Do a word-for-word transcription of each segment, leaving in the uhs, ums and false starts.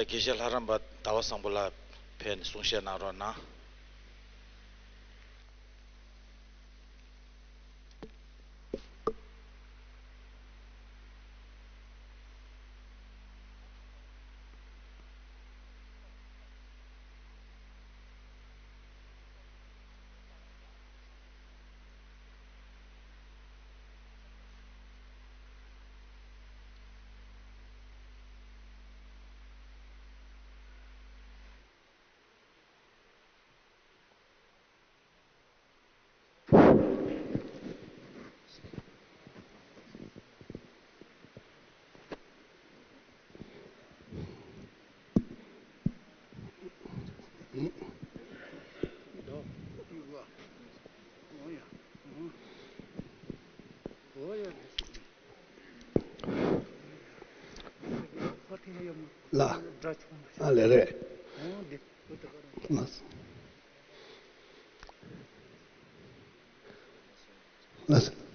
དགེ་བཤེས་ལྷ་རམས་པ་ཟླ་བ་བཟང་པོ་ལགས་ཕེབས་ནས་གསུང་བཤད་གནང་རོགས་གནང་། ལ། ཨ་ལས་རེད། ལ། ལ།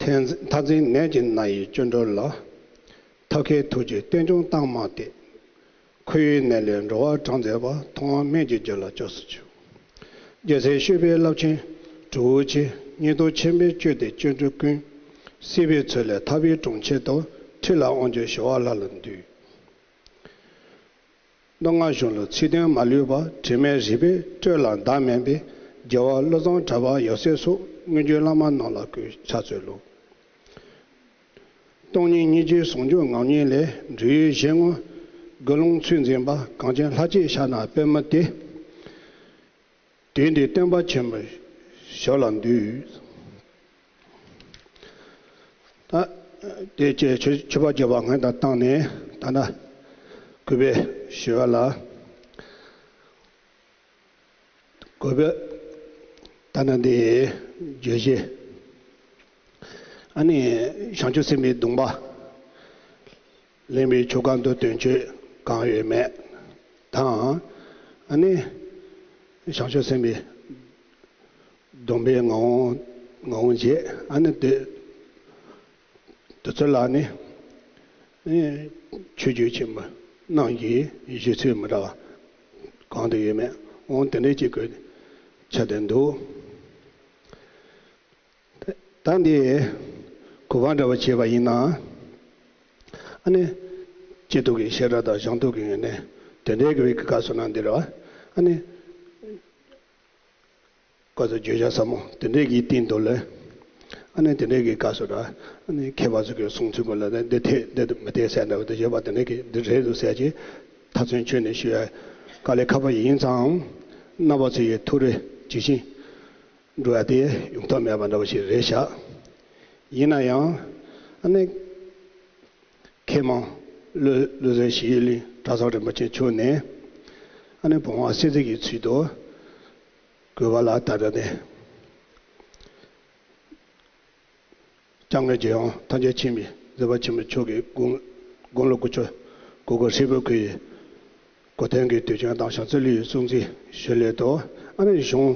མཐའ་འཛིན་ནད་ཀྱི་ན་ཡི་སྐྱོན་གྲོལ་ལ། ཐབས་མཁས་ཐུགས་ཀྱི་རྟེན་འབྱུང་གཏིང་མ་སྟེ། འཁོར་བའི་ནད་ལས་འགྲོ་བ་དྲངས་མཛད་པ། ཐུབ་དབང་སྨན་གྱི་རྒྱུད་ལ་སྐྱབས་སུ་མཆིའོ། རྒྱལ་སྲས་སྤྱོད་པའི་རླབས་ཆེན་གྲུ་བོ་ཆེ། སྙིགས་དུས་ཆེན་པོའི་སྤྱོད་དེ་སྐྱོན་བྲལ་ཀུན། སྲིད་པའི་མཚོ་ལས་ཐར་པའི་གྲོང་ཁྱེར་དུ། ཁྲིད་ལ་དབང་བསྒྱུར་ཞི་བ་ལྷ་ལ་འདུད། མདོ་སྔགས་གཞུང་ལུགས་ཚིག་དོན་མ་ལུས་པ། དྲི་མེད་རིག་པའི་སྤྲོས་ལ་བདག་མེད་པའི། རྒྱལ་བ་བློ་བཟང་གྲགས་པ་ཡབ་སྲས་སོགས། མངོན་བརྗོད་བླ་མ་རྣམས་ལ་གུས་ཕྱག་འཚལ་ལོ། སྟོང་ཉིད་སྙིང་རྗེའི་ཟུང་འཇུག་ངང་ཉིད་ལས། འབྲེལ་ཡོད་གཞན་ངོ་དགེ་སློང་ཚུལ་འཛིན་པ། གངས་ཅན་ལྷ་བཅས་ཕྱག་ན་པདྨོ་སྟེ། དུས་འདིར་སྟོན་པ་ཆེན་པོ་ཞབས་ལ་འདུད། ད་དེ་ཅེས་མཆོད་པ་བརྗོད་པ་སྔོན་དུ་བཏང་ནས། ད་ནི་གུས་པས་ཞུ་བ་ལ། གུས་པས་ད་ནི་འདི་བརྗོད་གཞི། ཨ་ནི་བྱང་ཆུབ་སེམས་དཔའི་སྡོམ་པ་ལེན་པའི་ཆོ་ག་མདོ་དོན་གཅོད་གང་ཡོད་མེད་དང་། ཨ་ནི་བྱང་ཆུབ་སེམས་དཔའི་སྡོམ་པའི་ངག་དབང་ངག་དབང་བཅས། ཨ་ནི་དེ་དེ་ཚོ་ལ་ནི་ཆོས་བརྒྱུད་ཆེན་པོ་རྣམས་ཀྱི་བཞེད་ཚུལ་མི་འདྲ་བ་གང་དུ་ཡོད་མེད། འོང་དེ་འདྲའི་ཅིག་གི་ཆ་དེ་འདུག། ད་འདི་གོ་བ་འདྲ་བ་བྱས་པ་ཡིན་ན། ཨ་ནི་སྐྱེ་ཐོག་གི་བཤད་གྲྭ་དང་སྦྱང་ཐོག་གི་ངོས་ནས་དེ་འདྲའི་གི་བའི་སྐབས་སུ་ན་འདི་རེད་བ། ཨ་ནི་སྐབས་སུ་བརྗོད་བྱ་ཟབ་མོ་དེ་འདྲའི་གི་སྟེང་དུ་ལ། ཨ་ནི་དེ་འདྲའི་གི་སྐབས་སུ་ར། ཨ་ནི་མཁས་པ་ཚོ་གི་གསུང་ཚུལ་གོ་ལ་འདི་འདི་འཐད་འདི་མི་འཐད་ཟེར་འདྲ་བ་དེ་བརྗོད་པ་དེ་འདྲའི་གི་འདི་རེད་འདུག་ཟེར་གྱི་ཐག་ཚུན་ཆོད་ནས་ཞུ་ཡ་དཀའ་ལས་ཁག་པོ་ཡིན་ཙང་། རྣམ་པ་ཚོ་ཡི་ཐུགས་རེ་ཇི་བཞིན་འགྲོ་ཡ་དེ་ཡོང་ཐབས་མེད་པ་འདྲ་བ་ཞིག་རེད་ཤག། ཡིན་ན་ཡང་ཨ་ནི་མཁས་མང་བློ་བློ་གསལ་ཞི་ཡི་གླིང་གྲྭ་ཚང་རིན་པོ་ཆེ་མཆོག་ནས་ཨ་ནི་བུང་བ་སེམས་ཅན་གྱི་ཚུལ་དུ་གུས་པ་ལ་ད་ལྟ་ནས། སྐྱབས་མགོན་རྒྱལ་དབང་ཐམས་ཅད་མཁྱེན་པའི་མཛད་པ་ཆེན་པོ་མཆོག་གི་དགུང་དགུང་ལོ་དགུ་བཅུ་གོ་དགུ་ཧྲིལ་པོ་བགོས་ཡི་གོ་སྟོན་གྱི་དུས་ཆེན་དང་བྱང་རྩེ་གླུ་ཡི་སྲུང་བརྩི་ཞུ་སླད་དུ། ཨ་ནི་གཞུང་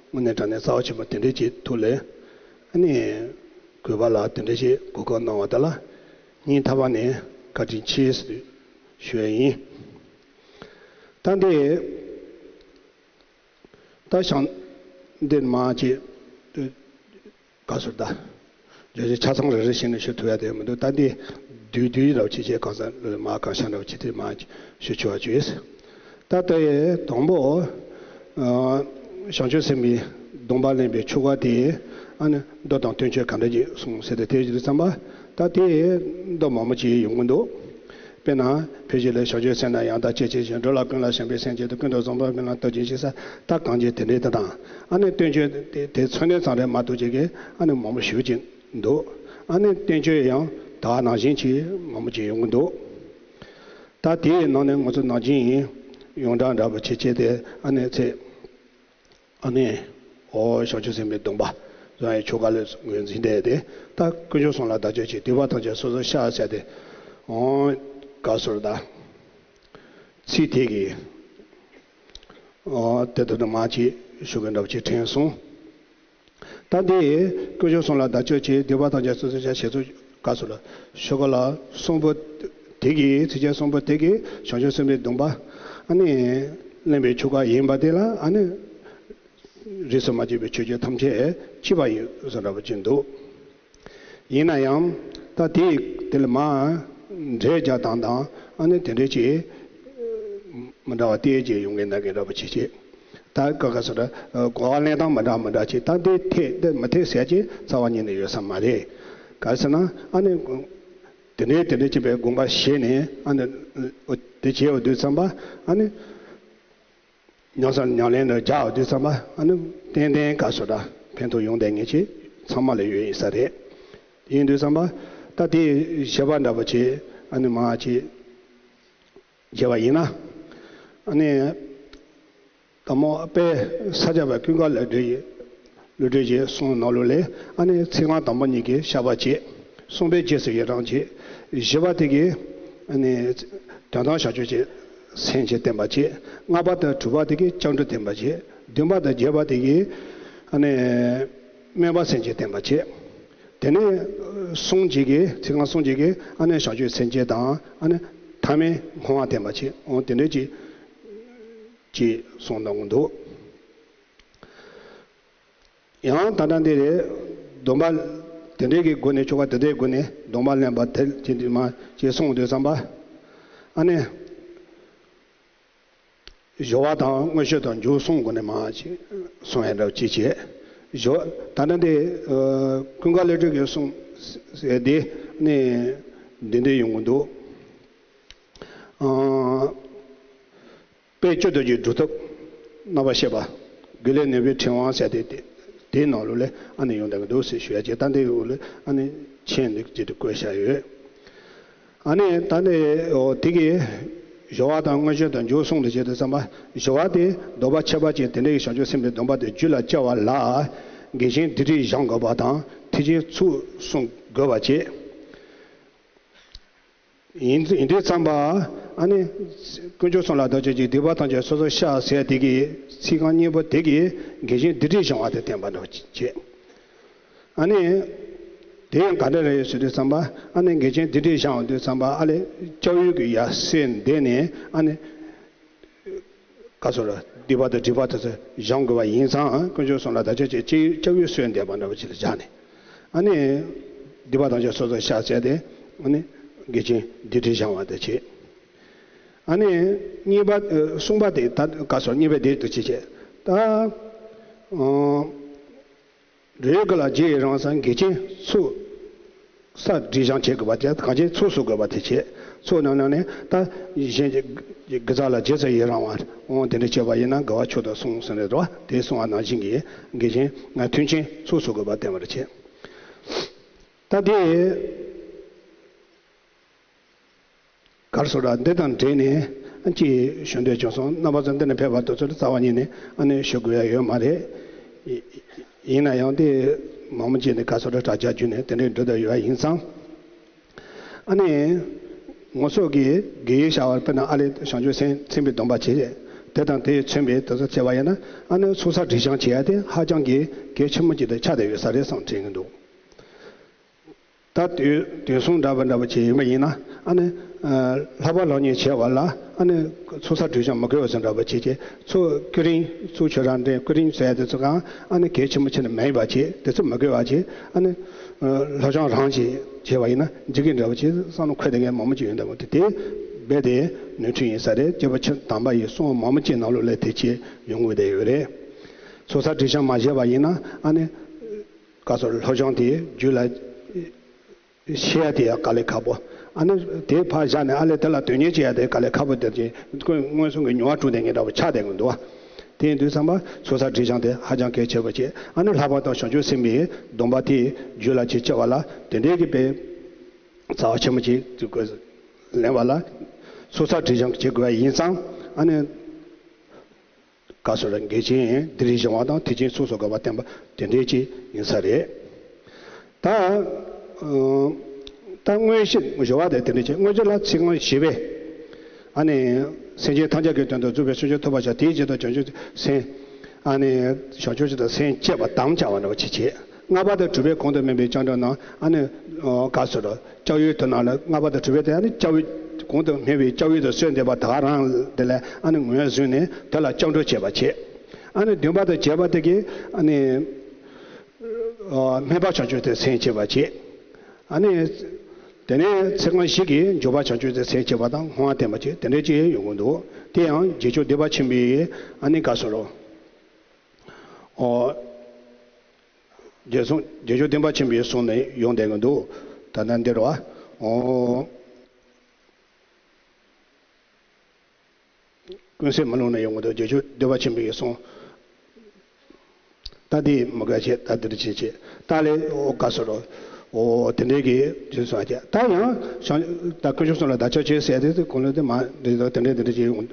དངོས་གནས་དྲང་གནས་རྩ་བ་ཆེན་པོ་དེ་འདྲའི་ཅིག་ཐུགས་ལ་ཨ་ནི་གུས་པ་ལ་དེ་འདྲའི་ཅིག་གོ་སྐབས་གནང་བ་དེ་ལ་སྙིང་ཐག་པ་ནས་བཀའ་དྲིན་ཆེ་ཞུ་ཡ་ཡིན། ད་འདི། ད་ཞང་འདི་མ་ཅིག་ག་ཟེར་ད། བརྗོད་བྱ་ཆ་ཚང་རེ་རེ་བཞིན་ནས་ཞུ་ཐུབ་ཡ་དེ་མི་འདུག། ད་འདི་བསྡུས་བསྡུས་རབ་ཆེ་ཆེ་གང་ཟག་ལོས་མ་གང་ཤ་འདྲ་བ་ཆེ་དེ་མ་ཞུ་ཆོག་པ་བྱོས། ད་ལྟ་ཡི་དང་པོ། བྱང་ཆུབ་སེམས་དཔའི་སྡོམ་པ་ལེན་པའི་ཆོ་ག་དེ། ཨ་ནི་མདོ་དང་བསྟན་བཅོས་ག་འདྲ་ཅིག་གསུངས་ཟེར་ཏེ་དེ་ཡིན་དུས་ཙམ་པ། ད་དེ་མདོ་མང་པོ་ཅིག་ཡོང་གི་འདུག། དཔེར་ན། ཕལ་ཆེར་ལས་བྱང་ཆུབ་སེམས་ནི་ཡང་དག་སྤྱད་བྱེད་ཅིང་། འགྲོ་ལ་ཀུན་ལ་བྱམས་པའི་སེམས་བསྐྱེད་དོ། ཀུན་ཏུ་བཟང་པོ་ཀུན་ལ་བསྟོད་ཅིང་གཤེགས་ས། ད་གང་ཅི་དེ་འདྲའི་དེ་དང་། ཨ་ནི་བསྟན་བཅོས་དེ་དེ་མཚོན་དོན་ཙམ་རེ་མ་གཏོགས་ཅིག་གིས་ཨ་ནི་མང་པོ་ཞེ་ཅིག་འདུག། ཨ་ནི་བསྟན་བཅོས་ཡང་ ད་ནང་བཞིན་གྱི་མང་པོ་ཅིག་ཡོང་གི་འདུག་ད་དེའི་ནང་ནས་ང་ཚོ་ནང་བཞིན་ཡོངས་གྲགས་འདྲ་པོ་བྱེད་ཆེད་དེ་ཨ་ནི་ཚེ། ཨ་ནི། ཨོ་བྱང་ཆུབ་སེམས་དཔའི་སྡོམ་པ་བཟང་བའི་ཆོ་ག་ལ་ངོས་འཛིན་བསྡད་དེ། ད་དཀོན་མཆོག་གསུམ་ལ་བདག་སྤྱོད་ཅིང་སྡིག་པ་ཐམས་ཅད་སོ་སོར་བཤགས་ཟེར་ཏེ། ཨོ། ག་ཟེར་ད། ཚིག་དེ་གི། ཨོ་དེ་ལྟར་དུ་མ་བྱེད་ཞུ་མཁན་འདྲ་པོ་ཅིག་དྲན་སོང་། ད་འདི་དཀོན་མཆོག་གསུམ་ལ་བདག་སྤྱོད་ཅིང་སྡིག་པ་ཐམས་ཅད་སོ་སོར་བཤགས་ཞེས་སོགས་ག་ཟེར་ལ་ཞུ་ག་ལ་གསུམ་པོ། དེ་གི་ཚིགས་བཅད་གསུམ་པོ་དེ་གི་བྱང་ཆུབ་སེམས་དཔའི་སྡོམ་པ། ཨ་ནི། གླེན་པའི་ཆོ་ག་ཡིན་པ་དེ་ལ་ཨ་ནི། རིས་སུ་མ་ཆད་པའི་ཆོས་བརྒྱད་ཐམས་ཅད་ཕྱིས་པ་ཡིན་ཟེར་འདྲ་པོ་ཅིག་འདུག་ཡིན་ན་ཡང་ད་དེ་དེ་ལ་མ་འགྲེལ་རྒྱག་སྟངས་དང་ཨ་ནི་དེ་འདྲའི་ཅིག་མི་འདྲ་བ་དེ་ཅིག་ཡོང་གི་ན་གི་འདྲ་པོ་ཅིག་བྱེད། ད་ག་ག་ཟེར་གོ་བ་ལེན་སྟངས་མི་འདྲ་མི་འདྲ་ཅིག་ད་དེ་འཐད་དེ་མི་འཐད་ཟེར་ཅིག་རྩ་བ་ཉིད་ནས་ཡོད་ས་མ་རེད། ག་ཟེར་ན་ཨ་ནི་དེ་འདྲའི་དེ་འདྲའི་ཅིག་པའི་དགོངས་པ་བཞེས་ནས་ཨ་ནི་དེ་བྱེད་འོ་དུས་ཙམ་པ་ཨ་ནི། ཉམས་སུ་ཉམས་ལེན་དུ་སྦྱར་བ་དུས་ཙམ་པ་ཨ་ནི་ཏན་ཏན་ག་ཟེར་ད་ཕན་ཐོགས་ཡོང་བསྡད་མཁན་ཅིག་ཚང་མ་ལ་ཡོད་ཡིན་ས་རེད། ཡིན་དུས་ཙམ་པ་ད་དེ་བཞེད་པ་འདྲ་པོ་ཅིག་ཨ་ནི་མ་ཅིག་བྱས་པ་ཡིན་ན་ཨ་ནི་དང་པོ་དཔལ་ས་སྐྱ་པ་ཀུན་དགའ་བློ་གྲོས་ཀྱི་བློ་གྲོས་ཀྱི་གསུང་ནང་ལོགས་ལས་ཨ་ནི་ཚིག་རྐང་དང་པོ་གཉིས་ཀྱིས་བཤགས་པ་བྱེད། གསུམ་པའི་རྗེས་སུ་ཡི་རང་བྱེད། བཞི་པ་དེ་གིས་ཨ་ནི་དོན་དམ་བྱང་ཆུབ་ཀྱི་སེམས་ཀྱི་བསྟན་པ་བྱེད། ལྔ་པ་དང་དྲུག་པ་དེ་གིས་སྐྱབས་འགྲོ་བསྟན་པ་བྱེད། བདུན་པ་དང་བརྒྱད་པ་དེ་གིས་ཨ་ནི་སྨོན་པ་སེམས་ཀྱི་བསྟན་པ་བྱེད། དེ་ནས་གསུང་གཅིག་གིས་ཚིག་རྐང་གསུང་གཅིག་གིས་ཨ་ནི་བྱང་ཆུབ་སེམས་བསྐྱེད་དང་ཨ་ནི་ཐ་མལ་སྔོན་དཔག་བསྟན་པ་བྱེད། འོ་དེ་འདྲ་ཅིག་ཅེས་གསུངས་གནང་གི་འདུག་ཡང་ད་ལྟ་འདི་རེད། སྡོམ་པ་དེ་འདྲའི་གི་སྒོ་ནས་ཆོ་ག་དེ་འདྲའི་སྒོ་ནས་སྡོམ་པ་ལེན་པ་དེ་དེ་འདྲ་མ་ཅེས་གསུངས་དུས་ཙམ་པ། ཨ་ནི། སྦྱོར་བ་དང་མངོན་ཤེས་དང་འཇུག་གསུམ་སྒོ་ནས་མ་ཅེས་གསུངས་ཡ་འདྲ་ཅིག་བྱས། སྦྱོར་ད་ལྟ་འདི་ཀུན་དགའ་བློ་གྲོས་ཀྱིས་གསུངས་ཟེར་དེ་ནི་འདི་འདྲ་ཡོང་གི་འདུག་དཔལ་སྤྱོད་རྡོ་རྗེའི་སྒྲུབ་ཐབས་རྣམ་པར་ཤེས་པ། དགེ་ལེགས་ནོད་པའི་ཕྲེང་བ་ཟེར་ཏེ་དེ་དེའི་ནང་ལོགས་ལས་ཨ་ནི་ཡོང་བསྡད་ཀྱི་འདུག་ཟེར་ཞུ་ཡ་ཅིག་ད་འདི་འོག་ལ་ཨ་ནི་མཆན་འདི་བྲིས་ཏེ་བཀོད་བཞག་ཡོད། ཨ་ནི་ད་ནི་འོ་དེ་གི་སྦྱོར་བ་དང་མངོན་ཤེས་དང་འཇུག་གསུམ་དུ་བྱེད་དུ་བསམ་པ། སྦྱོར་བ་དེ་ལྡོག་པ་ཁྱད་པར་ཅན་དེ་འདྲ་ཡི་བྱང་ཆུབ་སེམས་དཔའི་སྡོམ་པ་དེ་རྒྱུད་ལ་སྐྱེ་བ་ལ་འགལ་རྐྱེན་སྡིག་སྒྲིབ་སྦྱང་དགོས་པ་དང་ཐེག་ཆེན་ཚུལ་གསུང་དགོས་པ་བྱེད། ཡིན་ཡིན་དུས་ཙམ་པ་ཨ་ནི་དཀོན་མཆོག་གསུམ་ལ་བདག་སྤྱོད་ཅིང་སྡིག་པ་ཐམས་ཅད་སོ་སོར་བཤགས་ཟེར་དེ་གི་ཚིག་རྐང་གཉིས་པོ་དེ་གིས་འགལ་རྐྱེན་སྡིག་སྒྲིབ་སྦྱང་བ་དེ་བསྟན་པ་འདྲ་བྱེད། ཨ་ནི། དེ་ཡང་ག་འདྲ་རེད་ཟེར་དུས་ཙམ་པ་ཨ་ནི་འགལ་རྐྱེན་སྡིག་སྒྲིབ་སྦྱང་བ་དུས་ཙམ་པ་ཨ་ལས་སྐྱབས་ཡུལ་གྱི་ཡ་སེ་འདས་ནས་ཨ་ནི། ག་ཟེར་སྡིག་པ་དང་སྒྲིབ་པ་དེ་ཚོ་སྦྱང་དགོས་པ་ཡིན་ཙང་དཀོན་མཆོག་གསུམ་ལ་བདག་སྤྱོད་ཅིང་སྐྱབས་ཡུལ་སེ་འདས་པ་འདྲ་བ་ཅིག་ལ་སྦྱར་ནས་ཨ་ནི། སྡིག་པ་ཐམས་ཅད་སོ་སོར་བཤགས་བྱས་ཏེ་ཨ་ནི། འགལ་རྐྱེན་སྡིག་སྒྲིབ་སྦྱང་བ་དེ་བྱེད། ཨ་ནི། གཉིས་པ་གསུམ་པ་དེ་ད་ག་ཟེར་གཉིས་པ་དེ་དུ་བྱེད་བྱེད་ད། འགྲོ་བའི་གོ་ལ་རྗེས་ཡི་རང་སར་འགལ་རྐྱེན་ཚུགས་ས་སྒྲིབ་སྦྱང་བྱེད་དགོས་པ་དེ་གང་ཅི་ཚུགས་སུ་དགོས་པ་དེ་བྱེད། ཚུགས་རྣམས་ནང་ནས་ད་གཞན་གྱི་དགེ་རྩ་ལ་རྗེས་སུ་ཡི་རང་བ་འོང་དེ་འདྲ་བྱས་པ་ཡིན་ན་དགེ་བ་མཆོག་ཏུ་གསུངས་ཟིན་རེད་དོ། དེ་གསུང་བ་ནང་བཞིན་གྱི་འགལ་རྐྱེན་ང་མཐུན་རྐྱེན་ཚུགས་སུ་དགོས་པ་བསྟན་པར་བྱེད། ད་དེ། གར་སོགས་ལ་འདི་དང་འབྲེལ་ནས་ཅིག་ཞུ་འདོད་བྱུང་སོང་། རྣམ་པ་ཚོ་འདི་ནས་ཕེབས་པ་དེ་ཚོར་རྩ་བ་ཉིད་ནས་ཨ་ནི་ཞུ་དགོས་ཡ་ཡོད་མ་རེད། ཡིན་ན་ཡང་དེ་མང་མོ་ཅིག་ནས་གར་སོགས་ལ་དྲ་རྒྱ་བརྒྱུད་ནས་དེ་འདྲའི་འགྲོ་བསྡད་ཡོད་ཡིན་ཙང་། ཨ་ནི་ངོ་སོགས་ཀྱི་དགེ་བའི་བྱ་བར་དཔེར་ན་ཨ་ལས་བྱང་ཆུབ་སེམས་སེམས་དཔའི་སྡོམ་པ་བྱེད། དེ་དང་དེས་མཚོན་པའི་དེ་ཚོ་བྱས་པ་ཡིན་ན་ཨ་ནི་ཚོགས་བསགས་སྒྲིབ་སྦྱང་བྱེད་ཡ་དེ་ཧ་ཅང་གི་གལ་ཆེན་པོ་ཅིག་ཏུ་ཆགས་བསྡད་ཡོད་ས་རེད་བསམ་དྲན་གྱི་འདུག་ད་དུས་དུས་གསུམ་འདྲ་པོ་འདྲ་པོ་བྱས་ཡིན་པ་ཡིན་ན་ཨ་ནི། ལྷག་པར་སློབ་གཉེར་བྱས་པ་ལ་ཨ་ནི་ཚོགས་བསགས་སྒྲིབ་སྦྱང་མི་དགོས་པ་ཟེར་འདྲ་པོ་བྱས་བྱས་ཚོགས་ཀུན་རིང་ཚོགས་ཆོས་རང་འདྲེན་ཀུན་རིང་ཟེར་ཡ་དེ་ཚོ་གང་ཨ་ནི་གལ་ཆེན་པོ་བྱས་ནས་མེད་པ་བྱས་དེ་ཚོ་མི་དགོས་པ་བྱས་ཨ་ནི། སློབ་སྦྱོང་རང་བྱས་བྱས་པ་ཡིན་ན་འགྲིག་གི་འདྲ་པོ་བྱས་བསམ་བློ་འཁོར་བསྡད་མཁན་མང་པོ་ཅིག་ཡོད་འདྲ་པོ་དེ་དེ་རྦད་དེ་ནོར་འཁྲུལ་ཡིན་ས་རེད། སྐྱེས་བུ་ཆེན་དམ་པ་ཡི་གསུང་མང་པོ་ཅིག་ནང་ལོགས་ལ་དེ་ཆེ་ཡོང་དགོས་བསྡད་ཡོད་རེད། ཚོགས་བསགས་སྒྲིབ་སྦྱང་མ་བྱས་པ་ཡིན་ན་ཨ་ནི། ག་ཚོད་སློབ་སྦྱོང་དེ་རྒྱུད་ལ་ཤེས་ཡ་དེ་ཡང་དཀའ་ལས་ཁག་པོ། ཨ་ནི་དེ་ཕར་བཞག་ནས་ཨ་ལས་དེ་ལ་དོན་གཉེར་བྱེད་ཡ་དེ་དཀའ་ལས་ཁག་པོ་དེ་ཅིག་ཁོས་མངོན་སུམ་གྱི་མྱོང་བ་སྤྲོད་བསྡད་མཁན་འདྲ་པོ་ཆགས་བསྡད་ཀྱི་འདུག་བ། དེ་ཡིན་དུས་ཙམ་པ་ཚོགས་བསགས་སྒྲིབ་སྦྱང་དེ་ཧ་ཅང་གལ་ཆེ་བ་བྱེད། ཨ་ནི་ལྷག་པར་དུ་བྱང་ཆུབ་སེམས་དཔའི་སྡོམ་པ་དེ་རྒྱུད་ལ་ཅིག་སྐྱེ་བ་ལ་དེ་འདྲའི་གི་དཔེ། རྩ་བ་ཆེན་པོ་ཅིག་ལེན་པ་ལ་སོ་སོ་སྒྲིབ་སྦྱང་བྱེད་དགོས་པ་ཡིན་ཙང་། ཨ་ནི་ག་སོ་ར་འགལ་རྐྱེན་འདི་རིགས་སྦྱང་བ་དང་དེ་རྐྱེན་སོ་སོ་དགག་པ་བསྟན་པ་དེ་འདྲའི་ཅིག་ཡིན་ས་རེད། ད་ད་དངོས་གཞི་སྦྱོར་བ་དེ་དེ་འདྲའི་ཅིག་དངོས་གཞི་ལ་ཚིག་རྐང་བཞི་པས། ཨ་ནི་སེམས་ཅན་ཐམས་ཅད་ཀྱི་དོན་དུ་རྫོགས་པའི་བྱང་ཆུབ་ཐོབ་པར་བྱ། དེའི་རྗེས་སུ་བྱང་ཆུབ་སེམས། ཨ་ནི་བྱང་ཆུབ་ཅིག་དང་སེམས་བསྐྱེད་པ་དམ་བཅའ་བ་འདྲ་བ་ཅིག་བྱེད། ལྔ་པ་དང་དྲུག་པའི་གོང་དུ་སྨོས་པའི་སྐྱབས་འགྲོ་རྣམས། ཨ་ནི་ག་སོ་ར་སྐྱབས་ཡུལ་དུ་རྣམས་ལ། ལྔ་པ་དང་དྲུག་པའི་དེ་ཨ་ནི་སྐྱབས་ཡུལ་གོང་དུ་སྨོས་པའི་སྐྱབས་ཡུལ་དུ་གསོལ་འདེབས་པ་དེ་ག་རང་དེ་ལ་ཨ་ནི་ངོས་བཟུང་ནས་དེ་ལ་སྐྱབས་འགྲོ་བྱེད་པ་བྱེད། ཨ་ནི་བདུན་པ་དང་བརྒྱད་པ་དེ་གིས་ཨ་ནི་སྨོན་པ་བྱང་ཆུབ་ཏུ་སེམས་བསྐྱེད་པ་བྱེད། ཨ་ནི་དེ་ནས་ཚིག་རྐང་བཞི་གིས་འཇུག་པ་བྱང་ཆུབ་ཏུ་སེམས་བསྐྱེད་པ་དང་སྔོ་བ་བསྟན་པ་བྱེད། དེ་འདྲ་ཅིག་ཡོང་གི་འདུག་དེ་ཡང་རྗེས་འཇུག་བསྡུས་པ་ཆེན་པོའི་ཨ་ནི་ག་སོ་ར། ཨོ། རྗེས་གསུང་རྗེས་འཇུག་བསྟན་པ་ཆེན་པོའི་གསུང་ནས་ཡོང་བསྡད་ཀྱི་འདུག་ད་ལྟ་འདིར་བ། ཨོ། ཀུན་གསལ་མ་ལུགས་ནས་ཡོང་གི་འདུག་རྗེས་འཇུག་བསྟན་པ་ཆེན་པོའི་གསུང་། ད་འདི་མི་དགའ་བྱེད། ད་འདི་འདྲ་བྱེད་བྱེད། ད་ལས་ཨོ་ག་སོ་ར། ཨོ་དེ་འདྲའི་གི་རྗེས་གསུང་བྱེད། ད་ཡང་ད་དཀོན་མཆོག་གསུམ་ལ་བདག་ཕྱག་བྱེད་ཟེར་དེ་གོང་ལ་དེ་མ་འདི་དང་དེ་འདྲ་དེ་འདྲ་བྱེད་ཡོང་།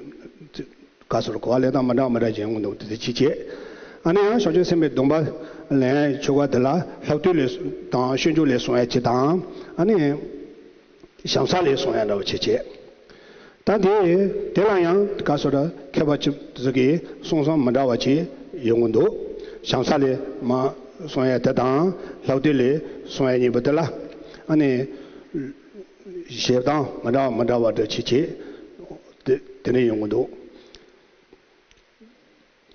ག་སོ་ར་གོ་བ་ལེན་སྟངས་མི་འདྲ་བ་མི་འདྲ་བྱེད་ཡོང་གི་འདུག་དེ་ཅི་བྱེད། ཨ་ནི་ཡང་བྱང་ཆུབ་སེམས་དཔའི་སྡོམ་པ་ལེན་ཡའི་ཆོ་ག་དེ་ལ་ལྷག་མཐོང་ལས་དང་སྤྱོད་འཇུག་ལས་གསུང་ཡ་ཅིག་དང་། ཨ་ནི་བྱང་ས་ལས་གསུང་ཡ་འདྲ་བ་ཅིག་བྱེད། ད་དེ་དེ་ལ་ཡང་ག་སོ་ར་མཁས་པ་ཅིག་ཟིག་གིས་གསུང་སྟངས་མི་འདྲ་བ་ཅིག་ཡོང་གི་འདུག་བྱང་ས་ལས་མ་གསུང་ཡ་དེ་དང་ལྷག་མཐོང་ལས་གསུང་ཡ་གཉིས་པོ་དེ་ལ་ཨ་ནི་བྱེད་སྟངས་མི་འདྲ་བ་མི་འདྲ་བ་འདྲ་ཅིག་བྱེད། དེ་དེ་འདྲ་ཡོང་གི་འདུག་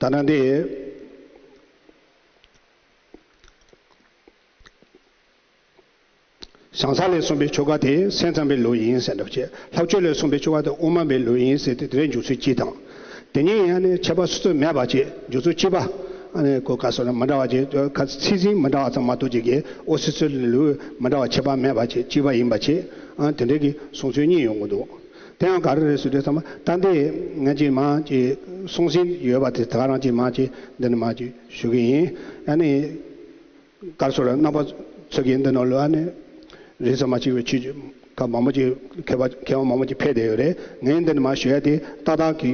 ད་ནང་དེ། བྱང་ས་ལས་གསུངས་པའི་ཆོ་ག་དེ་སེམས་ཙམ་པའི་ལུགས་ཡིན་ཟེར་འདྲ་བྱས། ལྷག་སྤྱོད་ལས་གསུངས་པའི་ཆོ་ག་དེ་དབུ་མ་པའི་ལུགས་ཡིན་ཟེར་ཏེ། དེ་རེད། འཇུག་ཚུལ་གཅིག་དང་། དེ་གཉིས་ཡང་ནི་ཁྱད་པར་སོ་སོ་མེད་པ་བྱས། འཇུག་ཚུལ་གཅིག་པ། ཨ་ནི་གོ་ག་སོགས་ལ་མི་འདྲ་བ་བྱས། ཁ་ཚིག་ཟིན་མི་འདྲ་བ་ཙམ་མ་གཏོགས་ཅིག་གི་ཨོ་སི་སི་ལུགས་མི་འདྲ་བ་ཁྱད་པར་མེད་པ་བྱས། གཅིག་པ་ཡིན་པ་བྱས། ཨ་དེ་འདྲའི་གི་གསུང་ཚུལ་གཉིས་ཡོང་གི་འདུག་དེ་ཡང་ག་རེ་རེད་ཟེར་དུས་ཙམ་པ། ད་འདི་ང་ཅིག་མ་ཅིག་གསུང་ཟིན་ཡོད་པ་དེ་ད་ག་རང་ཅིག་མ་ཅིག་འདི་ནི་མ་ཅིག་ཞུ་གི་ཡིན། ཨ་ནི། ག་རེ་ཟེར་རྣམ་པ་ཚོ་གིས་འདི་ནང་ལོགས་ཨ་ནི་རེས་གཟའ་མ་ཆེ་བའི་ཆོས་ཀྱི་ཁ་མང་པོ་ཅིག་མཁས་པ་མཁས་དབང་མང་པོ་ཅིག་ཕེབས་བསྡད་ཡོད་རེད། ངས་འདི་ནས་མར་ཞུ་ཡ་དེ་ཏག་ཏག་གི་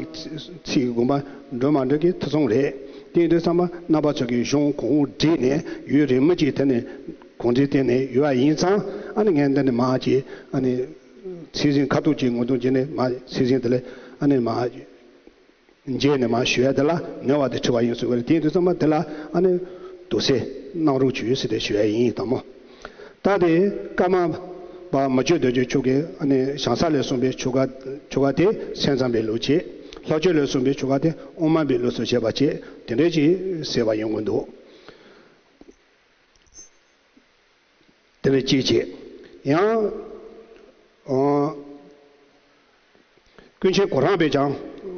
ཚིག་གི་དགོངས་པ་འགྲོ་མ་འགྲོ་གི་ཐུགས་བསམ་རེད། དེ་ཡིན་དུས་ཙམ་པ་རྣམ་པ་ཚོ་གིས་གཞུང་གོང་བསྒྲིགས་ནས་ཡུན་རིང་མོ་ཅིག་དེ་ནས་གོང་བསྒྲིགས་བསྟན་ནས་ཡོད་པ་ཡིན་ཙང་། ཨ་ནི་ངས་འདི་ནས་མར་ཅིག་ཨ་ནི་ཚིག་ཟིན་ཁ་ཐུག་ཅིག་ངོ་གདོང་བྱས་ནས་མར་ཚིག་ཟིན་དེ་ལས་ཨ་ནི་མར། རྗེས་ནས་མར་ཞུ་ཡ་དེ་ལ་ནོར་བ་དེ་འཁྲི་བ་ཡིན་ཟེར་བ་རེད། དེ་ཡིན་དུས་ཙམ་པ་དེ་ལ་ཨ་ནི་དུ་སེ་གནང་རོགས་བྱོས་ཟེར་ཏེ་ཞུ་ཡ་ཡིན་དང་མོ། ད་དེ་ཀརྨ་པ་མི་བསྐྱོད་རྡོ་རྗེ་མཆོག་གིས་ཨ་ནི་བྱང་ས་ལས་གསུངས་པའི་ཆོ་ག་ཆོ་ག་དེ་སེམས་ཙམ་པའི་ལུགས་བྱས། ལྷག་སྤྱོད་ལས་གསུངས་པའི་ཆོ་ག་དེ་དབུ་མ་པའི་ལུགས་སུ་བྱས་པ་བྱས། དེ་འདྲའི་ཅིག་ཟེར་བ་ཡོང་གི་འདུག་དེ་ལས་གཅིག་བྱས། ཡང་། ཨ། ཀུན་མཁྱེན་གོ་རམས་པས་ཀྱང་།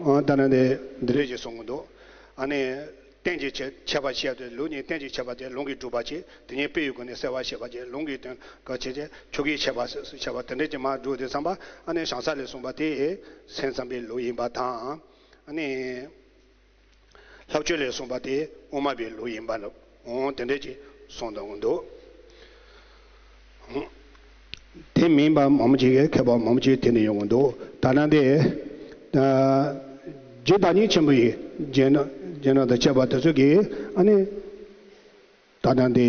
ཨ། ད་ནི་འདི་འདི་རེད་ཅེས་གསུང་གི་འདུག་ཨ་ནི་རྟེན་གྱི་ཁྱད་ཁྱད་པར་བཤད་དེ། ལུགས་གཉིས་རྟེན་གྱི་ཁྱད་པར་དེ་ལུང་གིས་སྒྲུབ་པར་བྱེད། དེ་ཉིད་དཔེ་ཡི་སྒོ་ནས་གསལ་བར་བྱེད་པར་བྱེད། ལུང་གི་དོན་ག་བྱེད་ཅེས་ཆོས་ཀྱི་ཁྱད་པར་ཟེར་ཁྱད་པར་དེ་འདྲ་ཅིག་མར་སྒྲུབ་དུས་ཙམ་པ། ཨ་ནི་བྱང་ས་ལས་གསུངས་པ་དེ་སེམས་ཙམ་པའི་ལུགས་ཡིན་པ་དང་། ཨ་ནི། ལྷག་སྤྱོད་ལས་གསུངས་པ་དེ་དབུ་མ་པའི་ལུགས་ཡིན་པ་ལ། འོང་དེ་འདྲ་ཅིག་གསུངས་གཏོང་གི་འདུག་དེ་མིན་པ་མང་པོ་ཅིག་གིས་མཁས་པ་མང་པོ་ཅིག་དེ་ནས་ཡོང་གི་འདུག་ད་ནང་དེ། ཨ། རྗེ་བདག་ཉིད་ཆེན་པོ་ཡི་རྗེས་གནང་རྗེས་གནང་དང་བཅས་པ་དེ་ཚོ་གིས་ཨ་ནི། ད་ནང་དེ།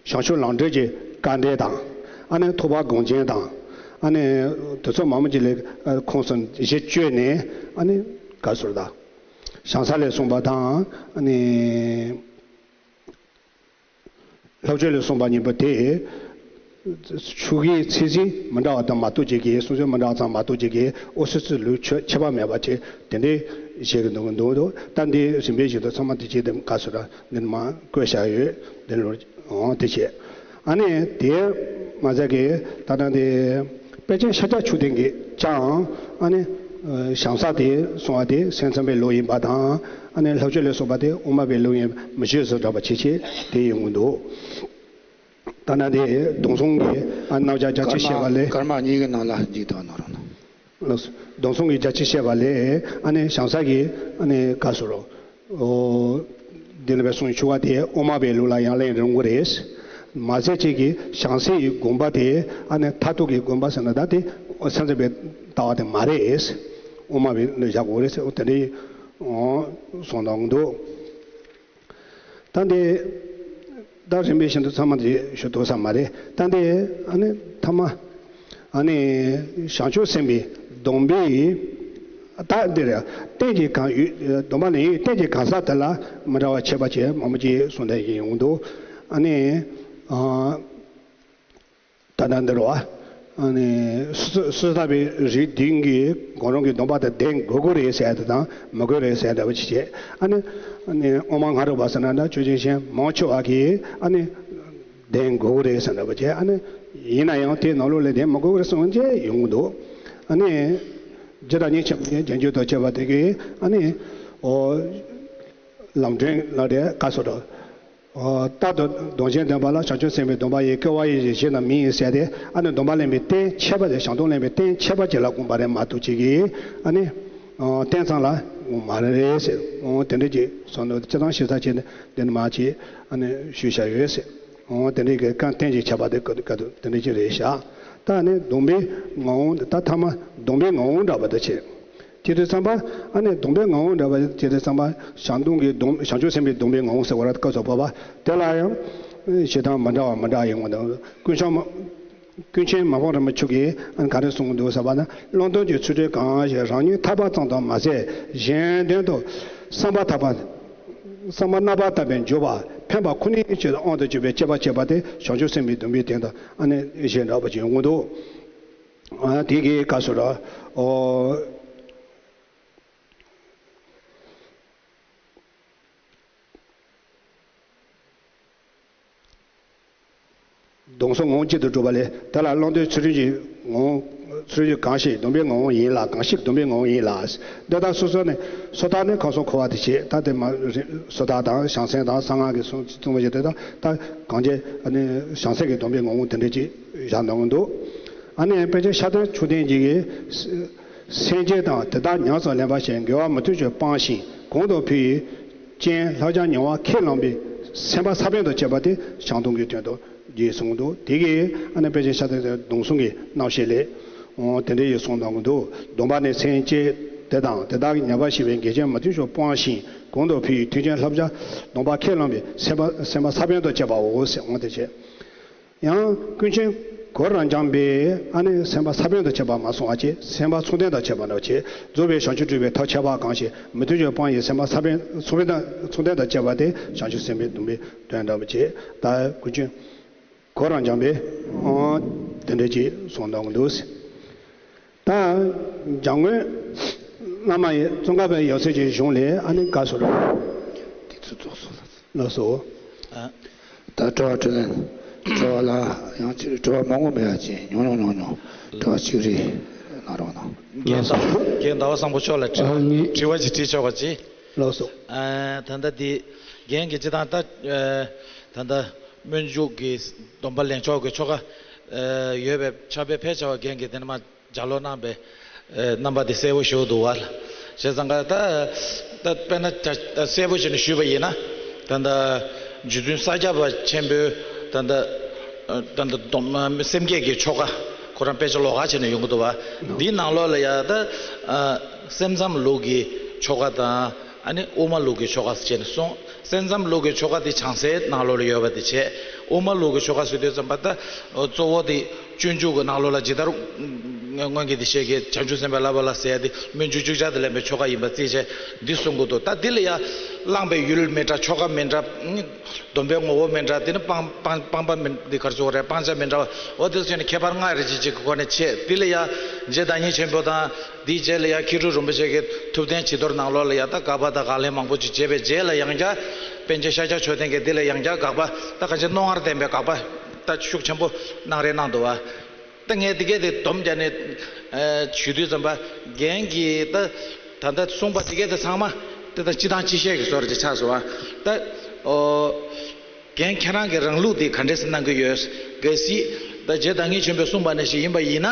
བྱང་ཆུབ་ལམ་འབྲས་ཀྱི་དཀའ་འགྲེལ་དང་། ཨ་ནི་ཐེག་པ་དགོངས་རྒྱན་དང་། ཨ་ནི་དེ་ཚོ་མང་པོ་ཅིག་ལས་ཁོངས་སུ་གཞི་བཅོལ་ནས། ཨ་ནི་ག་ཟེར་ད། བྱང་ས་ལས་གསུངས་པ་དང་། ཨ་ནི། ལྷག་སྤྱོད་ལས་གསུངས་པ་གཉིས་པོ་དེ། ཆོ་གའི་ཚིག་ཟིན་མི་འདྲ་བ་དང་མ་གཏོགས་ཅིག་གིས། གསུང་ཆོས་མི་འདྲ་བ་ཙམ་མ་གཏོགས་ཅིག་གིས། ཨོ་སི་སི་ལུགས་ཆོས་ཁྱད་པར་མེད་པ་ཅིག་དེ་འདྲའི་བཤད་ཀྱི་འདུག་འདུག་ད་འདི་རིམ་པས་བཞིན་དུ་ཚང་མ་དེ་བྱས་ཏེ་ག་ཟེར་འདི་མ་བཀོད་བཞག་ཡོད། འདི་ལོ་འོང་དེ་བྱས། ཨ་ནི་དེ་མ་ཟད་ཀྱི་ད་ལྟ་འདི། དཔལ་ཆེན་ཤཱཀྱ་མཆོག་ལྡན་གྱིས་ཀྱང་། ཨ་ནི་བྱང་ས་དེ་གསུང་བ་དེ་སེམས་ཙམ་པའི་ལུགས་ཡིན་པ་དང་། ཨ་ནི་ལྷག་སྤྱོད་ལས་གསུངས་པ་དེ་དབུ་མ་པའི་ལུགས་ཡིན་མི་ཤེས་སུ་འདྲ་བ་ཆེ་ཆེ་དེ་ཡོང་གི་འདུག་ད་ནང་དེ་སྡོམ་གསུམ་གྱི་ཨ་རྣམ་གཞག་རྒྱ་ཆེ་བཤད་པ་ལས། སྐར་མ་གཉིས་ཀྱི་ནང་ལ་འཇིག་ཐག་གནང་རོགས་གནང་། སྡོམ་གསུམ་གྱི་རྒྱ་ཆེ་བཤད་པ་ལས། ཨ་ནི་བྱང་ས་གི་ཨ་ནི་ག་ཟེར་རོ། འདི་ལ་བའི་གསུང་ཆུ་བ་དེ་དབུ་མ་པའི་ལུགས་ལ་ཡང་ལེན་རུང་གི་རེད། མ་ཟད་ཅིག་གི་བྱང་སེམས་ཀྱི་དགོངས་པ་དེ་ཨ་ནི་མཐར་ཐུག་གི་དགོངས་པ་ཟེར་ན་ད་དེ་སེམས་ཙམ་པའི་ལྟ་བ་དེ་མ་རེད། དབུ་མ་བའི་ལ་བཞག་དགོས་རེད་ཟེར། དེ་འདྲའི་གསུངས་གནང་འདུག་ད་འདི་ད་རིམ་པས་བཞིན་དུ་ཚང་མ་འདི་ཞུ་ཐུབ་ས་མ་རེད། ད་འདི་ཨ་ནི་ཐ་མ་ཨ་ནི་བྱང་ཆུབ་སེམས་དཔའི་སྡོམ་པའི་ད་འདི་རེད། རྟེན་གྱི་གང་ཡུལ་སྡོམ་པ་ལེན་ཡུལ་རྟེན་གྱི་གང་ཟག་དེ་ལ་མི་འདྲ་བ་ཁྱད་པར་ཅན་མང་པོ་ཅིག་གསུངས་བསྡད་ཀྱི་ཡོང་འདུག་ཨ་ནི་ཨ། ད་ལྟ་འདི་རུ་བ། ཨ་ནི་སོ་སོ་སོ་ལྟ་བུའི་རིགས་བདུན་གྱིས་གང་རུང་གི་སྡོམ་པ་དེ་ལྡན་དགོས་ཀྱི་རེད་ཟེར་ཡ་དེ་དང་མི་དགོས་རེད་ཟེར་ཡ་འདྲ་བོ་ཅིག་བྱས། ཨ་ནི་ཨ་ནི་དབུ་མ་སྔ་རོལ་པ་ཟེར་ན་འདྲ་ཆོས་བྱེད་མཁན་མང་ཆེ་བ་གིས་ཨ་ནི་ལྡན་དགོས་ཀྱི་རེད་ཟེར་འདྲ་བོ་བྱས། ཨ་ནི་ཡིན་ན་ཡང་དེའི་ནང་ལོགས་ལ་ལྡན་མི་དགོས་ཀྱི་རེད་གསུངས་བྱས་ཡོང་གི་འདུག་ཨ་ནི་རྗེ་བདག་ཉིད་ཆེན་པོ་ཡི་རྗེས་འཇུག་ཏུ་བྱས་པ་དེ་གིས་ཨ་ནི་ཨོ་ལམ་སྒྲོན་ལ་དེ་བཀའ་སོགས་རོ། ཨོ། རྟག་ཏུ་གདུང་ཤེས་ལྡན་པ་ལ་བྱང་ཆུབ་སེམས་དཔའི་སྡོམ་པ་ཡིས། སྐྱེ་བ་ཡི་གཞི་རྣམས་མིང་ཡིན་ཟེར་ཏེ། ཨ་ནི་སྡོམ་པ་ལེན་པའི་རྟེན་ཁྱད་པར་ཅན། བྱང་སྡོམ་ལེན་པའི་རྟེན་ཁྱད་པར་ཅན་ལ་དགོངས་པ་རེད་མ་གཏོགས་ཅིག་གིས་ཨ་ནི་རྟེན་ཙམ་ལ་དགོངས་མ་རེད་ཟེར། ཨོ། དེ་འདྲ་ཅིག་སོང་ནོ་སྤྱི་བཏང་ཞིབ་ཚགས་བྱས་ནས་འདི་ནི་མ་ཅིག་ཨ་ནི་ཞུས་བཞག་ཡོད་ཟེར། ཨོ། དེ་འདྲའི་གི་རྐང་རྟེན་གྱི་ཁྱད་པར་དེ་ག་དུ་དེ་འདྲ་ཅིག་རེད་བཞག་ད་ཨ་ནི་སྡོམ་པའི་ངག་དབང་ད་ཐ་མ་སྡོམ་པའི་ངག་དབང་འདྲ་བ་དེ་བྱས། དེ་དུས་ཙམ་པ་ཨ་ནི་སྡོམ་པའི་ངག་དབང་འདྲ་བ་དེ་དུས་ཙམ་པ་བྱང་སྡོམ་གྱི་སྡོམ་བྱང་ཆུབ་སེམས་དཔའི་སྡོམ་པའི་ངག་དབང་ཟེར་བ་ར་སྐབས་སུ་བབ་པ་དེ་ལ་ཡང་བྱེད་སྟངས་མི་འདྲ་བ་མི་འདྲ་ཡོང་གི་འདུག་ཀུན་བྱང་མ་ཀུན་མཁྱེན་མ་ཕམ་རིན་པོ་ཆེ་གིས་ཨ་ནི་ག་རེ་གསུངས་འདུག་ཟེར་བ་ན། བླང་དོར་གྱི་ཚུལ་ཁྲིམས་གང་ཞིག་རང་ཉིད་ཐར་པ་ཙམ་དུ་མ་ཟད་གཞན་དོན་དུ་བསམ་པ་ཐག་པ་བསམ་པ་རྣམ་པར་དག་པའི་འཇུག་པ་ཕན་པ་ཁོ་ནའི་ཆེད་དུ་དབང་དུ་གྱུར་པའི་སྤྱད་པ་བྱེད་པ་དེ་བྱང་ཆུབ་སེམས་དཔའི་སྡོམ་པའི་སྟེང་དུ་ཨ་ནི་ཞེས་འདྲ་བ་ཅིག་ཡོང་གི་འདུག་ཨ། དེ་གའི་སྐབས་སུ་ར། ཨོ། སྡོམ་གསུམ་ངོ་བོ་གཅིག་ཏུ་གྲུབ་པ་ལས། དེ་ལ་བླང་དོར་ཚུལ་ཁྲིམས་ཀྱི་ངོ་བོ་ཚུལ་ཁྲིམས་གང་ཞིག་སྡོམ་པའི་ངོ་བོ་ཡིན་ལ། གང་ཞིག་སྡོམ་པའི་ངོ་བོ་ཡིན་ལ། འདི་ལྟར་སོ་སོ་ནས་སོ་ཐར་ནས་ཁམས་གསུམ་འཁོར་བ་དེ་བྱེད། ད་དེ་མ་རེད། སོ་ཐར་དང་བྱང་སེམས་དང་གསང་སྔགས་ཀྱི་གསུང་གསུང་བ་བྱེད་དེ་དང་། ད་གང་བྱེད་ཨ་ནི་བྱང་སེམས་ཀྱི་སྡོམ་པའི་ངོ་བོ་དེ་འདྲ་ཅིག་བཞག་གནང་གི་འདུག་ཨ་ནི་དཔེ་ཆ་ཤར་སྟོན་མཆོག་ལྡན་གྱིས། སེམས་བསྐྱེད་དང་དེ་དག་ཉམས་སུ་ལེན་པ་ཞེས། དགེ་བ་མུ་མཐུད་ཀྱིས་སྤངས་ཤིང་གོང་དུ་འཕེལ་བའི་རྐྱེན་བསླབ་བྱ་ཉེ་བར་ཁས་བླངས་པའི་སེམས་པ་ས་བོན་དུ་བྱེད་པ་དེ་བྱང་སྡོམ་གྱི་དོན་དུ་རྗེས་གསུངས་འདུག་དེ་གིས་ཨ་ནི་དཔེ་ཆ་ཤར་སྟོན་སྡོམ་གསུམ་གྱི་རྣམ་བཤད་ལས། ཨོ། དེ་འདྲ་ཡི་གསུངས་གནང་གི་འདུག་སྡོམ་པ་ནི་སེམས་བསྐྱེད་དེ་དང་དེ་དག་གི་ཉམས་པ་ཞེས་པའི་དགེ་རྒྱུ་མུ་མཐུད་ཀྱིས་སྤངས་ཤིང་གོང་དུ་འཕེལ་བའི་མཐུན་རྐྱེན་བསླབ་བྱ་སྡོམ་པ་ཁས་བླངས་པའི་སེམས་པ་སེམས་པ་ས་བོན་དུ་བྱེད་པའོ་ཟེར། འོ་དེ་བྱས། ཡང་ཀུན་མཁྱེན་གུ་རུ་རབ་འབྱམས་པས་ཨ་ནི་སེམས་པ་ས་བོན་དུ་བྱེད་པ་མ་གསུངས་པ་བྱས། སེམས་པ་མཚུངས་ལྡན་དུ་བྱེད་པ་འདྲ་བ་བྱས། རྫོགས་པའི་བྱང་ཆུབ་སྒྲུབ་པའི་ཐབས་ཁྱད་པར་གང་ཞིག་མུ་མཐུད་ཀྱིས་སྤངས་ཤིང་སེམས་པ་ས་བོན་མཚུངས་ལྡན་མཚུངས་ལྡན་དུ་བྱེད་པ་དེ་བྱང་ཆུབ་སེམས་དཔའི་སྡོམ་པའི་དོན་འདྲ་བ་བྱས། ད་ཀུན་མཁྱེན་གུ་རུ་རབ་འབྱམས་པས་ཨོ་དེ་འདྲ་ཅིག་གསུངས་གནང་གི་འདུག་ད་འཇམ་མགོན་བླ་མ་ཡི་ཙོང་ཁ་པའི་ཡབ་སྲས་ཀྱི་གཞུང་ལས་ཨ་ནི་བཀའ་སོགས་དེ་ཚོ་རྫོགས་སོང་། ལགས་སོ། ཨ། ད་དྲི་བ་དྲིས་ལན། དྲི་བ་ལ་ཡང་ཅིག་དྲི་བ་མང་པོ་མེད་ཡ་ཅིག་ཉུང་ཉུང་ཉུང་ཉུང་དྲི་བ་གཅིག་རེ་གནང་རོགས་གནང་། རྒན་ཟླ་རྒན་ཟླ་བ་བཟང་པོ་མཆོག་ལ་དྲི་བ་ཨ་ནི་དྲི་བ་ཅིག་དྲིས་ཆོག་པ་ཅིག་ལགས་སོ། ཨ། ད་ལྟ་འདི་རྒན་གྱིས་སྤྱིར་བཏང་ད་ཨ་ད་ལྟ་སྨོན་འཇུག་གི་སྡོམ་པ་ལེན་ཆོག་གི་ཆོ་ག་ཨ་ཡོད་པའི་ཕྱག་དཔེ་ཕལ་ཆེ་བ་རྒན་གྱིས་དེ་ནས་མ། ལྗགས་ཀློག་གནང་བའི་རྣམ་པ་དེ་གསལ་པོ་ཞིག་འདུག་བ། བྱས་ཙང་ཀ་ད་ད་དཔེར་ན་ད་གསལ་པོ་བྱས་ནས་ཞུས་པ་ཡིན་ན། ད་ལྟ་རྗེ་བཙུན་ས་སྐྱ་པ་ཆེན་པོའི་ད་ལྟ་ད་ལྟ་སྡོམ་སེམས་བསྐྱེད་ཀྱི་ཆོ་ག་ཁོ་རང་དཔེ་ཆ་ལོགས་ཀ་བྱས་ནས་ཡོང་གི་འདུག་བ། འདིའི་ནང་ལོགས་ལ་ཡ་ད་སེམས་ཙམ་ལུགས་ཀྱི་ཆོ་ག་དང་། ཨ་ནི་དབུ་མ་ལུགས་ཀྱི་ཆོ་ག་ཟེར་བྱས་ནས་གསུངས། སེམས་ཙམ་ལུགས་ཀྱི་ཆོ་ག་དེ་བྱང་སའི་ནང་ལོགས་ལ་ཡོད་པ་དེ་བྱས། དབུ་མ་ལུགས་ཀྱི་ཆོ་ག་ཟེར་དུས་ཙམ་པ་ད་གཙོ་བོ་དེ་སྤྱོད་འཇུག་གི་ནང་ལོགས་ལ་ཇི་ལྟར་སྔོན་གྱི་དེ་བཤད་ཀྱི་བྱང་ཆུབ་སེམས་དཔའི་བསླབ་པ་ལ་ཟེར་ཡ་དེ་སྨོན་འཇུག་བཅུ་ཆ་དེ་ལེན་པའི་ཆོ་ག་ཡིན་པ་བརྩིས་བྱས་འདི་གསུང་གི་འདུག་ད་འདི་ལ་ཡ་བླངས་པའི་ཡུལ་མི་འདྲ། ཆོ་ག་མི་འདྲ། སྡོམ་པའི་ངོ་བོ་མི་འདྲ། དེ་ནི་སྤང་སྤང་སྤང་པ་མི་འདི་གར་ཆོ་ག་རེད། སྤང་བྱ་མི་འདྲ་བ། འོ་དེ་ཚོ་བྱས་ནས་ཁྱད་པར་ལྔ་རེ་ཅིག་ཅིག་གི་སྒོ་ནས་བྱས། འདི་ལ་ཡ་རྗེ་བདག་ཉིད་ཆེན་པོ་དང་། དེའི་རྗེས་ལ་ཡང་མཁས་གྲུབ་རིན་པོ་ཆེ་གི་ཐུབ་བསྟན་བྱི་དོར་ནང་ལོགས་ལ་ཡང་ད་དགག་པ་དང་དགག་ལན་མང་པོ་ཅིག་བྱས་པའི་རྗེས་ལ་ཡང་བསྐྱར་པཎ་ཆེན་ཤཱཀྱ་མཆོག་ལྡན་གྱིས་འདི་ལ་ཡང་བསྐྱར་དགག་པ། ད་གང་ཅི་རྣོ་ངར་ལྡན་པའི་དགག་པ་ད་ཤུགས་ཆེན་པོ་གནང་རེ་གནང་འདུག་བ། ད་ངས་འདི་གས་དེ་སྡོམ་རྒྱག་ནས་ཞུ་དུས་ཙམ་པ་རྒན་གྱིས་ད་ད་ལྟ་གསུངས་པ་འདི་གས་དེ་ཚང་མ་དེ་དང་སྤྱི་བཏང་སྤྱི་བཤད་ཀྱི་བཟོ་འདྲ་ཅིག་ཆགས་སོང་བ། ད་ཨོ། རྒན་ཁྱེད་རང་གི་རང་ལུགས་དེ་ག་འདྲས་སེ་གནང་གི་ཡོད། གལ་སྲིད་ད་རྗེ་བདག་ཉིད་ཆེན་པོས་གསུངས་པ་ནང་བཞིན་ཡིན་པ་ཡིན་ན།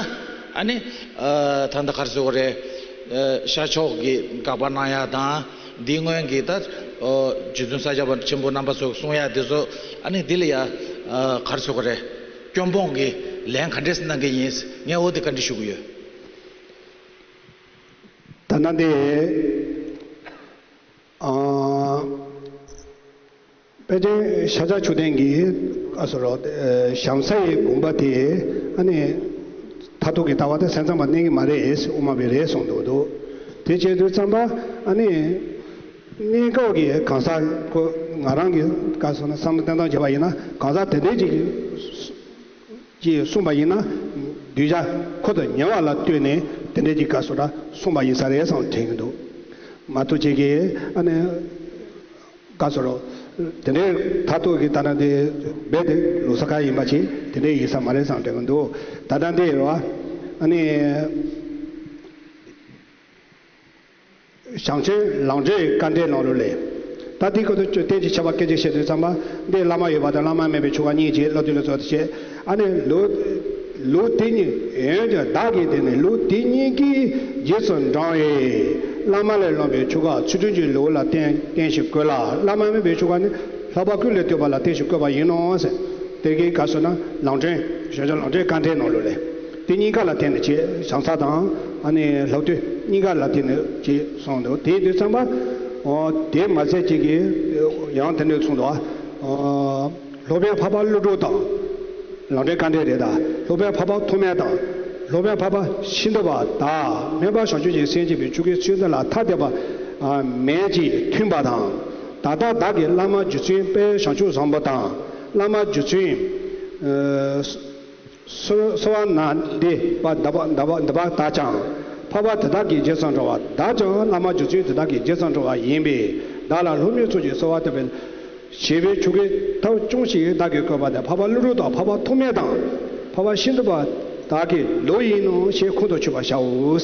ཨ་ནི་ཨ་ད་ལྟ་ག་རེ་ཟེར་དགོས་རེད། ཨ་ཤར་ཕྱོགས་ཀྱི་དགག་པ་གནང་ཡ་དང་། འདི་སྔོན་གྱི་ད་ཨོ་རྗེ་བཙུན་ས་སྐྱ་པ་ཆེན་པོ་རྣམ་པ་ཚོས་གསུང་ཡ་དེ་ཚོ་ཨ་ནི་འདི་ལ་ཡ་ ཨ་ག་རེ་ཟེར་དགོས་རེད། སྐྱོན་སྤོང་གི་ལན་ག་འདྲས་གནང་གི་ཡིན། ངས་འོ་དེ་བཀའ་འདྲི་ཞུ་གི་ཡོད། ད་ལྟ་འདི། ཨ། པཎ་ཆེན་ཤཱཀྱ་མཆོག་ལྡན་གྱིས་ཨ་སོ་རོ་ཨ་བྱང་ས་ཡི་དགོན་པ་དེ་ཨ་ནི་མཐར་ཐུག་གི་ལྟ་བ་དེ་སེམས་ཙམ་པ་གནས་ཀྱི་མ་རེད། དབུ་མ་པའི་རེད་གསུངས་འདུག་འདུག་དེ་བྱས་དུས་ཙམ་པ་ཨ་ནི་གནས་སྐབས་ཀྱི་གང་ཟག་ཁོ་ང་རང་གི་བཀའ་སོང་ན་བསམ་བློ་བཏང་སྟངས་བྱས་པ་ཡིན་ན་གང་ཟག་དེ་འདྲས་ཅིག་ཅེས་གསུངས་པ་ཡིན་ན། གདུལ་བྱ་ཁོ་དང་ཉེ་བ་ལ་ལྟོས་ནས་དེ་འདྲའི་གི་བཀའ་སོགས་ལ་གསུངས་པ་ཡིན་ས་རེད་བསམ་དྲན་གྱི་འདུག་མ་གཏོགས་ཅིག་གིས་ཨ་ནི་བཀའ་སོགས་དེ་འདྲའི་མཐར་ཐུག་གི་ད་ལྟ་འདི་རྦད་དེ་ལོ་ས་ཁ་ཡིན་པ་ཅིག་དེ་འདྲའི་ཡིན་ས་མ་རེད་བསམ་དྲན་གྱི་འདུག་ད་ལྟ་འདི་རེད་བ། ཨ་ནི། བྱང་ཆེན་ལམ་འབྲས་དཀའ་འགྲེལ་ནང་ལོགས་ལས། ད་དེའི་སྐོར་དུ་བསྟན་གྱི་ཆ་བ་སྐད་ཆ་བཤད་དུས་ཙམ་པ་འདི་བླ་མ་ཡོད་པ་དང་བླ་མ་མེད་པའི་ཆོ་ག་གཉིས་ཀྱིས་སློབ་དུས་ལ་ཚོགས་ཏེ་བཤད། ཨ་ནི་ལུགས་ལུགས་དེ་གཉིས་ཡོན་ཏན་བདག་གིས་དེ་ནི་ལུགས་དེ་གཉིས་ཀྱི་རྗེས་སུ་འབྲང་བའི་བླ་མ་ལས་བླངས་པའི་ཆོ་ག་ཚུལ་ཁྲིམས་ཀྱི་ལུགས་ལ་བརྟེན་བརྟེན་ཞིང་བཀོད་ལ། བླ་མ་མེད་པའི་ཆོ་ག་ནི་ལྷག་པ་ཀུན་ལས་བཏུས་པ་ལ་བརྟེན་ཞིང་བཀོད་པ་ཡིན་ནོ་ཟེར། དེ་གའི་སྐབས་སུ་ན་ལམ་སྒྲོན་བྱང་ཆུབ་ལམ་སྒྲོན་དཀའ་འགྲེལ་ནང་ལོགས་ལས། དེ་གཉིས་ཀ་ལ་བརྟེན་ནས་བྱས་བྱང་ས་དང་ཨ་ནི་ལྷག་བསྡུས་གཉིས་ཀ་ལ་བརྟེན་ནས་བྱས་གསུངས་འདུག་དེའི་དུས་ཙམ་པ། ཨོ་དེ་མ་ཟད་ཅིག་གིས་ཡང་དེ་འདྲ་གསུངས་འདུག་ཨ། སློབ་དཔོན་འཕགས་པ་ཀླུ་སྒྲུབ་དང་། ལམ་སྒྲོན་དཀའ་འགྲེལ་རེད་ད། སློབ་དཔོན་འཕགས་པ་ཐོགས་མེད་དང་། སློབ་དཔོན་འཕགས་པ་ཤིན་ཏུ་པ་དག་སྨན་པ་བྱང་ཆུབ་ཀྱི་སེམས་བསྐྱེད་པའི་ཆོ་གའི་ཚུལ་འདི་ལ་ཐ་དད་པ་མེད་ཅིང་མཐུན་པ་དང་། ད་ལྟ་བདག་གིས་བླ་མ་རྗེ་བཙུན་དཔལ་བྱང་ཆུབ་བཟང་པོ་དང་། བླ་མ་རྗེ་བཙུན། གསོལ་གསོལ་བ་ན་འདི་པ་འདི་པ་འདི་པ་འདི་པ་དག་ཀྱང་། འཕགས་པ་དེ་དག་གི་རྗེས་སུ་འགྲོ་བ་དག་ཀྱང་བླ་མ་རྗེ་བཙུན་དེ་དག་གི་རྗེས་སུ་འགྲོ་བ་ཡིན་པས། བདག་ལ་སློབ་མའི་ཚུལ་གྱིས་གསོལ་བ་བཏབ་པའི་བྱེད་པའི་ཆོ་གའི་ཐབས་སྐྱོང་ཞིག་བདག་གིས་བཀོད་པ་དེ་འཕགས་པ་ཀླུ་སྒྲུབ་དང་འཕགས་པ་ཐོགས་མེད་དང་། འཕགས་པ་ཤིན་ཏུ་པ་དག་གི་ལུགས་ཡིན་ནོ་ཞེས་ཁོང་དུ་ཆུད་པར་བྱའོ།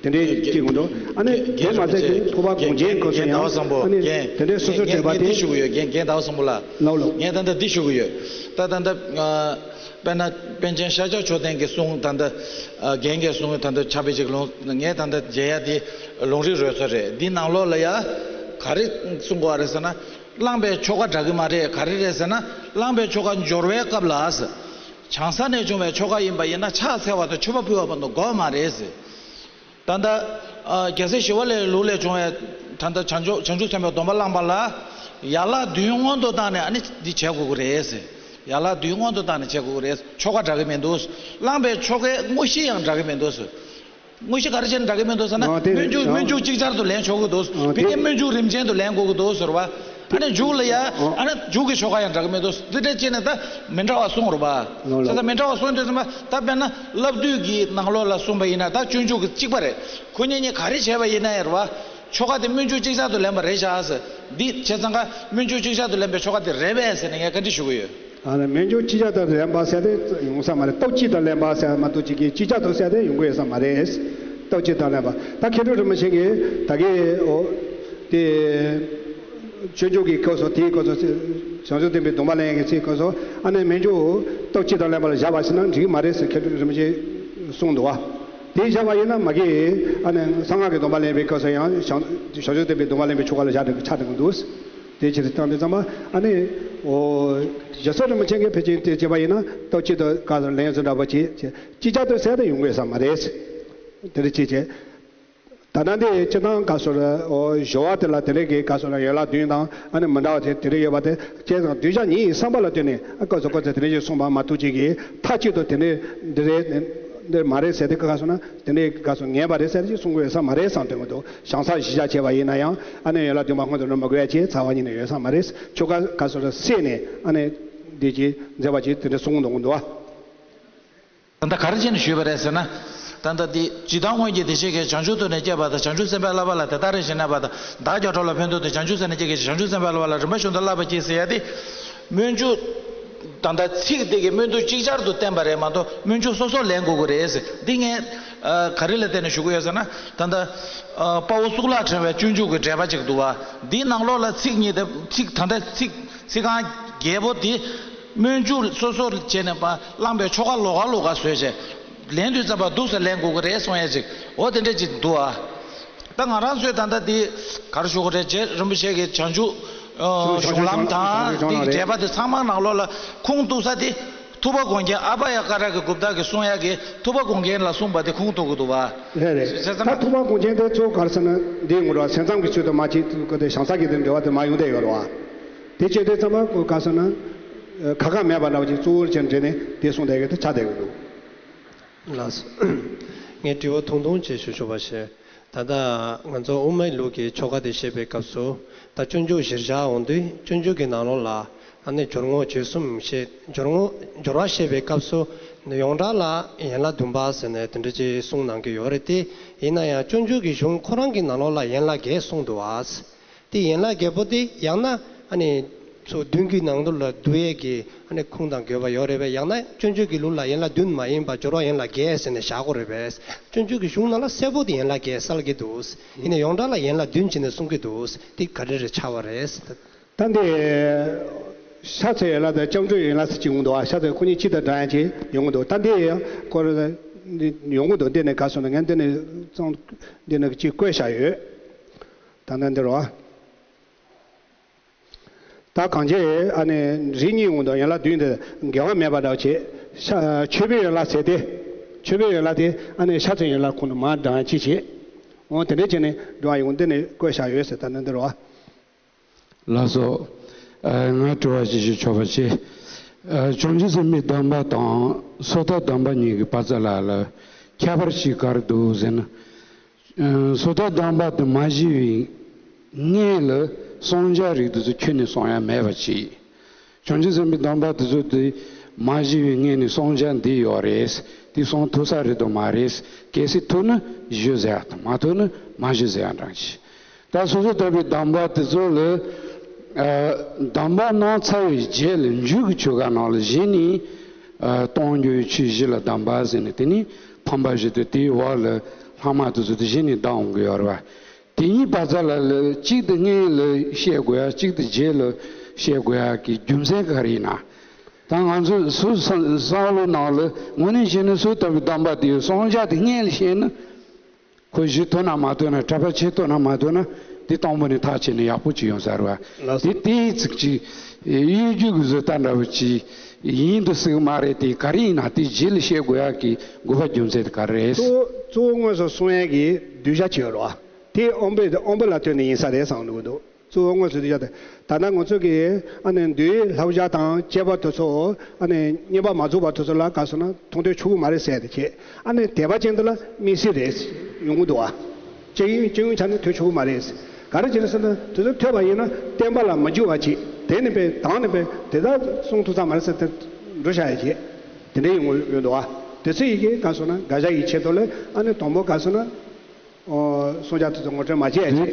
དེ་འདྲའི་སྐྱེས་དགོས་འདུག་ཨ་ནི་དེ་མ་ཟད་ཀྱི་འཕགས་པ་དགོངས་རྒྱན་སྐབས་སུ་ཡང་ཨ་ནི་དེ་འདྲའི་སོ་སོར་འདྲེས་པ་དེ། ཞུ་གི་ཡོད། རྒན་རྒན་ཟླ་བ་བཟང་པོ་ལགས། ལགས་ལགས། ངས་ད་ལྟ་འདི་ཞུ་གི་ཡོད། ད་ད་ལྟ་དཔེར་ན་པཎ་ཆེན་ཤཱཀྱ་མཆོག་ལྡན་གྱི་གསུང་ད་ལྟ་རྒན་གྱི་གསུང་ད་ལྟ་ཕྱག་དཔེ་ཅིག་ལུང་ངས་ད་ལྟ་མཇལ་ཡ་དེ་ལུང་རིགས་རོལ་ཚོ་རེད། འདི་ནང་ལོགས་ལ་ཡ་ག་རེ་གསུང་གི་ཡོད་རེད་ཟེར་ན། བླངས་པའི་ཆོ་ག་འདྲ་གི་མ་རེད། ག་རེ་རེད་ཟེར་ན། བླངས་པའི་ཆོ་ག་སྦྱོར་བའི་སྐབས་ལ་ཟེར། བྱང་ས་ནས་བྱུང་བའི་ཆོ་ག་ཡིན་པ་ཡིན་ན་ཕྱག་འཚལ་བ་དང་མཆོད་པ་ཕུལ་བ་མ་གཏོགས་དགོས་མ་རེད་ཟེར། ད་ལྟ་རྒྱལ་སྲས་ཞི་བ་ལྷའི་ལུགས་ལས་བྱུང་བའི་ད་ལྟ་བྱང་ཆུབ་བྱང་ཆུབ་སེམས་དཔའི་སྡོམ་པ་བླངས་པ་ལ་ཡན་ལག་བདུན་སྔོན་དུ་བཏང་ནས་ཨ་ནི་འདི་བྱེད་དགོས་ཀྱི་རེད་ཟེར། ཡན་ལག་བདུན་སྔོན་དུ་བཏང་ནས་བྱེད་དགོས་ཀྱི་རེད། ཆོ་ག་འདྲ་གི་མི་འདུག་བླངས་པའི་ཆོ་གའི་དངོས་གཞི་ཡང་འདྲ་གི་མི་འདུག་དངོས་གཞི་ག་རེ་བྱས་ནས་འདྲ་གི་མི་འདུག་ཟེར་ན། ཨོ་དེ་སྨོན་འཇུག་རེད། སྨོན་འཇུག་ཅིག་ཅར་དུ་ལེན་ཆོག་གི་འདུག་ཨོ་ཕ་གིའི་དེ་སྨོན་འཇུག་རིམ་ཅན་དུ་ལེན་དགོས་ཀྱི་འདུག་ཟེར་བ། ཨ་ནི་མཇུག་ལ་ཡ་ཨ་ནི་མཇུག་གི་ཆོ་ག་ཡང་འདྲ་གི་མི་འདུག་འདི་འདྲ་བྱས་ནས་ད་མི་འདྲ་བ་གསུངས་རེད་པ། ལགས་ལགས། བྱས་ཙང་མི་འདྲ་བ་གསུངས་དུས་ཙམ་པ་ད་དཔེར་ན་བསླབ་བཏུས་ཀྱི་ནང་ལོགས་ལ་གསུངས་པ་ཡིན་ན་ད་སྤྱོད་འཇུག་གི་གཅིག་པ་རེད། ཁོ་གཉིས་གཉིས་ག་རེ་བྱས་པ་ཡིན་ན་ཡང་རེད་པ། ཆོ་ག་དེ་སྨོན་འཇུག་ཅིག་ཅར་དུ་ལེན་པ་རེད་བཞག་ཟེར། འདི་བྱས་ཙང་ཀ་སྨོན་འཇུག་ཅིག་ཅར་དུ་ལེན་པའི་ཆོ་ག་དེ་རེད་པས་ཟེར་ནས་ངས་བཀའ་འདྲི་ཞུ་གི་ཡོད། ཨ་ནི་སྨོན་འཇུག་ཅིག་ཅར་དུ་ལེན་པ་ཟེར་དེ་ཡོང་ས་མ་རེད། སྟོབས་གཅིག་ཏུ་ལེན་པ་ཟེར་མ་གཏོགས་ཅིག་གིས་ཅིག་ཅར་དུ་ཟེར་དེ་ཡོང་གི་ཡོད་ས་མ་རེད། སྟོབས་གཅིག་ཏུ་ལེན་པ་ད་མཁས་གྲུབ་རིན་པོ་ཆེ་གིས་ད་གིན་འོ་དེ་སྤྱོད་འཇུག་གི་སྐབས་སུ་དེའི་སྐབས་སུ་བྱང་ཆུབ་སྟོན་པའི་སྡོམ་པ་ལེན་ཡག་གི་ཚེ་སྐབས་སུ་ཨ་ནི་སྨོན་འཇུག་སྟོབས་གཅིག་ཏུ་ལེན་པ་ལ་བཞག་པ་ཞིག་ན་འགྲིག་གི་མ་རེད་ཟེར་མཁས་གྲུབ་རིན་པོ་ཆེས་གསུངས་འདུག་བ། དེ་བཞག་པ་ཡིན་ན་མ་གིས་ཨ་ནི་གསང་སྔགས་ཀྱི་སྡོམ་པ་ལེན་པའི་སྐབས་སུ་ཡང་བྱང་བྱང་ཆུབ་སྟོན་པའི་སྡོམ་པ་ལེན་པའི་ཆོ་ག་ལ་བཞག་འགྲིག་གི་ཆགས་འགྲིག་གི་འདུག་དེ་ཕྱིར་བཏང་དུས་ཙམ་པ་ཨ་ནི་འོ་རྗེ་བཙུན་རིན་པོ་ཆེ་གིས་ཕལ་ཆེར་དེ་བྱས་པ་ཡིན་ན་སྟོབས་གཅིག་ཏུ་བཀའ་ལན་ཚུལ་འདྲ་པོ་བྱེད་ཅིག་ཅར་དུ་ཟེར་དེ་ཡོང་དགོས་ས་མ་རེད། དེ་འདྲ་བྱེད་བྱེད། ད་ལྟ་འདི་སྤྱིར་བཏང་བཀའ་སོགས་ལ་འོ་སྦྱོར་བ་དེ་ལ་དེ་འདྲའི་གི་བཀའ་སོགས་ལ་ཡན་ལག་བདུན་དང་ཨ་ནི་མི་འདྲ་བ་དེ་དེ་འདྲ་ཡོད་པ་དེ་བྱས་ཙང་གདུལ་བྱ་ཉིད་ཀྱི་བསམ་པ་ལ་ལྟོས་ནས་ཨ་བཀའ་སོགས་བཀའ་སོགས་དེ་འདྲ་ཞིག་གསུངས་པ་མ་གཏོགས་ཅིག་གིས་མཐའ་གཅིག་ཏུ་དེ་འདྲའི་འདི་རེད་འདི་མ་རེད་ཟེར་དེ་བཀའ་སོགས་ན་དེ་འདྲའི་བཀའ་སོགས་ངེས་པ་རེད་ཟེར་དེ་གསུང་དགོས་ས་མ་རེད་བསམ་དོན་མི་འདུག་བྱང་ས་གཞི་བཞག་བྱས་པ་ཡིན་ན་ཡང་ཨ་ནི་ཡན་ལག་བདུན་པ་སྔོན་དུ་འགྲོ་མི་དགོས་ཡ་ཅིག་རྩ་བ་ཉིད་ནས་ཡོད་ས་མ་རེད། ཆོ་ག་བཀའ་སོགས་ལ་བསྲེས་ནས་ཨ་ནི་འདི་ཅིག་མཛད་པ་ཅིག་དེ་འདྲ་གསུང་གི་འདུག་འདུག་བ། ད་ལྟ་ག་རེ་བྱས་ནས་ཞུས་པ་རེད་ཟེར་ན། ད་ལྟ་འདི་ཇི་ལྟར་སྔོན་གྱི་བདེ་གཤེགས་ཀྱིས་བྱང་ཆུབ་ཏུ་ནི་སྐྱེས་པ་དང་། བྱང་ཆུབ་སེམས་དཔའི་བསླབ་པ་ལ་དེ་ལྟར་ཞེན་ནས་པ་དང་། བདག་ཀྱང་འགྲོ་ལ་ཕན་ཐོགས་ཏེ། བྱང་ཆུབ་སེམས་ནི་སྐྱེ་གི་ཕྱིར། བྱང་ཆུབ་སེམས་དཔའི་བསླབ་པ་ལ་རིམ་པ་བཞིན་དུ་བསླབ་པར་བགྱི་ཟེར་ཡ་དེ། སྨོན་འཇུག་ད་ལྟ་ཚིག་དེ་གི་སྨོན་འཇུག་ཅིག་ཅར་དུ་བསྟན་པ་རེད་མ་གཏོགས་སྨོན་འཇུག་སོ་སོ་ལེན་དགོས་ཀྱི་རེད་ཟེར། འདི་ངས་ཨ་ག་རེ་ལ་བརྟེན་ནས་ཞུ་གི་ཡོད་ཟེར་ན། ད་ལྟ་ཨ་དཔའ་བོ་གཙུག་ལག་ཕྲེང་བའི་སྤྱོད་འཇུག་གི་འགྲེལ་པ་ཅིག་འདུག་བ། འདིའི་ནང་ལོགས་ལ་ཚིག་གཉིས་དེ་ཚིག་ད་ལྟ་ཚིག་ཚིག་རྐང་བརྒྱད་པོ་དེ། སྨོན་འཇུག་སོ་སོར་བྱས་ནས་པ་བླངས་པའི་ཆོ་ག་ལོགས་ཀ་ལོགས་ཀ་བཟོས་བྱས། ལེན་དུས་ཙམ་པ་འདུག་སེ་ལེན་དགོས་ཀྱི་རེད་གསུང་ཡ་ཅིག་འོ་དེ་འདྲ་ཅིག་འདུག་ཨ། ད་ང་རང་ཚོས་ད་ལྟ་འདི་ག་རེ་ཞུ་དགོས་རེད། རྗེ་རིན་པོ་ཆེ་གིས་བྱང་ཆུབ་ གཞུང་ལམ་དང་དེ་གི་འབྲེལ་བ་དེ་ཚང་མ་ནང་ལོགས་ལ་ཁུངས་གཏུགས་ས་དེ། ཐུབ་པ་དགོངས་རྒྱན་ཨ་བྷ་ཡ་ཀ་ར་གི་གུཔ་ཏ་གི་གསུང་ཡག་གི་ཐུབ་པ་དགོངས་རྒྱན་ལ་གསུངས་པ་དེ་ཁུངས་གཏུགས་ཀྱི་འདུག་བ། རེད་རེད། ད་ཐུབ་པ་དགོངས་རྒྱན་དེ་གཙོ་བོ་ག་རེ་ཟེར་ན་འདི་ཡོང་གི་རེད་བ། སེམས་ཙམ་གྱི་ཚུལ་དུ་མ་བྱེད་ཀྱི་དེ་བྱང་ས་གི་དེ་འབྲེལ་བ་དེ་མ་ཡོང་བསྡད་ཡོད་རེད་བ། དེ་བྱས་དུས་ཙམ་པ་ག་རེ་ཟེར་ན། ཁ་ཁ་མེད་པ་འདྲ་བ་ཅིག་གཙོ་བོར་བྱས་འདྲེས་ནས་དེ་གསུངས་བསྡད་ཡོད་དེ་ཆགས་བསྡད་ཡོད་འདུག། ལགས་སོ། ངས་དྲི་བ་ཐུང་ཐུང་ཅིག་ཞུ་ཆོག་པ་ཞུ། ད་ལྟ་ང་ཚོ་དབུ་མའི་ལུགས་ཀྱི་ཆོ་ག་དེ་བཤད་པའི་སྐབས་སུ། ད་སྤྱོད་འཇུག་གཞིར་བཞག་འོང་དུས་སྤྱོད་འཇུག་གི་ནང་ལོགས་ལ་ཨ་ནི་སྦྱོར་དངོས་བརྗོད་གསུམ་བཤད། སྦྱོར་དངོས་སྦྱོར་བ་བཤད་པའི་སྐབས་སུ་ཡོངས་གྲགས་ལ་ཡན་ལག་བདུན་པ་ཟེར་ནས་དེ་འདྲ་ཅིག་གསུངས་གནང་གི་ཡོད་རེད་དེ། ཡིན་ན་ཡང་སྤྱོད་འཇུག་གི་གཞུང་ཁོ་རང་གི་ནང་ལོགས་ལ་ཡན་ལག་བརྒྱད་གསུངས་འདུག་བ། དེ་ཡན་ལག་བརྒྱད་པོ་དེ་ཡང་ན་ཨ་ནི་ཚོ་བདུན་གྱི་ནང་དུ་ལ་བསྡུ་ཡས་ཀྱི་ཨ་ནི་ཁུངས་དང་དགོས་པ་ཡོད་རེད་པས། ཡང་ན་སྤྱོད་འཇུག་གི་ལུགས་ལ་ཡན་ལག་བདུན་མ་ཡིན་པ་སྦྱོར་བ་ཡན་ལག་བརྒྱད་ཟེར་ནས་བཞག་དགོས་རེད་པས། སྤྱོད་འཇུག་གི་གཞུང་ནང་ལ་གསལ་པོ་དེ་ཡན་ལག་བརྒྱད་གསལ་གྱི་འདུག། ཡིན་ནའི་ཡོངས་གྲགས་ལ་ཡན་ལག་བདུན་བྱས་ནས་གསུང་གི་འདུག། དེ་ག་རེ་རེད་ཆགས་པ་རེད། ད་འདི་ཤ་ཚའི་ཡན་ལག་དང་སྐྱབས་འགྲོའི་ཡན་ལག་ཟེར་གྱི་ཡོང་གི་འདུག་བ། ཤ་ཚ་ཁོ་གཉིས་གཅིག་དང་འདྲ་ཡང་ཅིག་ཡོང་གི་འདུག། ད་འདི་ཡང་སྐོར་ཡོང་གི་འདུག། འདི་ནས་ག་རེ་ཟེར་ན་ངས་འདི་ནས་ཙང་འདི་ནས་གཅིག་བཀོད་བཞག་ཡོད། ད་ནི་འདི་རོ། ད་གང་བྱས་ཨ་ནི་རིགས་གཉིས་ཡོང་གི་འདུག། ཡན་ལག་བདུན་དེ་འགལ་བ་མེད་པ་འདྲ་བྱེད། ཤ་མཆོད་པའི་ཡན་ལག་ཟེར་ཏེ། མཆོད་པའི་ཡན་ལག་དེ་ཨ་ནི་ཤ་ཚའི་ཡན་ལག་ཁོ་ནས་མར་འདྲ་ཡང་ཅིག་བྱེད། འོ་དེ་འདྲས་བྱས་ནས་འགྲོ་བ་ཡོང་། འདི་ནས་བཀོད་བཞག་ཡོད་ཟེར། ད་ནི་འདི་རོ། ལགས་སོ། ཨ། ང་དྲི་བ་ཞིག་ཞུ་ཆོག་པ་བྱེད། ཨ། བྱང་ཆུབ་སེམས་དཔའི་སྡོམ་པ་དང་སོ་ཐར་སྡོམ་པ་གཉིས་ཀྱི་བར་མཚམས་ལ་ལ་ཁྱད་པར་ཞིག་ག་རེ་འདུག་ཟེར་ན། ཨ། སོ་ཐར་སྡོམ་པ་དེ་མ་བཞེས་པའི་སྔོན་ལ་གསང་རྒྱ་རིགས་དེ་ཚོ་ཁྱོན་ནས་གསང་ཡ་མེད་པ་བྱེད། བྱང་ཆུབ་སེམས་དཔའི་སྡོམ་པ་དེ་ཚོ་དེ་མ་བཞེས་པའི་སྔོན་ནས་གསང་རྒྱ་འདི་ཡོད་རེད། དེ་གསང་ཐུབ་ས་རེད་དང་མ་རེད། གལ་སྲིད་ཐུབ་ན་ཞུ་ཟེར་ཡ་དང་། མ་ཐུབ་ན་མ་ཞུ་ཟེར་ཡ་འདྲ་ཞིག། ད་སོ་སོ་ཐར་པའི་སྡོམ་པ་དེ་ཚོ་ལ། ཨ། སྡོམ་པ་གནང་ཚར་བའི་རྗེས་ལ་མཇུག་གི་ཆོ་ག་ནང་ལ་གཞི་ནས། ཨ། གཏོང་རྒྱུའི་ཆོས་བཞི་ལ་སྡོམ་པ་ཟེར་ནས། དེ་ནས་ཕམ་པ་བཞི་སྟེ། དེའི་འོག་ལ་ལྷག་མ་དེ་ཚོ་དེ་གཞི་ནས་བསྡམས་ཡོང་གི་ཡོད་རེད་བ། དེ་གཉིས་བར་མཚམས་ལ་ལ་གཅིག་དེ་སྔོན་ལ་བཤད་དགོས་ཡ། གཅིག་དེ་རྗེས་ལ་བཤད་དགོས་ཡ་གི་རྒྱུ་མཚན་ག་རེ་ཡིན་ན། ད་ང་ཚོ་སོ་སོ་བསམ་བློ་ནང་ལ་དངོས་གནས་བྱས་ན་སོ་ཐར་པའི་སྡོམ་པ་དེ་གསང་རྒྱ་དེ་སྔོན་ལ་བཤད་ན། ཁོ་ཞུ་ཐུབ་ན་མ་ཐུབ་ན། གྲྭ་པ་བྱེད་ཐུབ་ན་མ་ཐུབ་ན། དེ་དང་པོ་ནས་ཐག་བཅད་ནས་ཡག་པོ་ཅིག་ཡོང་ས་རེད་བ། ལགས་སོ། དེ་དེའི་ཚིག་གཅིག་གཡོ་སྒྱུ་གི་བཟོ་ལྟ་འདྲ་བོ་ཅིག་ཡིན་འདུག་ཟེར་གི་མ་རེད། དེ་ག་རེ་ཡིན་ན་དེ་རྗེས་ལ་བཤད་དགོས་ཡག་གི་དགོས་པ་རྒྱུ་མཚན་དེ་ག་རེ་རེད། གཙོ་བོ་གཙོ་བོ་དངོས་སུ་གསུང་ཡག་གི་གདུལ་བྱ་ཅིག་ཡོད་རེད་བ། དེ་དབང་པོ་དབང་པོ་ལ་ལྟོས་ནས་ཡིན་ས་རེད་བསམ་གི་འདུག། གཙོ་བོ་དངོས་སུ་གདུལ་བྱ་དེ། ད་ལྟ་ང་ཚོ་གི་ཨ་ནི་འདུལ་བའི་བསླབ་བྱ་དང་བཅས་པ་དེ་ཚོ་ཨ་ནི་བསྙེན་པ་མ་རྫོགས་པ་དེ་ཚོ་ལ་ག་རེ་ཟེར་ན་མཐོང་ཐོས་ཆོག་གི་མ་རེད་ཟེར་ཏེ་བྱས། ཨ་ནི་དད་པ་ཅན་དེ་ལ་དམིགས་བསལ་རེད་ཡོང་གི་འདུག་བ། སྤྱི་ཡོངས་སྤྱི་ཡོངས་ཆ་ནས་ཐོས་ཆོག་གི་མ་རེད། ག་རེ་བྱས་ན་ཟེར་ན་དེ་ཚོ་ཐོས་པ་ཡིན་ན་བསྟན་པ་ལ་མི་འཇུག་པ་བྱེད། དེ་ནི་པས་དང་ནི་པས་དེ་དག་གསུང་ཐུབ་ས་མ་རེད་ཟེར་ཏེ་འགྲོ་བྱ་ཡ་བྱེད། དེ་འདྲ་ཡོང་གི་ཡོང་འདུག་བ། དེ་ཚོ་ཡི་གེ་ག་རེ་ཟེར་ན་དགག་བྱ་ཡི་ཆེད་དུ་ལ་ཨ་ནི་དང་པོ་ག་རེ་ཟེར་ན། ཨོ། གསུང་བྱ་དེ་ཚོ་ངོ་སྤྲོད་མ་བྱས་ཀྱི།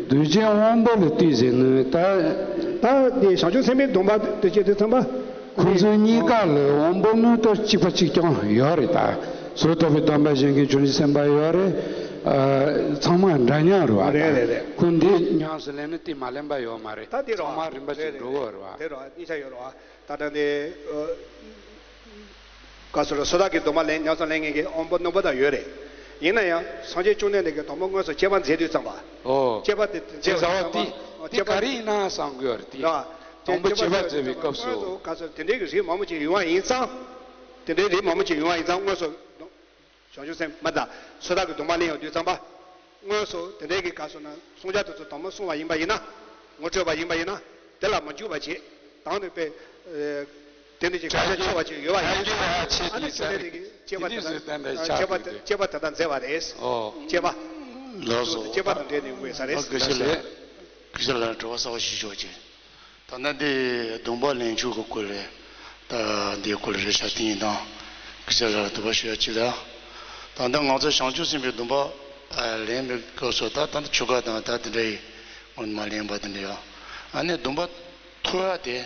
གདུལ་བྱའི་དབང་པོ་ལ་ལྟོས་ཟེར་ནས་ད། ད་དེ་བྱང་ཆུབ་སེམས་དཔའི་སྡོམ་པ་དེ་བྱེད་དུས་ཙམ་པ། ཁོ་ཚོའི་གཉིས་ཀ་ལ་དབང་པོ་ནི་ད་གཅིག་པ་གཅིག་རྐྱང་ཡོད་རེད། ད་སོ་ཐར་པའི་སྡོམ་པ་བཞེས་མཁན་བྱང་ཆུབ་སེམས་དཔའ་ཡོད་རེད། ཨ། ཚང་མ་འདྲ་མཉམ་རེད་བ། རེད་རེད་རེད། ཁོ་འདི་ཉམས་སུ་ལེན་ན་དེ་མ་ལེན་པ་ཡོད་མ་རེད། ད་དེ་རེད་བ། ཚང་མ་རིམ་པ་ཞིག་འགྲོ་གི་ཡོད་རེད་བ། དེ་རེད་བ། གཉིས་ཆ་ཡོད་རེད་བ། ད་ལྟ་འདི། ཨ། ག་རེ་ཟེར། སོ་ཐར་གྱི་སྡོམ་པ་ལེན། ཉམས་སུ་ལེན་མཁན་གྱི་དབང་པོ་རྣོན་པོ་དག་ཡོད་རེད། ཡིན་ན་ཡང་སངས་རྒྱས་བཅོམ་ལྡན་འདས་ཀྱིས་དང་པོ་དངོས་སུ་སྤྱད་པ་མཛད་དུས་ཙམ་པ། ཨོ། སྤྱད་པ་དེ་དེ་མཛད་ཟེར་བ་དེ་དེ་ག་རེ་ཡིན་ན་བསམ་གྱི་ཡོད་རེད། དེ་ར། དང་པོ་སྤྱད་པ་མཛད་པའི་སྐབས་སུ། དངོས་སུ་ག་རེ་ཟེར། དེ་འདྲའི་གི་རིགས་མང་པོ་ཅིག་ཡོང་བ་ཡིན་ཙང་། དེ་འདྲའི་རིགས་མང་པོ་ཅིག་ཡོང་བ་ཡིན་ཙང་། དངོས་སུ་བྱང་ཆུབ་སེམས་དཔའ་དང་སོ་ཐར་གྱི་སྡོམ་པ་ལེན་ཡོང་དུས་ཙམ་པ། དངོས་སུ་དེ་འདྲའི་གི་ག་རེ་ཟེར་ན་གསུང་བྱ་དེ་ཚོ་དང་པོ་གསུངས་པ་ཡིན་པ་ཡིན་ན། ངོ་སྤྲོད་པ་ཡིན་པ་ཡིན་ན། དེ་ལ་མ་འཇུག་པ་བྱེད། དང་ནི་པས། ཨེ། དེ་འདྲ་ཅིག་དགག་བྱ་ཆོག་པ་ཅིག་ཡོད་པ་ཡིན་ན། ཨ་ནི་བཅོམ་ལྡན་འདས་ཀྱིས་དཔྱད་པ་དེ་དག་དཔྱད་པ་དེ་དག་མཛད་པ་རེད། ཨོ། དཔྱད་པ། ལགས་སོ། དཔྱད་པ་དང་འབྲེལ་ནས་ཡོང་བའི་ས་རེད། དགེ་བཤེས་ལགས། དགེ་བཤེས་ལགས་དྲི་བ་གསར་པ་ཞིག་ཞུ་བ་བྱེད། ད་ལྟ་འདི་སྡོམ་པ་ལེན་ཕྱོགས་ཀྱི་སྐོར་རེད། ད་འདིའི་སྐོར་རེད་ཤག། དེ་ཡིན་དང་། དགེ་བཤེས་ལགས་ལ་དྲི་བ་ཞུ་ཡ་ཅིག་ལ། ད་ལྟ་ང་ཚོ་བྱང་ཆུབ་སེམས་དཔའི་སྡོམ་པ་ལེན་པའི་སྐབས་སུ། ད་ད་ལྟ་ཆོ་ག་དང་ད་དེ་འདྲ་ཡི་སྔོན་མ་ལེན་པ་དེ་འདྲ་ཡོད། ཨ་ནི་སྡོམ་པ་མཐོ་བ་དེ།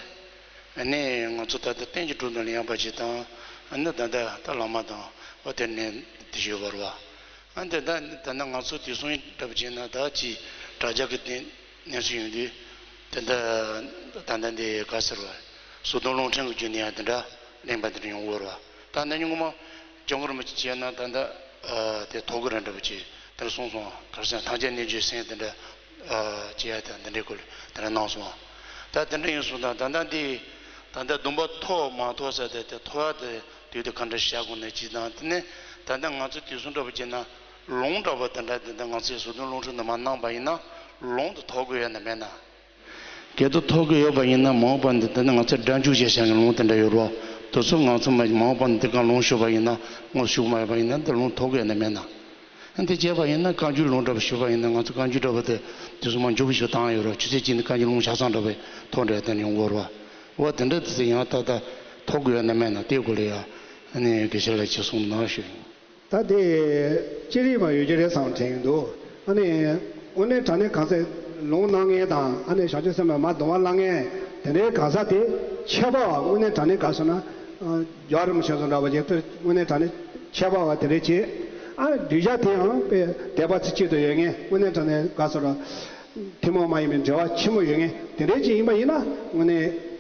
ཨ་ནི་ང་ཚོ་ད་ལྟ་རྟེན་གྱི་གྲུབ་དང་ལེན་པ་ཅིག་དང་། ཨ་ནི་ད་ལྟ་ད་བླ་མ་དང་འོ་དེ་ནས་དེ་ཞུ་བར་བ། ཨ་ནི་ད་ལྟ་ད་ལྟ་ང་ཚོ་དེ་སོང་ཡིན་འདྲ་པོ་བྱས་ན། ད་ཅི་དྲ་རྒྱ་གི་སྟེང་གནས་ཚུལ་ཡོང་དུས། དེ་འདྲ་ད་ལྟ་འདི་ག་ཟེར་བ། སོ་དོན་རླུང་འཕྲིན་གྱི་བརྒྱུད་ནས་ཡང་དེ་འདྲ་གླེང་པ་དེ་འདྲ་ཡོང་གི་རེད་བ། ད་ནི་ཉུང་མ་སྐྱབས་མགོན་རིན་པོ་ཆེ་བྱས་ན་ད་ལྟ་ཨ་དེ་ཐོག་གི་ར་འདྲ་པོ་ཅིག་དེ་འདྲ་གསུངས་སོང་། ག་རེ་ཟེར་ན་ཐམས་ཅད་གནས་བརྒྱུད་སེམས་དེ་འདྲ་ཨ་ཅི་ཡ་དང་དེ་འདྲའི་སྐོར་དེ་འདྲ་གནང་སོང་། ད་དེ་འདྲ་ཡིན་སོང་ཙང་ད་ལྟ་འདི་ད་ལྟ་སྡོམ་པ་ཐོབ་མ་ཐོབ་ཟེར་ཏེ་དེ་ཐོབ་ཡ་དེ་དུས་དེ་ག་འདྲ་བྱ་དགོས་ནས་ཅི་དང་དེ་ནས་ད་ལྟ་ང་ཚོ་དུས་གསུམ་འདྲ་པོ་བྱས་ན་ལུང་འདྲ་པོ་དེ་འདྲ་དེ་འདྲ་ང་ཚོས་ཟུར་འདོན་ལུང་ཁྲིད་ནང་མ་གནང་པ་ཡིན་ན་ལུང་དུ་ཐོབ་དགོས་ཡོད་ན་མེད་ན། གལ་ཏེ་ཐོབ་ཀྱི་ཡོད་པ་ཡིན་ན་མ་འོངས་པ་འདི་ད་ནི་ང་ཚོས་སྒྲ་འཇུག་བྱེད་བྱ་གི་ལུང་དེ་འདྲ་ཡོད་རོགས། དེ་ཚོ་ང་ཚོ་མ་མ་འོངས་པ་འདི་གང་ལུང་ཞུགས་པ་ཡིན་ན་དངོས་ཞུགས་མ་ཡོད་པ་ཡིན་ན་འདི་ལུང་ཐོབ་ཀྱི་ཡོད་ན་མེད་ན། འདི་བྱས་པ་ཡིན་ན་བཀའ་འགྱུར་ལུང་འདྲ་པོ་ཞུགས་པ་ཡིན་ན་ང་ཚོ་བཀའ་འགྱུར་འདྲ་པོ་དེ་དེ་ཚོ་མ་མཇུག་གི་ཞུ་བཏང་ཡོད་རོགས། ཆུ་ཚོད་གཅིག་ནི་བཀའ་འགྱུར་ལུང་ཆ་ཚང་འདྲ་པོ་ཐོབ་འདྲ་དེ་ཡོང་གི་རོགས། འོ་དེ་འདྲ་དེ་ཚོ་ཡང་ད་ལྟ་ཐོབ་ཀྱི་ཡོད་ན་མེད་ན་དེའི་སྐོར་ལ་ཡང་ནི་དགེ་བཤེས་ལགས་ཀྱིས་གསུངས་གནང་ཞུ་ཡིན། ད་དེ་ཅི་རིགས་མ་ཡོད་ཀྱི་རེད་བསམ་དྲན་གྱི་འདུག་ཨ་ནི་དངོས་གནས་དྲང་གནས་གང་ཟག་ལུང་གནང་མཁན་དང་ཨ་ནི་བྱང་ཆུབ་སེམས་དཔའ་མར་སྡོམ་པ་བླང་མཁན་དེ་འདྲའི་གང་ཟག་དེ་ཁྱད་པར་བ་དངོས་གནས་དྲང་གནས་ག་ཟེར་ན་རྒྱལ་བ་རིན་པོ་ཆེ་ཚོ་འདྲ་བ་ཅིག་དངོས་གནས་དྲང་གནས་ཁྱད་པར་བ་དེ་འདྲས་བྱེད། ཨ་གདུལ་བྱ་དེའང་དཔེ་དད་པ་ཚིག་གཅིག་ཏུ་ཡོད་མཁན་དངོས་གནས་དྲང་གནས་ག་ཟེར་ཐུན་མོང་མ་ཡིན་པའི་འབྲེལ་བ་ཆེན་པོ་ཡོད་མཁན་དེ་འདྲས་ཅིག་ཡིན་པ་ཡིན་ན་དངོས་གནས།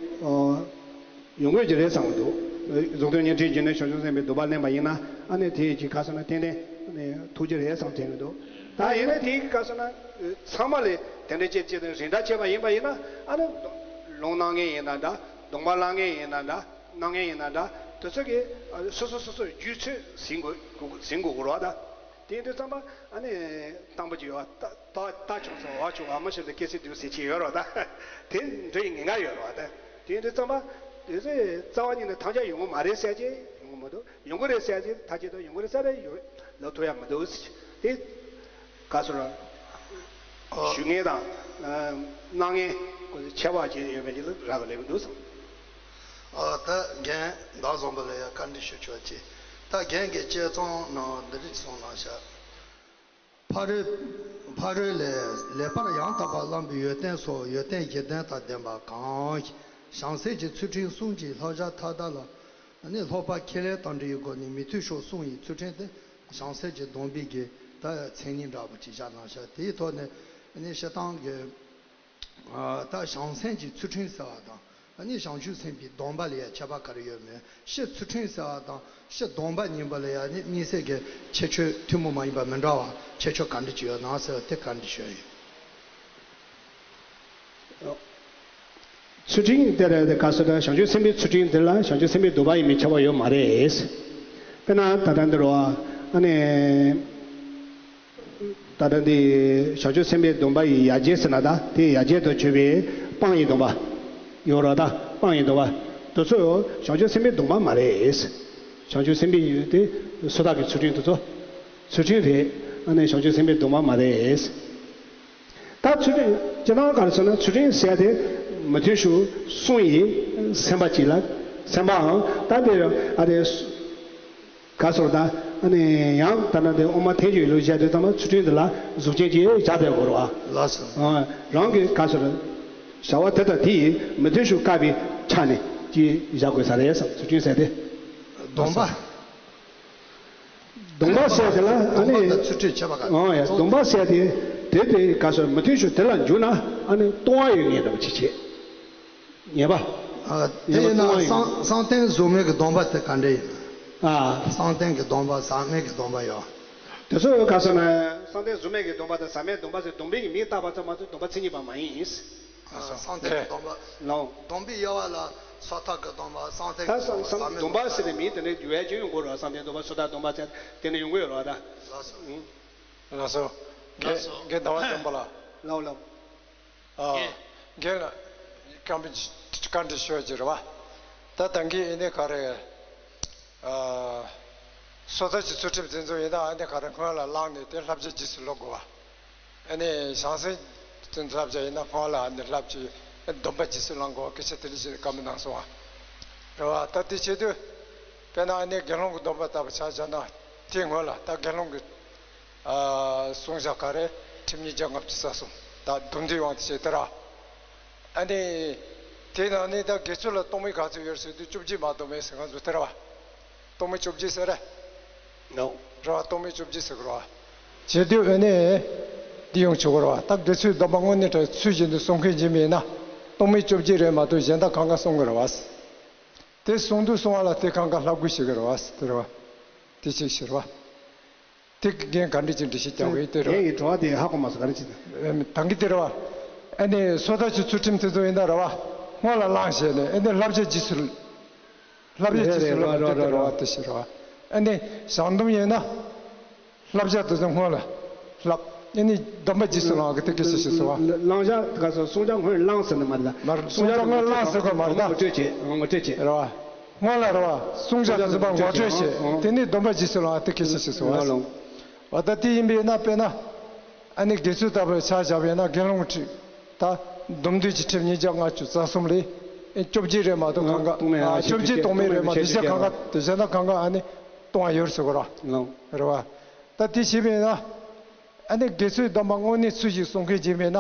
ཡོང་དགོས་ཀྱི་རེད་བསམ་གྱི་འདུག་གཟུགས་མཐོང་བརྙན་འཕྲིན་བརྒྱུད་ནས་བྱང་ཆུབ་སེམས་དཔའི་སྡོམ་པ་ལེན་པ་ཡིན་ན་ཨ་ནི་དེ་ཅིག་ག་ཟེར་ན་ཏན་ཏན་ཨ་ནི་ཐུགས་རྗེ་རེད་བསམ་དྲན་གྱི་འདུག་ད་ཡིན་ན་དེ་ག་ཟེར་ན་ཚང་མ་ལས་དེ་འདྲ་བྱས་བྱས་ཏེ་རིན་བསྲེལ་བྱས་པ་ཡིན་པ་ཡིན་ན་ཨ་ནི་ལུང་གནང་མཁན་ཡིན་ན་འདྲ་སྡོམ་པ་བླང་མཁན་ཡིན་ན་འདྲ་གནང་མཁན་ཡིན་ན་འདྲ་དེ་ཚོ་གིས་སོ་སོ་སོ་སོའི་རྒྱུད་ཚོད་ཟིན་དགོས་ཟིན་དགོས་དགོས་རོགས་ད། དེ་ཡིན་དུས་ཙམ་པ་ཨ་ནི་དང་པོ་ཅིག་ཡོད་པ་ད་ད་ད་ཆུང་སོང་བ་ཆུང་བ་མ་ཤེས་ཏེ་སྐད་ཚིག་བསྡུས་ཟེར་གྱི་ཡོད་རོགས་ད། དེ་འདྲ་ཡི་ངེས་ང་ཡོད་རོགས་ད། དེ་ཡིན་དུས་ཙམ་པ་དེ་ཚོས་རྩ་བ་ཉིད་ནས་ཐང་ཆད་ཡོང་གི་མ་རེད་ཟེར་གྱི་ཡོང་གི་མི་འདུག་ཡོང་གི་རེད་ཟེར་གྱི་ཐག་བཅད་དུ་ཡོང་གི་རེད་ཟེར་རེད་ཡོད་ལབ་ཐུབ་ཡ་མི་འདུག་དེ་ག་ཚོད་ར་ཞུ་མཁན་དང་གནང་མཁན་ཁྱད་པར་ཅན་ཡོད་པའི་ལ་རག་གི་ལས་མི་འདུག་བསམ། ཨ་ད་རྒན་ཟླ་བཟང་པོ་ལ་ཡ་བཀའ་འདྲི་ཞུ་ཆོག་ཅེས། ད་རྒན་གྱིས་དཔྱད་རྩོམ་ནང་འདི་རིགས་གསུངས་གནང་ཤག་ཕ་རོལ་ཕ་རོལ་ལས་ལེགས་པར་ཡང་དག་པར་བླངས་པའི་ཡོན་ཏན་སོགས་ཡོན་ཏན་བཞི་ལྡན་དང་ལྡན་པ་གང་། བྱང་སེམས་ཀྱི་ཚུལ་ཁྲིམས་གསུམ་གྱི་བསླབ་བྱ་མཐའ་དག་ལ་ནི་སློབ་པ་ཁས་ལེན་དང་འབྲེལ་བའི་སྒོ་ནས་མི་མཐུན་ཕྱོགས་བསྲུང་བའི་ཚུལ་ཁྲིམས་དེ་བྱང་སེམས་ཀྱི་སྡོམ་པའི་གི་ད་མཚན་ཉིད་འདྲ་པོ་ཅིག་བཞག་གནང་ཤག་དེའི་ཐོག་ནས་ནི་སྤྱིར་བཏང་གི་ད་བྱང་སེམས་ཀྱི་ཚུལ་ཁྲིམས་ཟེར་བ་དང་ཨ་ནི་བྱང་ཆུབ་སེམས་དཔའི་སྡོམ་པ་ལ་ཡང་ཁྱད་པར་ག་རེ་ཡོད་མེད། སྤྱིར་ཚུལ་ཁྲིམས་ཟེར་བ་དང་སྤྱིར་སྡོམ་པ་གཉིས་པོ་ལ་ཡང་ནི་དམིགས་བསལ་གྱི་ཁྱད་ཆོས་ཐུན་མོང་མ་ཡིན་པ་མི་འདྲ་བ་ཁྱད་ཆོས་ག་འདྲ་ཅིག་ཡོད་ན་ཟེར་བ་དེ་བཀའ་འདྲི་ཞུ་ཡ་ཡིན། ཚུལ་ཁྲིམས་དེ་རེད་དེ་ག་ཟེར་ན་བྱང་ཆུབ་སེམས་དཔའི་ཚུལ་ཁྲིམས་དེ་ལ་བྱང་ཆུབ་སེམས་དཔའི་སྡོམ་པ་ཡིན་མིན་ཁྱད་པར་ཡོད་མ་རེད། དཔེར་ན་ད་ལྟ་འདི་རུ་ཨ་ནི། ད་ལྟ་འདི་བྱང་ཆུབ་སེམས་དཔའི་སྡོམ་པ་ཡི་ཡ་གྱལ་ཟེར་ན་ད་དེ་ཡ་གྱལ་དུ་གྱུར་པའི་སྤང་བའི་སྡོམ་པ་ཡོད་རེད་ད། སྤང་བའི་སྡོམ་པ་དེ་ཚོ་བྱང་ཆུབ་སེམས་དཔའི་སྡོམ་པ་མ་རེད། བྱང་ཆུབ་སེམས་དཔའི་དེ་སོ་ཐར་གྱི་ཚུལ་ཁྲིམས་དེ་ཚོ་ཚུལ་ཁྲིམས་རེད། ཨ་ནི་བྱང་ཆུབ་སེམས་དཔའི་སྡོམ་པ་མ་རེད། ད་ཚུལ་ཁྲིམས་སྤྱིར་བཏང་ག་རེ་ཟེར་ན་ཚུལ་ཁྲིམས་ཟེར་དེ་མི་མཐུན་ཕྱོགས་བསྲུང་ཡི་སེམས་པ་གཅིག་ལ་སེམས་པའང་ད་དེ་ཨ་རེ། ག་སོགས་དང་ཨ་ནི་ཡང་ད་ལྟ་འདི་དབུ་མ་ཐལ་འགྱུར་ལུགས་བཤད་དུས་ཙམ་པ་ཚུལ་ཁྲིམས་འདི་ལ་གཟུགས་ཅན་གྱི་བཞག་པའི་སྐོར་བ། ལགས་སོ། རང་གི་ག་སོགས་བྱ་བ་དེ་དང་དེ་ཡི་མི་མཐུན་ཕྱོགས་བཀག་པའི་ཆ་ནས་ཀྱི་བཞག་དགོས་ས་རེད་བསམ་ཚུལ་ཁྲིམས་ཟེར་ཏེ། སྡོམ་པ། སྡོམ་པ་ཟེར་དེ་ལ་ཨ་ནི་སྡོམ་པ་དང་ཚུལ་ཁྲིམས་ཁྱད་པར་ག་རེ། ཨོ་ཡ་སྡོམ་པ་ཟེར་དེ་དེ་དེ་ག་སོགས་མི་མཐུན་ཕྱོགས་དེ་ལ་འཇུག་ན་ཨ་ནི་ལྟུང་བ་ཡོད་ངེས་འདྲ་པོ་ཅིག་བྱེད། ཉེས་པ། ཨ་དེ་ཡིན་ན་བསམ་བསམ་གཏན་གཟུགས་མེད་ཀྱི་སྡོམ་པ་དེ་ག་འདྲ་ཡིན། ཨ། བསམ་གཏན་གྱི་སྡོམ་པ་ཟག་མེད་ཀྱི་སྡོམ་པ་ཡོད། དེ་ཚོ་ག་ཟེར་ན་བསམ་གཏན་གཟུགས་མེད་ཀྱི་སྡོམ་པ་དང་ཟག་མེད་སྡོམ་པ་ཟེར་སྡོམ་པའི་གི་མིང་བཏགས་པ་ཙམ་མ་གཏོགས་སྡོམ་པ་མཚན་ཉིད་པ་མ་ཡིན། ཨ་བསམ་གཏན་གྱི་སྡོམ་པ། ལའོ། སྡོམ་པའི་དབྱེ་བ་ལ་སོ་ཐར་གྱི་སྡོམ་པ་བསམ་གཏན་གྱི་ད་སྡོམ་པ་བསམ་ཟག་མེད་སྡོམ་པ་ཟེར་ཏེ་མིང་དེ་འདྲ་འགྱུར་ཡ་ཅིག་ཡོང་གི་རེད་བསམ་གཏན་སྡོམ་པ་སོ་ཐར་སྡོམ་པ་ཟེར་དེ་འདྲ་ཡོང་གི་ཡོད་རེད་བ་ད། ལགས་སོ། ལགས་སོ། རྒན་རྒན་ཟླ་བ་བསྟན་པ་ལགས། ལའོ་ལའོ། ཨ། རྒན་ལགས། བཀའ་འདྲི་བཀའ་འདྲི་ཞུ་རྒྱུ་རེད་བ། ད་ད་གིན་ཨ་ནི་ག་རེ། ཨ། སོ་ཐར་གྱི་ཚུལ་ཁྲིམས་འཛིན་རྒྱུ་ཡིན་ན་ཨ་ནི་ག་རེ་སྔོན་ལ་བླངས་ནས་དེ་བསླབ་བྱའི་རྗེས་སུ་སློབ་དགོས་བ། ཨ་ནི་བྱང་སེམས་བསླབ་བྱ་ཡིན་ན་སྔོན་ལ་ཨ་ནི་བསླབ་བྱའི་སྡོམ་པ་རྗེས་སུ་བླང་དགོས་བ་སྐད་ཆ་དེ་འདྲ་ཞིག་བཀའ་མོལ་གནང་སོང་བ། རེད་བ། ད་དེ་བྱེད་དུས་དཔེར་ན་ཨ་ནི་དགེ་སློང་གི་སྡོམ་པ་ལྟ་བུ་ཆ་བཞག་ན་དེའི་སྔོན་ལ་ད་དགེ་སློང་གི་ཨ་གསུང་བཞག་ག་རེ་ཁྲིམས་ཉིས་བརྒྱ་ལྔ་བཅུ་རྩ་གསུམ་ད་སྡོམ་བསྡུས་དབང་དུ་བྱས་ཏེ་ར། ཨ་ནི། དེ་ནང་ནས་ད་དགེ་ཚུལ་ལ་སྟོང་མི་ག་ཚོད་ཡོད་ཟེར་དུས་བཅོ་བརྒྱད་མ་གཏོགས་མེད་ཟེར་ང་ཚོ་དེ་ར་བ། སྟོང་མི་བཅོ་བརྒྱད་ཟེར་ར། ནོ། ར་བ་སྟོང་མི་བཅོ་བརྒྱད་ཟེར་གི་ར་བ། བྱེད་དུས་ཨ་ནི། འདི་ཡོང་ཆོག་གི་ར་བ་ད་དགེ་ཚུལ་སྡོམ་པ་དངོས་གནས་དྲང་ཚུལ་བཞིན་དུ་སྲུང་མཁན་ཡིན་པ་ཡིན་ན། སྟོང་མི་བཅོ་བརྒྱད་རེད་མ་གཏོགས་གཞན་དག་གང་ག་སྲུང་གི་ར་བ། དེ་གསུང་དུས་གསུང་བ་ལ་དེ་གང་ག་ལྷབ་དགོས་ཤིག་གི་ར་བ་དེ་ར་བ། དེ་ཅིག་ཤི་ར་བ། དེ་གི་རྒན་ག་འདྲ་ཅིག་འདྲི་ཞིག་རྒྱག་གི་ཡོད་དེ་རེད་བ། རྒན་གྱི་དྲི་བ་དེ་ཧ་གོ་མ་སོང་ག་རེ་ཅིག་དང་། ད་གི་དེ་རེད་བ། ཨ་ནི་སོ་ཐར་གྱི་ཚུལ་ཁྲིམས་དེ་ཚོ་ཡིན་ན་རེད་བ། སྔོན་ལ་བླངས་བྱས་ནས་ཨ་ནི་བསླབ་བྱ་རྗེས་སུ། བསླབ་བྱ་རྗེས་སུ་བསླབ་པ་དེ་རེད་བ། དེ་ཞིག་རེད་བ། ཨ་ནི་བྱང་སྡོམ་ཡིན་ན། བསླབ་བྱ་དེ་ཚོ་སྔོན་ལ་བསླབ། ཨ་ནི་སྡོམ་པ་རྗེས་སུ་བླང་བ་གི་དེ་སྐད་ཆ་ཞིག་ཟེར་བ། བླང་བྱ་ག་ཚོད་བསྲུང་བྱ་སྔོན་བླངས་ཟེར་ནི་མ་རེད་ལ། མ་རེད། བསྲུང་བྱ་སྔོན་བླངས་ཟེར་དགོས་མ་རེད་ད། ངོ་སྤྲོད་བྱེད། ངོ་སྤྲོད་བྱེད། རེད་བ། སྔོན་ལ་རེད་བ། བསྲུང་བྱ་དེ་ཚོ་ངོ་སྤྲོད་བྱེད། དེ་ནས་སྡོམ་པ་རྗེས་སུ་བླང་བ་དེ་སྐད་ཆ་ཞིག་ཟེར་བ། འོ་ད་དེ་ཡིན་པས་ན། དཔེར་ན། ཨ་ནི་དགེ་ཚུལ་ལྟ་བུ་ཆ་བཞག་པས་ན་དགེ་སློང་ཁྲིམས། ད་སྡོམ་བསྡུས་ཀྱི་ཁྲིམས་ཉིས་བརྒྱ་ལྔ་བཅུ་རྩ་གསུམ་ལས། བཅོ་བརྒྱད་རེད་མ་གཏོགས་གང་ག་སྟོང་མེད། ཨ། བཅོ་བརྒྱད་སྟོང་མེད་རེད་མ་གཏོགས་གཞན་གང་ག་དེ་གཞན་དག་གང་ག་ཨ་ནི་སྟོང་བ་ཡོད་ཟེར་གོ་ར། རེད་བ། ད་དེ་བྱས་པས་ན། ཨ་ནི་དགེ་ཚུལ་སྡོམ་པ་དངོས་གནས་ཚུལ་བཞིན་སྲུང་མཁན་ཅིག་མེད་ན།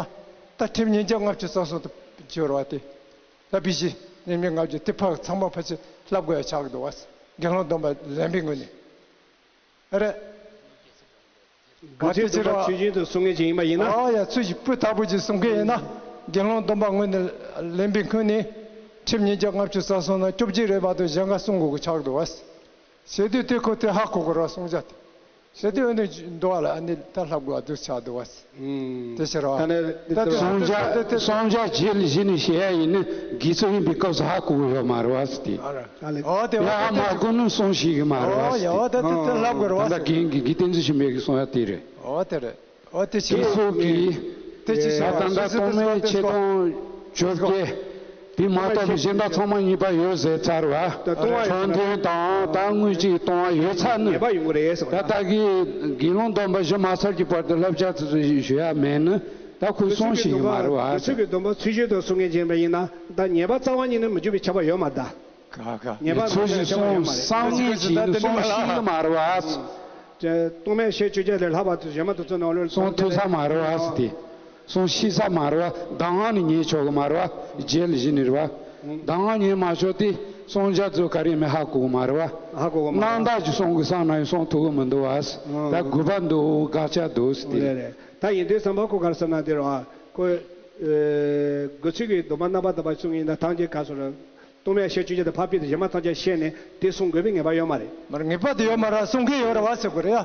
ད་ཁྲིམས་ཉིས་བརྒྱ་ལྔ་བཅུ་རྩ་གསུམ་དུ་འགྱུར་བ་དེ། ད་བི་ཞི་ཉིས་བརྒྱ་ལྔ་བཅུ་དེ་ཕར་ཚང་མ་ཕལ་ཆེར་བསླབ་དགོས་ཡ་ཆགས་འདུག་བ། དགེ་སློང་སྡོམ་པ་ལེན་པའི་ངོས་ནས། རེད། དགེ་ཚུལ་སྡོམ་པ་ཚུལ་བཞིན་དུ་སྲུང་མཁན་ཅིག་ཡིན་པ་ཡིན་ན། ཨོ་ཡ། ཚུལ་བཞིན་སྤུས་དག་པོ་ཅིག་སྲུང་མཁན་ཡིན་ན། དགེ་སློང་སྡོམ་པ་དངོས་གནས་ལེན་པའི་ངོས་ནས། ཁྲིམས་ཉིས་བརྒྱ་ལྔ་བཅུ་རྩ་གསུམ་ནང་བཅོ་བརྒྱད་རེད་མ་གཏོགས་གཞན་ག་སྲུང་དགོས་ཀྱི་ཆགས་འདུག་བ། བྱེད་དུས་དེ་ཁོ་དེ་ཧ་གོ་དགོས་ར། སྲུང་བྱ་དེ། བྱེད་དུས་ཨ་ནི་འདུག་བ་ལ་ཨ་ནི་ད་ལྷབ་དགོས་བ་འདུག་ཆགས་འདུག་བ། དེ་ཕྱིར་བ། ད་ནི་ད་དེ་སྲུང་བྱ་དེ་དེ་སྲུང་བྱ་རྗེས་ལ་གཞི་ནས་བྱེད་ཡ་ཡིན་ན་དགེ་ཚུལ་ཡིན་པའི་སྐབས་སུ་ཧ་གོ་གི་ཡོད་མ་རེད་བ་ཟེར་ཏེ། ཨོ་དེ་ཡ་ཧ་མ་གོ་ན་སྲུང་ཤེས་གི་མ་རེད་བ་ཟེར་ཏེ། ཨོ་ཡ། ཨོ་དེ་དེ་དེ་ལབ་དགོས་རེད་བ། ད་ལྟ་རྒན་གྱི་དགེ་བསྟན་འཛིན་ཆེན་པོའི་གི་གསུང་ཡ་དེ་རེད། ཨོ་དེ་རེད། ཨོ་དེ་ཤེས། དེ་སོགས་ཀྱིས། དེ་ཅི་ད་ལྟ་ད་སྟོང་མེད་ཆེད་སྟོང་བཅོ་བརྒྱད། དེ་མ་གཏོགས་པའི་གཞན་དག་ཚང་མ་ཉེས་པ་ཡོད་ཟེར་ཚར་བ། ད་ལྟུང་བ་ཡོད་ཚར་ན། མཆོག་ཐུན་དང་ད་དངོས་གཅིག་ལྟུང་བ་ཡོད་ཚར་ན། ཉེས་པ་ཡོང་གི་རེད་ཟེར་བ། ད་ལྟ་གི་དགེ་སློང་སྡོམ་པ་བཞི་མ་ཚར་གྱི་བར་དུ་བསླབ་བྱ་དེ་ཚོ་ཞུ་ཡ་མེད་ན་ད་ཁོས་སྲུང་ཤེས་ཀྱི་མ་རེད་བ། དགེ་ཚུལ་གྱི་སྡོམ་པ་ཚུལ་བཞིན་དུ་སྲུང་མཁན་ཅིག་ཡིན་པ་ཡིན་ན་ད་ཉེས་པ་རྩ་བ་ཉིད་ནས་མི་འཇུག་པའི་ཁྱབ་པ་ཡོད་མ་རེད་ད། ཉེས་པ་ཚུལ་བཞིན་སྲུང་བསམ་ངན་གྱིས་ནི་སྲུང་ཤེས་ཀྱི་མ་རེད་བ། ལྟུང་མེད་ཞེས་བརྗོད་བྱ་ལས་ལྷག་པ་དུ་གཞན་མ་དུ་ཚོད་ནང་ལོགས་སྲུང་ཐུབ་ས་མ་རེད་བ་ཟེར་ཏེ། སྲུང་ཤེས་ས་མ་རེད་བ། གདམས་ངག་ནི་ཉན་ཆོག་གི་མ་རེད་བ། རྗེས་ལ་གཞི་ནས་རེད་བ། གདམས་ངག་ཉན་མ་ཆོག་སྟེ་སྲུང་བྱ་ཚོ་ག་རེ་མེད་ཧ་གོ་གི་མ་རེད་བ། ཧ་གོ་གི་མ་རེད། རྣམ་དག་གི་སྲུང་གི་བསམ་ན་ཡང་སྲུང་ཐུབ་གི་མི་འདུག་བ་ཟེར། ད་དགོས་པ་འདུག་དགག་བྱ་འདུག་ཟེར་ཏེ། རེད་རེད། ད་ཡིན་དུས་ཙམ་པ་ཁོ་ག་རེ་ཟེར་ན་དེ་རེད་བ། ཁོ། ཨེ། དགེ་ཚུལ་གྱི་སྡོམ་པ་རྣམ་པར་དག་པ་སྲུང་ཡིན་ན་ཐམས་ཅད་ག་སོ་ར། ལྟུང་མེད་ཞེས་བརྗོད་བྱ་དེ་ཕར་ཕུད་དེ་གཞན་མ་ཐམས་ཅད་ཤེས་ནས་དེ་སྲུང་དགོས་པའི་ངེས་པ་ཡོད་མ་རེད། མ་རེད། ངེས་པ་དེ་ཡོད་མ་རེད། སྲུང་མཁན་ཡོད་རེད་བ་ཟེར་དགོས་རེད་ཡ།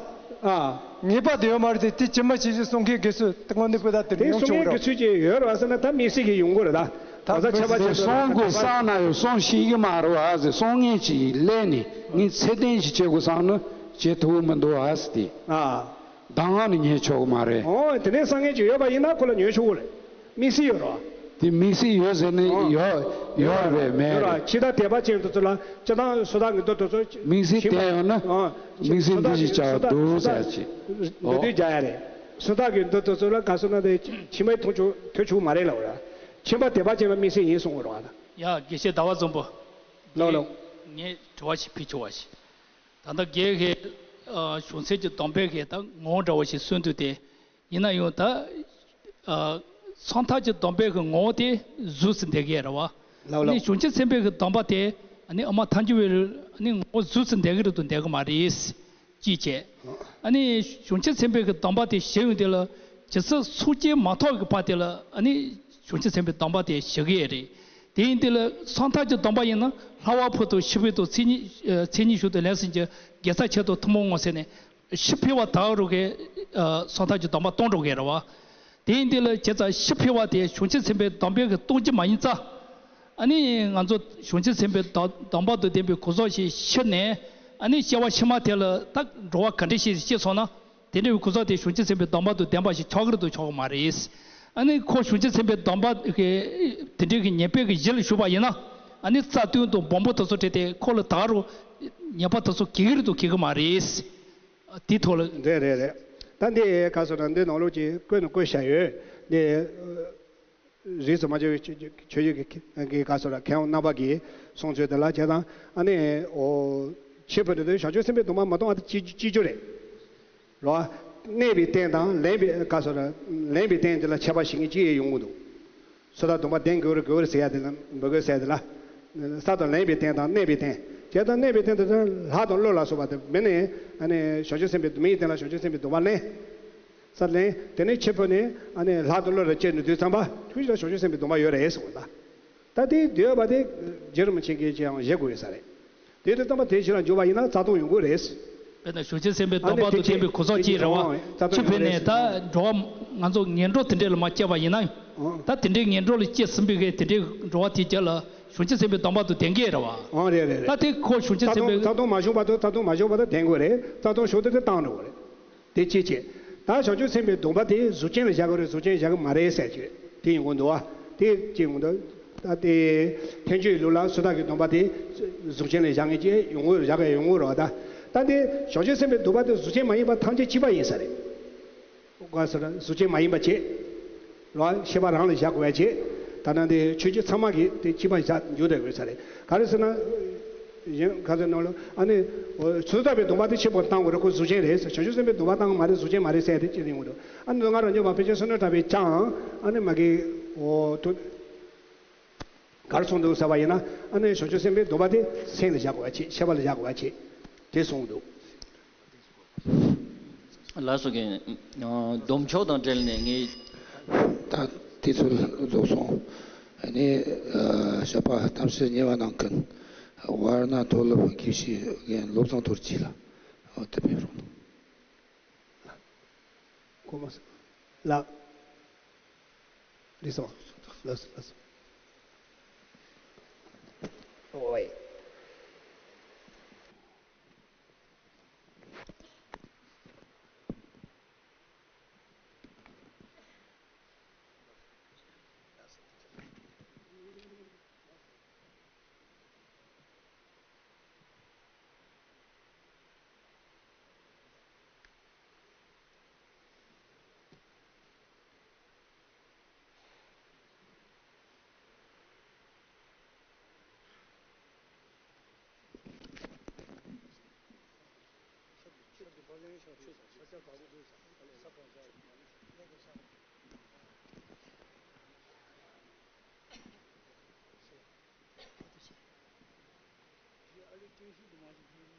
ཨ། ངེས་པ་དེ་ཡོད་མ་རེད་དེ་དེ་ཇི་མ་ཇི་བཞིན་སྲུང་མཁན་དགེ་ཚུལ་དེ་དངོས་གནས་པོ་ད་དེ་དེ་ཡོང་སྲུང་ཆོག་མཁན་རེད། དགེ་ཚུལ་ཅིག་ཡོད་རེད་བ་ཟེར་ན་ད་དམིགས་བསལ་གྱི་ཡོང་གི་རེད་ད། ད་གོ་ས་ཁྱད་པར་ཅན་དེ་སྲུང་དགོས་བསམ་ན་ཡང་སྲུང་ཤེས་ཀྱི་མ་རེད་བ་ཟེར། སྲུང་མཁན་ཅིག་སླེབས་ནས་ངས་ཚད་ལྡན་ཞིག་བྱེད་དགོས་བསམ་ན་བྱེད་ཐུབ་ཀྱི་མི་འདུག་བ་ཟེར་དེ། ཨ། གདམས་ངག་ནི་ཉན་ཆོག་གི་མ་རེད། ཨོ། དེ་ནས་བསམ་མཁན་ཅིག་ཡོད་པ་ཡིན་ན་ཁོ་ལ་ཉན་ཆོག་གི་རེད། དམིགས་བསལ་ཡོད་རེད་བ། དེ་དམིགས་བསལ་ཡོད་ཟེར་ནས། ཨོ། ཡོད་ཡོད་རེད་མེད་ཡོད་རེད་རེད། ཕྱི་དང་དད་པ་ཅན་དེ་ཚོ་ལ་སྤྱིར་བཏང་སུ་དག་གི་མདོ་དེ་ཚོ། དམིགས་བསལ་བསྟན་ཡོད་ན། ཨོ། དམིགས་བསལ་འདི་ཞིག་བྱ་འདུག་ཟེར་ཅིག་མདོ་སྡུད་རྒྱག་ཡ་རེད། སུ་དག་གི་མདོ་དེ་ཚོ་ལ་ག་སོ་ན་དེ་ཕྱི་མའི་མཐོང་ཆོག་ཐོས་ཆོག་མ་རེད་ལབ་ར། ཁྱིམ་པ་དད་པ་ཅན་ལ་དམིགས་བསལ་ཡིན་གསུང་གི་རེད་བ། ཡ། དགེ་བཤེས་ཟླ་བ་བཙུན་པོ། ལགས་ལགས། ངས་དྲི་བ་ཞིག་ཕུལ་ཆོག་པ་ཞིག་ད་ལྟ་རྒན་གྱིས། ཨ། གཞུང་ཚན་གྱི་སྡོམ་པའི་གི་ད་ངོ་བོ་འདྲ་བ་ཞིག་གསུངས་འདུག་སྟེ། ཡིན་ན་ཡང་ད། ཨ། སངས་རྒྱས་ཀྱི་སྡོམ་པའི་གི་ངོ་བོ་དེ་གཟུགས་སུ་འདོད་ཀྱི་རེད་བ། ལགས་ལགས། ཨ་ནི་གཞུང་ཆེན་ཚན་པའི་གི་སྡོམ་པ་དེ་ཨ་ནི་ཨ་མ་ཐལ་འགྱུར་བའི་ཨ་ནི་ངོ་བོ་གཟུགས་སུ་འདོད་ཀྱི་རེད་དང་འདོད་ཀྱི་མ་རེད། ཅིག་བྱས། ཨ་ནི་གཞུང་ཆེན་ཚན་པའི་གི་སྡོམ་པ་དེ་བཞེས་ཡོང་དུས་ལ་ཇི་སྲིད་ཚོགས་བརྒྱད་མ་ཐོབ་ཀྱི་བར་དེ་ལ་ཨ་ནི་གཞུང་ཆེན་ཚན་པའི་སྡོམ་པ་དེ་བཞེས་ཀྱི་རེད། དེ་ཡིན་དུས་ལ་སངས་རྒྱས་ཀྱི་སྡོམ་པ་ཡིན་ན་ལྷ་བ་ཕུད་དང་ཤི་བའི་དང་མཚན་ཉིད་མཚན་ཉིད་ཞུགས་དང་ལན་ཟིན་གྱི་དགེ་རྩ་ཆེད་དུ་ཐུན་མོང་ངོ་ཟེར་ནས་ཤི་འཕོས་པ་དག་རུ་གི་སངས་རྒྱས་ཀྱི་སྡོམ་པ་གཏོང་འགྲོ་གི་རེད་བ། དེ་ཡིན་དུས་ལ་བྱས་ཙང་ཤི་འཕོས་པ་དེ་གཞུང་ཆེན་ཚན་པའི་སྡོམ་པའི་གི་གཏོང་རྒྱུ་མ་ཡིན་ཙང་། ཨ་ནི་ང་ཚོ་གཞུང་ཆེན་ཚན་པའི་སྡོམ་སྡོམ་པ་དང་ལྡན་པའི་གོ་ས་ཞིག་ཤི་ནས་ཨ་ནི་སྐྱེ་བ་ཕྱི་མ་དེ་ལ་ད་འགྲོ་བ་ག་འདྲ་ཞིག་སྐྱེས་སོང་ན། དེ་འདྲ་བའི་གོ་ས་དེ་གཞུང་ཆེན་ཚན་པའི་སྡོམ་པ་དང་ལྡན་པ་ཞིག་ཆགས་ཀྱི་རེད་དང་ཆགས་ཀྱི་མ་རེད། ཨ་ནི་ཁོ་གཞུང་ཆེན་ཚན་པའི་སྡོམ་པ་གི་དེ་འདྲའི་གི་ཉེས་པའི་གི་གཞི་ལ་ཞུགས་པ་ཡིན་ན། ཨ་ནི་རྩ་བདུན་དང་སྦོམ་པོ་དེ་ཚོ་བྲིས་ཏེ་ཁོ་ལ་ད་རུང་ཉེས་པ་དེ་ཚོ་གི་གི་རེད་དང་གི་གི་མ་རེད། དེའི་ཐོག་ལ། རེད་རེད་རེད། ད་འདི་ག་ཟེར་ན་འདི་ནང་ལོགས་ཀྱི་བཀོད་ནི་བཀོད་བཞག་ཡོད། འདི། རིས་སུ་མ་ཆད་པའི་ཆོས་བརྒྱུད་ཀྱི་ག་ཟེར་མཁས་དབང་རྣམ་པ་གིས་གསུང་ཚུལ་དེ་ལ་བྱས་ཙང་ཨ་ནི་འོ། ཁྱད་པར་དུ་བྱང་ཆུབ་སེམས་དཔའི་སྡོམ་པ་མ་གཏོང་བ་དེ་ཅི་ཅི་རྒྱུ་རེད། རོ། གནས་པའི་རྟེན་དང་ལེན་པའི་ག་ཟེར་ལེན་པའི་རྟེན་དེ་ལ་ཁྱད་པར་ཞིག་ངེས་ཅི་ཡང་ཡོང་གི་འདུག་སོ་ཐར་སྡོམ་པ་ལྡན་དགོས་རེད་དགོས་རེད་ཟེར་ཡ་དེ་ལ་མི་དགོས་ཟེར་ཡ་དེ་ལ། ས་དང་ལེན་པའི་རྟེན་དང་གནས་པའི་རྟེན་བྱས་ཙང་གནས་པའི་རྟེན་དེ་ལྷ་དང་ཀླུ་ལ་སོགས་པ་དེ་མི་ནི་ཨ་ནི་བྱང་ཆུབ་སེམས་དཔའི་མིའི་རྟེན་ལ་བྱང་ཆུབ་སེམས་དཔའི་སྡོམ་པ་ལེན། ས་ལེན། དེ་ནས་ཁྱེད་ཕོ་ནི་ཨ་ནི་ལྷ་དང་ཀླུ་ལ་སྐྱེས་ནས་དུས་ཙམ་པ་ཐུགས་རྗེ་ལ་བྱང་ཆུབ་སེམས་དཔའི་སྡོམ་པ་ཡོད་རེད་ཟེར་བ་ལ། ད་དེའི་འདོད་པ་དེ་རྗེ་རིན་པོ་ཆེ་གིས་ཅི་ཡང་བཞེས་དགོས་ཡོད་ས་རེད། དེ་དུས་ཙམ་པ་དེ་ཞིག་ལ་འཇུག་པ་ཡིན་ན་རྩ་ལྟུང་ཡོང་གི་རེད། དཔེར་ན་གཞུང་ཆེན་སེམས་དཔའི་སྡོམ་པ་དང་ལྡན་པའི་གོ་ས་ཅིག་རེད་བ། ཆུ་བེད་ནས་ད་འགྲོ་བ་ང་ཚོ་ངན་འགྲོ་དེ་འདྲས་ལ་མ་སྐྱེས་པ་ཡིན་ན། ད་དེ་འདྲའི་ངན་འགྲོ་ལ་སྐྱེས་ཟིན་པའི་གི་དེ་འདྲའི་འགྲོ་བ་དེའི་རྒྱབ་ལ་གཞུང་ཆེན་སེམས་དཔའི་སྡོམ་པ་དང་ལྡན་གྱི་རེད་བ། ཨང་རེད་རེད་རེད། ད་དེ་ཁོ་གཞུང་ཆེན་སེམས་དཔའི་རྩ་ལྟུང་མ་བྱུང་བར་དུ་རྩ་ལྟུང་མ་བྱུང་བར་དུ་ལྡན་དགོས་རེད། རྩ་ལྟུང་བྱུང་དུས་དེ་བཏང་འགྲོ་དགོས་རེད། དེ་གཅིག་བྱས། ད་བྱང་ཆུབ་སེམས་དཔའི་སྡོམ་པ་དེ་གཟུགས་ཅན་ལ་བཞག་གི་རེད་གཟུགས་ཅན་བཞག་གི་མ་རེད་ཟེར་གྱི་རེད། དེ་ཡིན་དགོས་འདུག་བ། དེ་གཅིག་ཡིན་དགོས་འདུག་ད་དེ་ཐལ་འགྱུར་ལུགས་ལ་སོ་ཐར་གྱི་སྡོམ་པ་དེ་གཟུགས་ཅན་ལ་བཞག་མཁན་ཅིག་ཡོང་གི་རེད། བཞག་གི་ཡོང་གི་རེད་བ། ད་ད་དེ་བྱང་ཆུབ་སེམས་དཔའི་སྡོམ་པ་དེ་གཟུགས་ཅན་མ་ཡིན་པ་ཐམས་ཅད་གཅིག་པ་ཡིན་ས་རེད། ག་ཟེར་ན་གཟུགས་ཅན་མ་ཡིན་པ་བྱས། རེད་བ། ཤེས་པ་རང་ལ་བཞག་དགོས་པ་བྱས། ད་ནང་དེ་ཆོས་བརྒྱུད་ཚང་མ་གིས་དེ་གཅིག་པ་བཞག་འཇུག་བསྡད་དགོས་ས་རེད། ག་རེ་ཟེར་ན། གཞན་ག་ཚོད་ནང་ལ་ཨ་ནི། སོ་ཐར་པའི་སྡོམ་པ་དེ་ཆེན་པོ་བཏང་དགོས་རེད། ཁོ་གཟུགས་ཅན་རེད་ཟེར། བྱང་ཆུབ་སེམས་དཔའི་སྡོམ་པ་བཏང་གི་མ་རེད། གཟུགས་ཅན་མ་རེད་ཟེར་ཡ་དེ་ཅི་ཡིན་དགོས་འདུག་ཨ་ནི་མདོ་སྔགས་རབ་འབྱམས་པ་ཕལ་ཆེར་བསོད་ནམས་གྲགས་པས་ཀྱང་ཨ་ནི་མ་གི་འོ་དོ། ག་རེ་གསུངས་འདུག་ཟེར་བ་ཡིན་ན་ཨ་ནི་བྱང་ཆུབ་སེམས་དཔའི་སྡོམ་པ་དེ་སེམས་ལ་བཞག་དགོས་པ་བྱེད། ཤེས་པ་ལ་བཞག་དགོས་པ་བྱེད། དེ་གསུངས་འདུག་ལགས་སོ། རྒན། སྡོམ་ཆོག་དང་འབྲེལ་ནས་ངས། ད་དེ་ཚོ་རྫོགས་སོང་། ཨ་ནི་ཞབས་པ་གཏམ་བཤད་ཉེ་བ་གནང་མཁན་ཝཱ་ར་ཎ་མཐོ་སློབ་དགེ་བཤེས་རྒན་བློ་བཟང་རྡོ་རྗེ་ལགས་འོ་དེ་ཕེབས་རོགས་གནང་། སྐུ་མ་ལགས། ལགས་སོ། ལགས་སོ། ལགས་སོ། ཨོའི།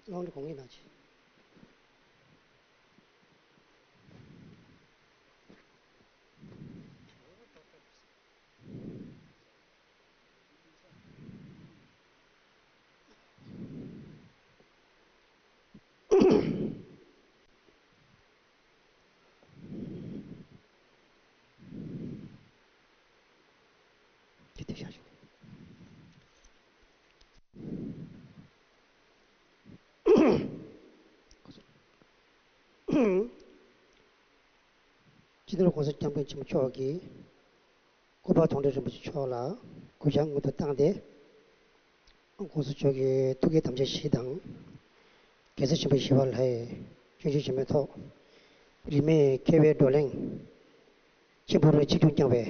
ལོང་དུ་གོང་གི་ནང་ཆེ། སྤྱི་ནོར་༸གོང་ས་༸སྐྱབས་མགོན་ཆེན་པོ་མཆོག་གིས་སྐུ་པར་དོན་གྲུབ་རིན་པོ་ཆེ་མཆོག་ལ་གུས་ཕྱག་སྔོན་དུ་བཏང་སྟེ། ༸གོང་ས་མཆོག་གི་ཐུགས་ཀྱི་དམ་བཅའ་བཞི་དང་། རྒྱལ་སྲས་ཆེན་པོ་ཞི་བ་ལྷའི་སྤྱོད་འཇུག་ཆེན་མོའི་ཐོག་རིས་མེད་མཁས་པའི་བགྲོ་གླེང་ཆེན་པོ་རུ་ཆིབས་བསྒྱུར་བསྐྱངས་པའི་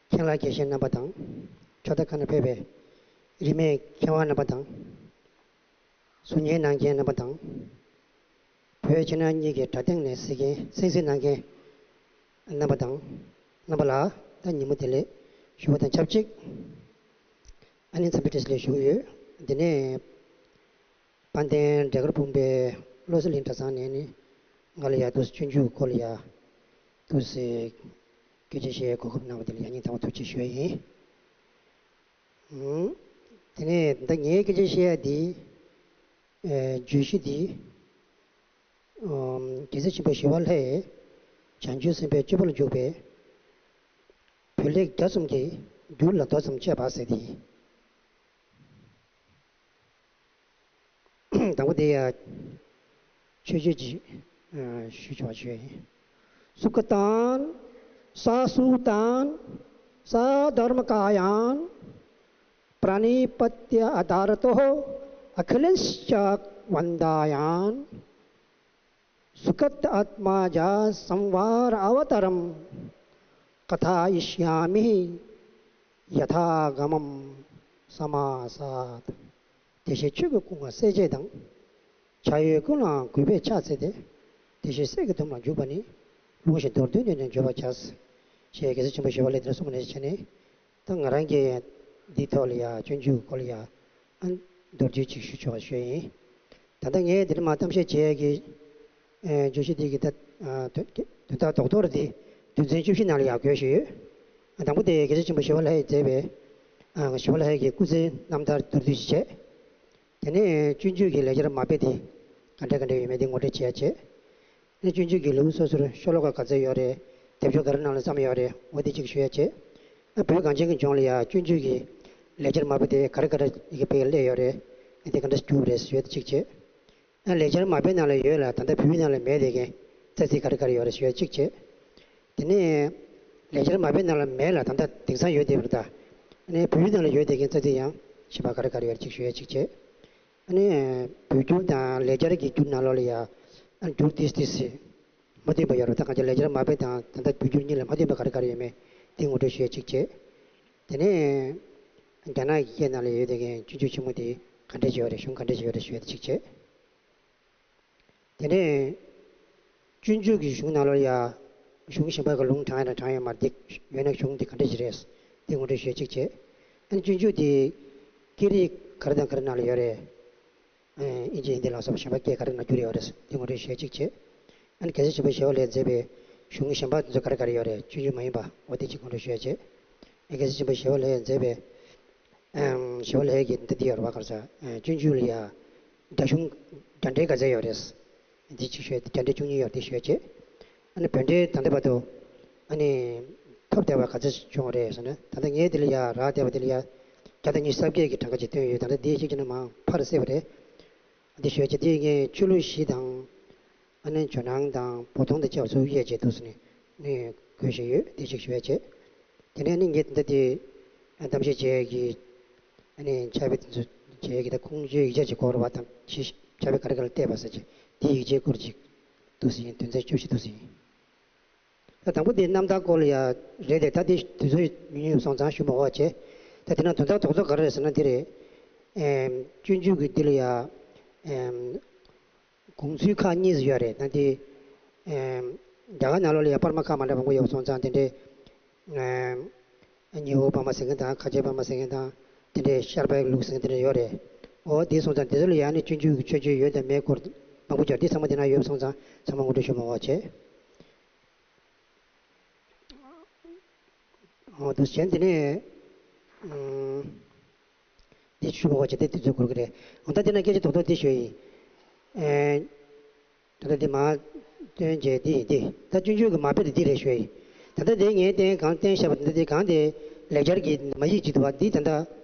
མཁན་བླ་དགེ་བཤེས་རྣམ་པ་དང་། ཕྱོགས་མཐའ་ཁག་ནས་ཕེབས་པའི་རིས་མེད་མཁས་དབང་རྣམ་པ་དང་། གཟུར་གཉེར་གནང་མཁན་རྣམ་པ་དང་། བོད་ཕྱི་ནང་གཉིས་ཀྱི་དྲ་སྟེང་ནས་གསན་མཁན་གསན་གཟིགས་གནང་མཁན་རྣམ་པ་དང་། རྣམ་པ་ལ་ད་ཉིན་མོ་བདེ་ལེགས་ཞུ་བ་དང་ཆབས་ཅིག་ཨ་ནི་འཚམས་འདྲི་བཀྲ་ཤིས་བདེ་ལེགས་ཞུ་གི་ཡོད། དེ་ནས་དཔལ་ལྡན་འབྲས་དཀར་སྤུངས་པའི་བློ་གསལ་གླིང་གྲྭ་ཚང་ནས་ནི་ང་ལ་ཡ་འདུག་སེ་སྤྱོད་འཇུག་སྐོར་ལ་ཡ་འདུག་སེ་སྐད་ཆ་བཤད་གོ་སྐབས་གནང་བ་དེ་ལ་ཡ་སྙིང་ཐག་པ་ཐུགས་རྗེ་ཆེ་ཞུ་ཡ་ཡིན། དེ་ནས་ད་ངའི་སྐད་ཆ་བཤད་ཡ་འདི། ཨེ། བརྗོད་གཞི་འདི། ཨམ། རྒྱལ་སྲས་ཆེན་པོ་ཞི་བ་ལྷས་བྱང་ཆུབ་སེམས་དཔའི་སྤྱོད་པ་ལ་འཇུག་པའི་བོད་ལེགས་རྒྱ་གསུམ་གྱི་རྒྱུད་ལ་མདོ་ཙམ་བཤད་པ་ཟེར་ཏེ། དང་པོ་དེ་ཡ། མཆོད་བརྗོད་ཅིག་ཨ། ཞུ་ཆོག་པ་ཞུ་ཡ་ཡིན། སུ་ཁ་ཏང་། ས་སུ་ཏང་། ས་དྷརྨ་ཀཱ་ཡང་། པྲ་ཎི་པ་ཏྱ་ཨ་དྷ་ར་ཏོ། ཨ་ཁི་ལེ་ཤ་ཅཱ་ཀ་ཝན་དཱ་ཡང་། སུ་ཁ་ཏ་ཨཏ་མ་ཅཱ་སམ་བྷ་ར་ཨ་བ་ཏ་རམ། ཀ་ཐཱ་ཡི་ཤྱཱ་མི། ཡ་ཐཱ་ག་མམ། ས་མཱ་སཱ་ཐ། དེ་བཞིན་ཆོས་ཀྱི་སྐུ་མངའ་གསལ་བྱེད་དང་། བྱ་བའི་ཀུན་སློང་གུས་པས་ཕྱག་འཚལ་ཏེ། དེ་བཞིན་སྲས་ཀྱི་དུམ་ལ་འཇུག་པ་ནི། ལུང་བཞིན་མདོར་བསྡུས་ནས་ནི་བརྗོད་པར་བྱ། ཞེས་རྒྱལ་སྲས་ཆེན་པོ་ཞི་བ་ལྷས་དེ་ལྟར་གསུངས་པ་ནས་བྱས་ནས། ད་ང་རང་གིས་འདིའི་ཐོག་ལ་ཡ་སྤྱོད་འཇུག་སྐོར་ལ་ཡ་ཨ་མདོར་བསྡུས་ཅིག་ཞུ་ཆོག་པ་ཞུ་ཡ་ཡིན། ད་ལྟ་ངས་འདིར་མ་གཏམ་བཤད་བྱེད་ཡ་གི་ཨ་བརྗོད་གཞི་འདི་གི་ད་ཨ་དོན་དོན་དག་རྡོག་རྡོག་རེ་འདི་དོན་ཚན་བཅུ་བཞི་ནང་ལ་ཡ་བཀོད་བཞག་ཡོད། ཨ་དང་པོ་དེ་རྒྱལ་སྲས་ཆེན་པོ་ཞི་བ་ལྷས་མཛད་པའི་ཨ་ཞི་བ་ལྷའི་གི་སྐུ་ཚེའི་རྣམ་ཐར་མདོར་བསྡུས་ཤིག་བྱས། དེ་ནས་སྤྱོད་འཇུག་གི་ལེགས་སྦྱར་མ་དཔེ་དེ་ ག་འདྲ་ག་འདྲ་ཡོད་མེད་དེ་ངོ་སྤྲོད་བྱེད་ཡ་བྱེད། ཨ་ནི་སྤྱོད་འཇུག་གི་ལེའུ་སོ་སོར་ཤོ་ལོ་ཀ་ག་ཚོད་ཡོད་རེད། དེབ་སྐྱོར་ག་རེ་ནང་ལ་བརྩམས་ཡོད་རེད། འོ་དེ་གཅིག་ཞུ་ཡ་བྱེད། ཨ་བོད་གངས་ཅན་གྱི་ལྗོངས་ལ་ཡ་སྤྱོད་འཇུག་གི་ལེགས་སྦྱར་མ་དཔེ་དེ་ག་རེ་ག་རེ་ཡི་གེ་དཔེ་སླེབས་ཡོད་རེད། ཨ་དེ་ག་འདྲ་བསྒྱུར་རེད་ཞུ་ཡ་དེ་གཅིག་བྱེད། ཨ་ལེགས་སྦྱར་མ་དཔེ་ནང་ལ་ཡོད་ལ་ད་ལྟ་བོད་ཡིག་ནང་ལ་མེད་དེ་གན་རྩ་ཚིག་ག་རེ་ག་རེ་ཡོད་རེད་ཞུ་ཡ་གཅིག་བྱེད། དེ་ནས་ལེགས་སྦྱར་མ་དཔེ་ནང་ལ་མེད་ལ་ད་ལྟ་དེང་སང་ཡོད་བསྡད་པ་རེད་ད། ཨ་ནི་བོད་ཡིག་ནང་ལ་ཡོད་བསྡད་མཁན་རྩ་ཚིག་ཡང་གཞན་པ་ག་རེ་ག་རེ་ཡོད་རེད་ཅིག་ཞུ་ཡ་ཅིག་བྱེད། ཨ་ནི་བོད་བསྒྱུར་དང་ལེགས་སྦྱར་གྱི་བསྒྱུར་ནང་ལོགས་ལ་ཡང་ཨ་ནི་བསྒྱུར་ཏིས་ཏིས་མ་མཐུན་པ་ཡོད་རེད་ད། གང་ཅི་ལེགས་སྦྱར་མ་དཔེ་དང་ད་ལྟ་བོད་བསྒྱུར་གཉིས་ལ་མ་མཐུན་པ་ག་རེ་ག་རེ་ཡོད་མེད་དེ་ངོ་སྤྲོད་ཞུ་ཡ་ཅིག་བྱེད། དེ་ནས་རྒྱ་ནག་གི་སྐད་ནང་ལ་ཡོད་བསྡད་མཁན་སྤྱོད་འཇུག་ཆེན་མོ་དེ་ག་འདྲས་ཅིག་ཡོད་རེད། གཞུང་ག་འདྲས་ཅིག་ཡོད་རེད་ཞུ་ཡ་དེ་ཅིག་བྱེད། དེ་ནས་སྤྱོད་འཇུག་གི་གཞུང་ནང་ལོགས་ལ་ཡ་གཞུང་གཞན་པ་གི་ལུང་དྲངས་ཡ་དང་དྲངས་ཡ་མ་རེད། དེ་ཡོད་ན་གཞུང་དེ་ག་འདྲ་ཞིག་རེད། དེ་ངོ་སྤྲོད་ཞུ་ཡ་གཅིག་བྱེད། ཨ་ནི་སྤྱོད་འཇུག་དེ་སྐད་རིགས་ག་རེ་དང་ག་རེ་ནང་ལ་ཡོད་རེད། ཨིན་ཇི་ཧིན་དི་ལ་སོགས་པ་གཞན་པ་སྐད་ག་རེ་ནང་བསྒྱུར་ཡོད་རེད། དེ་ངོ་སྤྲོད་ཞུ་ཡ་གཅིག་བྱེད། ཨ་ནི་རྒྱལ་སྲས་ཆེན་པོ་ཞི་བ་ལྷས་མཛད་པའི་གཞུང་གཞན་པ་དེ་ཚོ་ག་རེ་ག་རེ་ཡོད་རེད། སྤྱོད་འཇུག་མ་ཡིན་པ་འོ་དེ་གཅིག་ངོ་སྤྲོད་ཞུ་ཡ་བྱེད། ཨ་རྒྱལ་སྲས་ཆེན་པོ་ཞི་བ་ལྷས་མཛད་པའི་ཨམ་ཞི་བ་ལྷས་ཀྱི་འདི་འདི་ཡོད་རེད་བ། ག་རེ་ཟེར། ཨ་སྤྱོད་འཇུག་ལ་ཡ་རྒྱ་གཞུང་རྒྱ་འགྲེལ་ག་ཚད་ཡོད་རེད། འདི་གཅིག་ཤོད། རྒྱ་འགྲེལ་བཅུ་གཉིས་ཡོད་རེད། འདི་ཤོད་བྱེད། ཨ་ནི་བོད་འགྲེལ་ད་ལྟ་བར་དུ་ཨ་ནི་ཐོབ་བསྡད་པ་ག་ཚོད་བྱུང་བ་རེད་ཟེར་ན། ད་ལྟ་ངས་འདི་ལ་ཡ་རག་བསྡད་པ་འདི་ལ་ཡ་བརྒྱ་དང་ཉི་ཤུ་རྩ་བརྒྱད་ཀྱི་གྲངས་ཀ་ཅིག་བཏོན་ཡོད། ད་ལྟ་འདི་གཅིག་བྱས་ན་མང་ཕར་བསྲེས་པ་རེད། འདི་ཤོད་བྱེད། འདི་ངས་ཆོས་ལུགས་བཞི་དང་ཨ་ནི་ཇོ་ནང་དང་བོ་དོང་དང་བཅས་པ་ཚུར་དབྱེ་བྱས་འདུག་ཟེར་ནས་ནི་འགོད་བཞིན་ཡོད། འདི་ཞིག་ཞུ་ཡ་བྱེད། དེ་ནས་ནི་ངས་འདི་འདི་གཏམ་བཤད་བྱེད་ཀྱི་ཨ་ནི་ཕྱག་དཔེ་དེ་ཚོ་བྱེད་ཀྱི་ད་ཁུངས་བཅོལ་ཡིག་ཆ་ཅིག་དགོས་རེད་བ་དང་ཕྱི་ཕྱག་དཔེ་ག་རེ་ག་རེ་བལྟས་པ་ཟེར་གྱི་འདི་ཡིག་ཆའི་སྐོར་ཅིག་འདུག་ཟེར་ཡིན། དོན་ཚན་བཅུ་བཞི་འདུག་ཟེར་ཡིན། ད་དང་པོ་དེ་རྣམ་ཐར་སྐོར་ལ་ཡ་རེད་དེ། ད་དེ་དུས་ཚོད་ཉུང་ཉུང་སོང་ཙང་ཞུ་མ་དགོས་བྱས། ད་དེ་ན་དོན་དག་རྡོག་རྡོག་ག་རེ་རེད་ཟེར་ན་འདི་རེད། ཨེམ་སྤྱོད་འཇུག་གི་འདི་ལ་ཡ་ཨེམ་དགོངས་ཚུལ་ཁག་གཉིས་སུ་ཡོད་རེད། ད་དེ་ཨེམ་རྒྱ་གར་ནང་ལོགས་ལ་ཡ་པར་མ་ཁག་མ་འདྲ་མང་པོ་ཡོད་སོང་ཙང་དེ་འདྲའི་ཨེམ་ཉི་འོག་པར་མ་ཟེར་མཁན་དང་ཁ་ཆེ་པར་མ་ཟེར་མཁན་དང་དེ་འདྲའི་ཤར་པའི་ལུགས་ཟེར་མཁན་དེ་འདྲ་ཡོད་རེད། འོ་དེ་སོང་ཙང་དེ་ཚོ་ལ་ཡ་ནི་སྤྱོད་འཇུག་གི་མཆོད་བརྗོད་ཡོད་དང་མེད་སྐོར་མང་པོ་ཅིག་ཡོད། དེ་ཚང་མ་དེ་ན་ཡོད་སོང་ཙང་ཚང་མ་ངོ་སྤྲོད་ཞུ་མ་དགོས་བྱས། འོ་འདུག་སེ་བྱས། དེ་ནས་ཨུམ་འདི་ཞུ་བ་བྱས་ཏེ་དུས་ཚོད་འགོར་གི་རེད། འོ་ད་དེ་ན་སྐད་ཆ་རྡོག་རྡོག་འདི་ཞུ་ཡིན། ཨེ་ད་ལྟ་འདི་མ་སྟོན་བྱས་འདི་ཡིན་ཏེ། ད་སྤྱོད་འཇུག་གི་མ་དཔེ་དེ་འདི་རེད་ཞུ་ཡིན། ད་ལྟ་འདི་ངས་བསྟན་གང་བསྟན་བཞག་པ་དེ་འདི་གང་དེ་ལེགས་སྦྱར་གྱི་མ་ཡིག་ཅིག་འདུག་བ། འདི་ད་ལྟ་